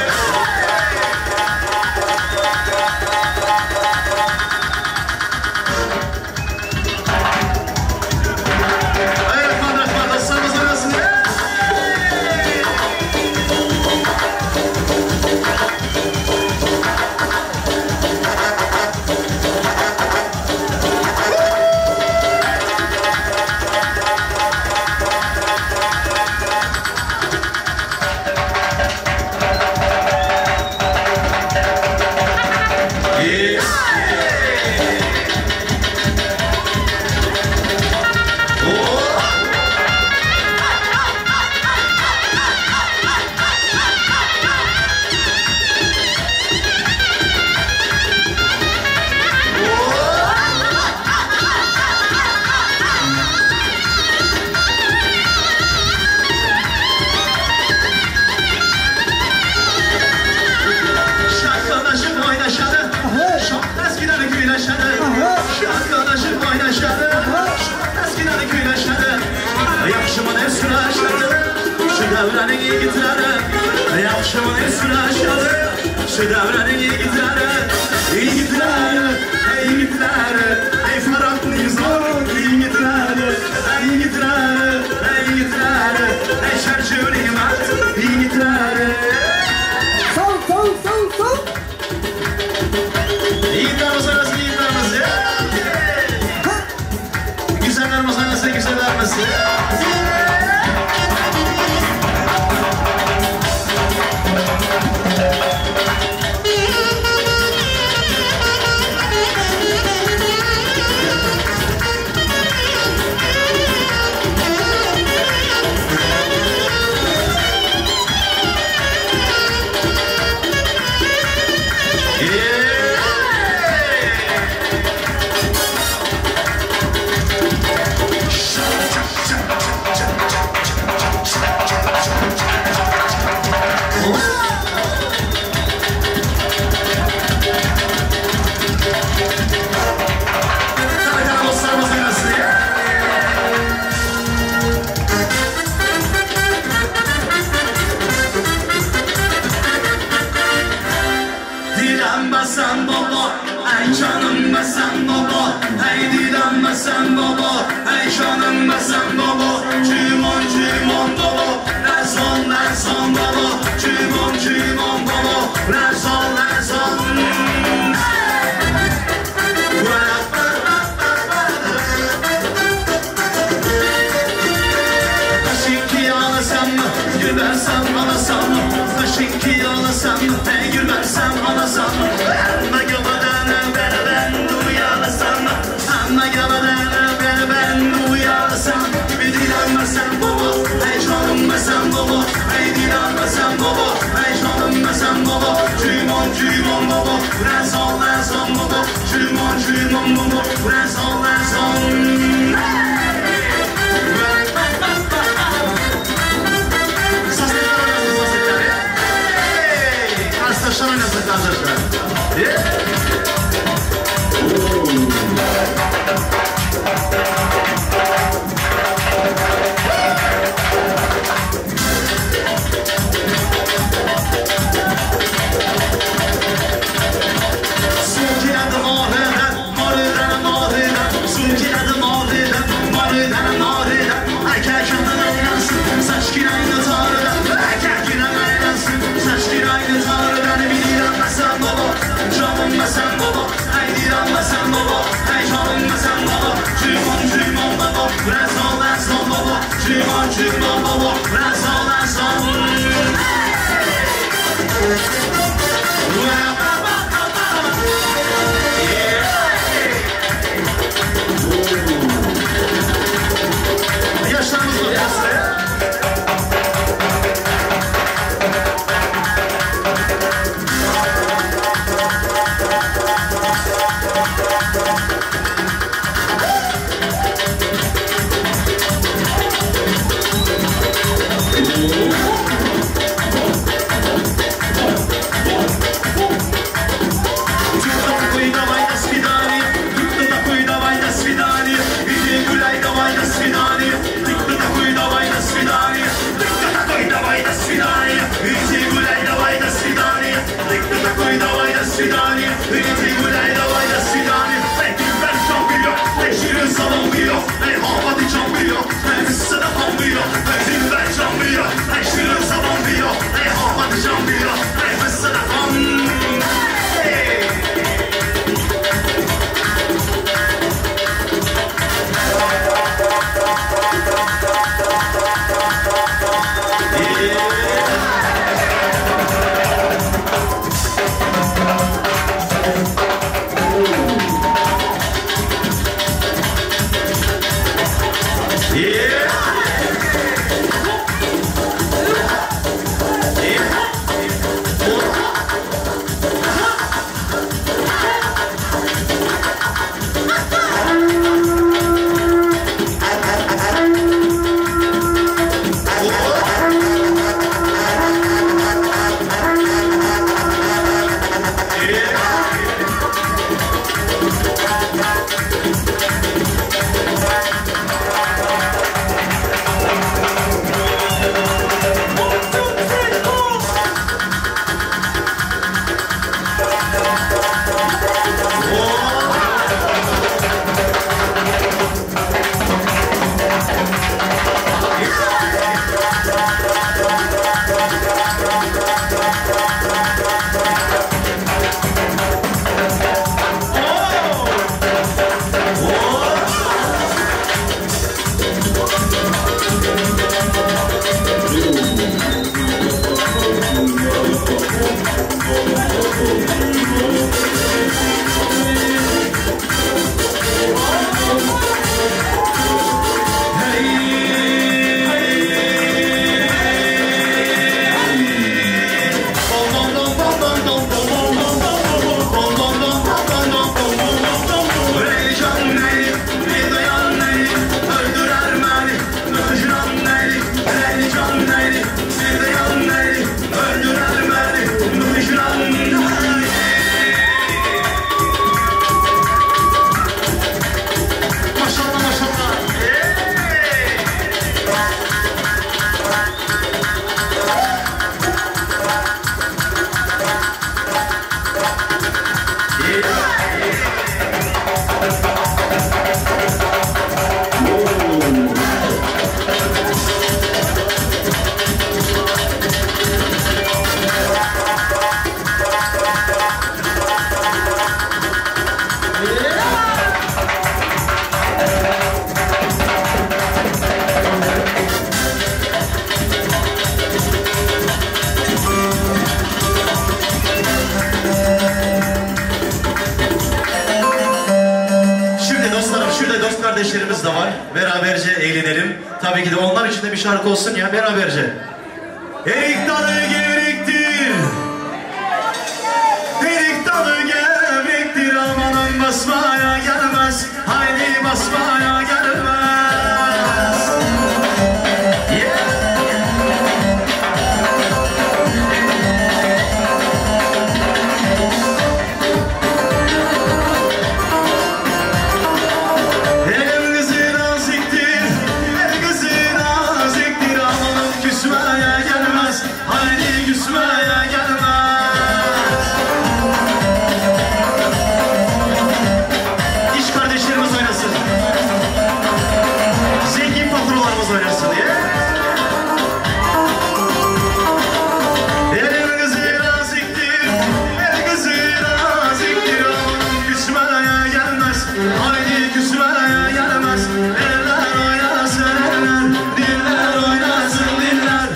Speaker 12: Tabii ki de onlar için de bir şarkı olsun ya beraberce. Erik dalı gevrektir. Erik dalı gevrektir. Amanın basmaya gelmez. Haydi basmaya gelmez. Yeah. El kızı naziktir, el kızı naziktir. Amanın küsmeye gelmez, haydi küsmeye gelmez. İş kardeşlerimiz oynasın. Zengin patronlarımız oynasın. Yeah. El kızı naziktir, el kızı naziktir. Amanın küsmeye gelmez, haydi küsmeye gelmez. Eller oynasın eller, diller oynasın diller.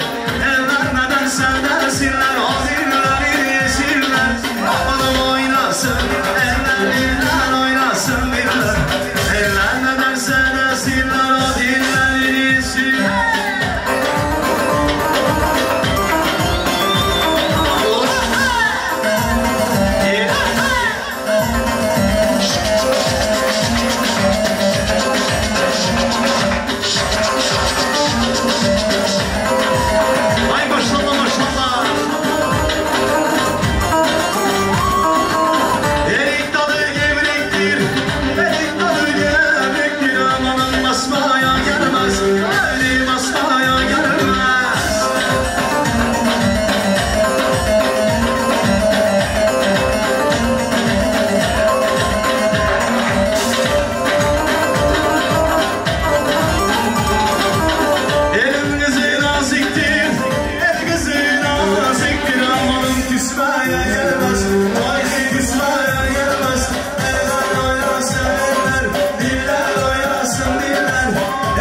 Speaker 12: Eller ne derse desinler, o dilleri yesinler. Amanın oynasın, eller diller oynasın diller. Eller ne derse desinler, o dilleri yesinler. Ay maşallah maşallah. Erik dalı gevrektir, erik dalı gevrektir. Amanın basmaya gelmez, eli basmaya gelmez. El kızı naziktir, el kızı naziktir. Amanın küsmeye gelmez, haydi küsmeye gelmez. Eller oynasın eller, diller oynasın diller.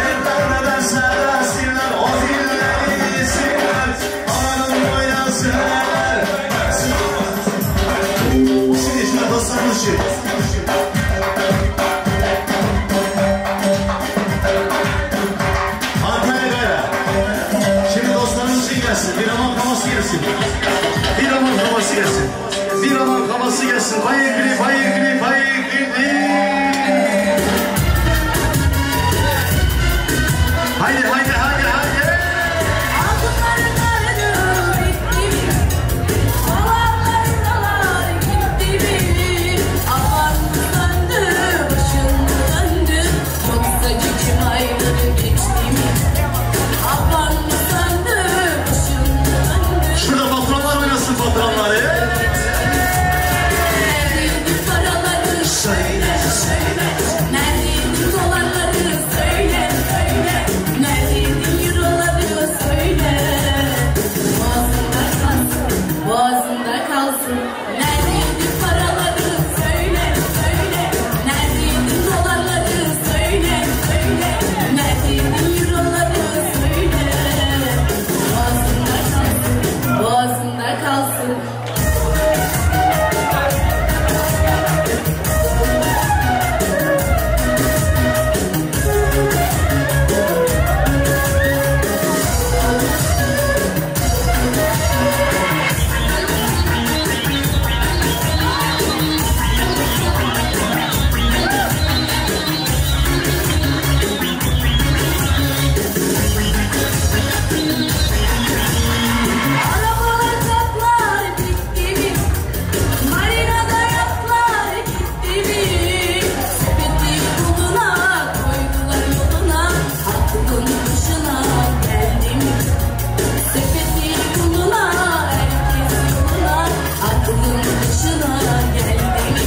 Speaker 12: Eller ne derse desinler, o dilleri yesinler. Amanın oynasın eller. Şimdi şuna dostlarımız için. Antalya Gayra. Şimdi dostlarımız için gelsin. Bir aman havası gelsin. Bir aman havası gelsin. Bir aman havası gelsin. Hayırlı, hayırlı, hayırlı. Haydi, haydi, haydi, haydi. Şurada patronlar oynasın patronları.
Speaker 9: Söyle söyle, neredeydin dolarları söyle söyle, neredeydin euroları söyle. Boğazında kalsın, boğazında kalsın. Neredeydin paraları söyle söyle, neredeydin dolarları söyle söyle, neredeydin euroları söyle. Boğazında kalsın, boğazında kalsın. Arabalar katlar gitti mi? Marinada yatlar gitti mi? Sepeti koluna koydular yoluna. Aklın başına geldi mi? Sepeti koluna herkes yoluna. Aklın başına geldi mi?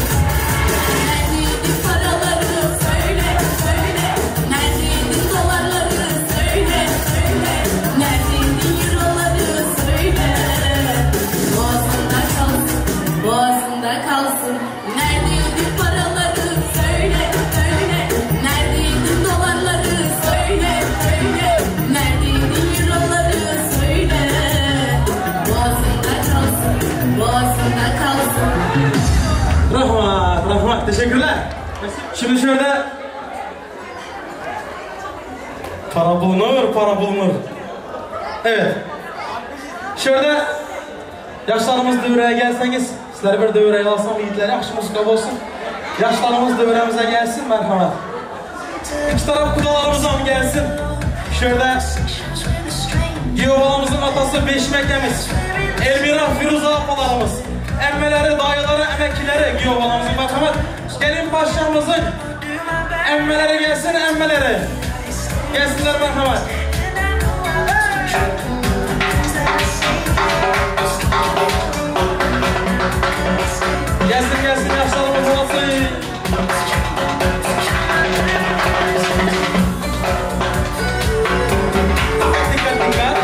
Speaker 9: Neredeydi paraları söyle söyle. Neredeydin dolarları söyle söyle. Neredeydin euroları söyle. Boğazında kalsın, boğazında kalsın. Neredeydin paraları söyle söyle. Neredeydin dolarları söyle söyle. Neredeydin euroları söyle. Boğazında kalsın, boğazında kalsın.
Speaker 10: Rahmat, rahmat. Teşekkürler. Şimdi şöyle. Para bulunur, para bulunur. Evet. Şöyle yaşlarımız dövrəyə gəlsəniz, sizləri bir dövrəyə alsam, yiğitlər yaxşı muzika olsun. Yaşlarımız dövrəmizə gəlsin, mərhəmət. İki taraf kudalarımız ham gelsin. Şöyle Giyobalamızın atası Beşmekemiz, Elmira Firuza apalarımız, emmeleri, dayıları, emekileri Giyobalamızın merhamet. Gelin paşamızın emmeleri gelsin, emmeleri. Gelsinler merhamet. Gelsin gelsin yaşlarımız olsun. Dikkat dikkat.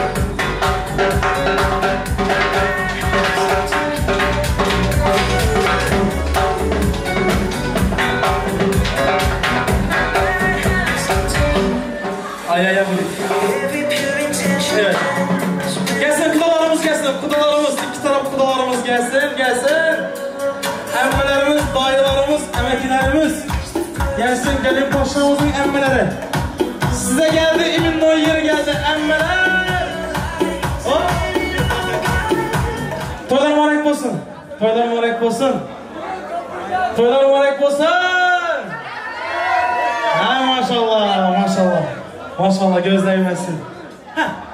Speaker 10: Ay ay ay. Evet. Gelsin kudalarımız gelsin. Kudalarımız, iki taraf kudalarımız gelsin, gelsin. Emmelerimiz, dayılarımız, emekilerimiz. Gelsin, gelin paşamızın emmeleri. Size geldi, imin boyu yeri geldi. Emmeler. Hop. Toylar mübarek olsun. Toylar mübarek olsun. Toylar mübarek olsun. Ha maşallah, maşallah. Maşallah göz değmesin. Heh.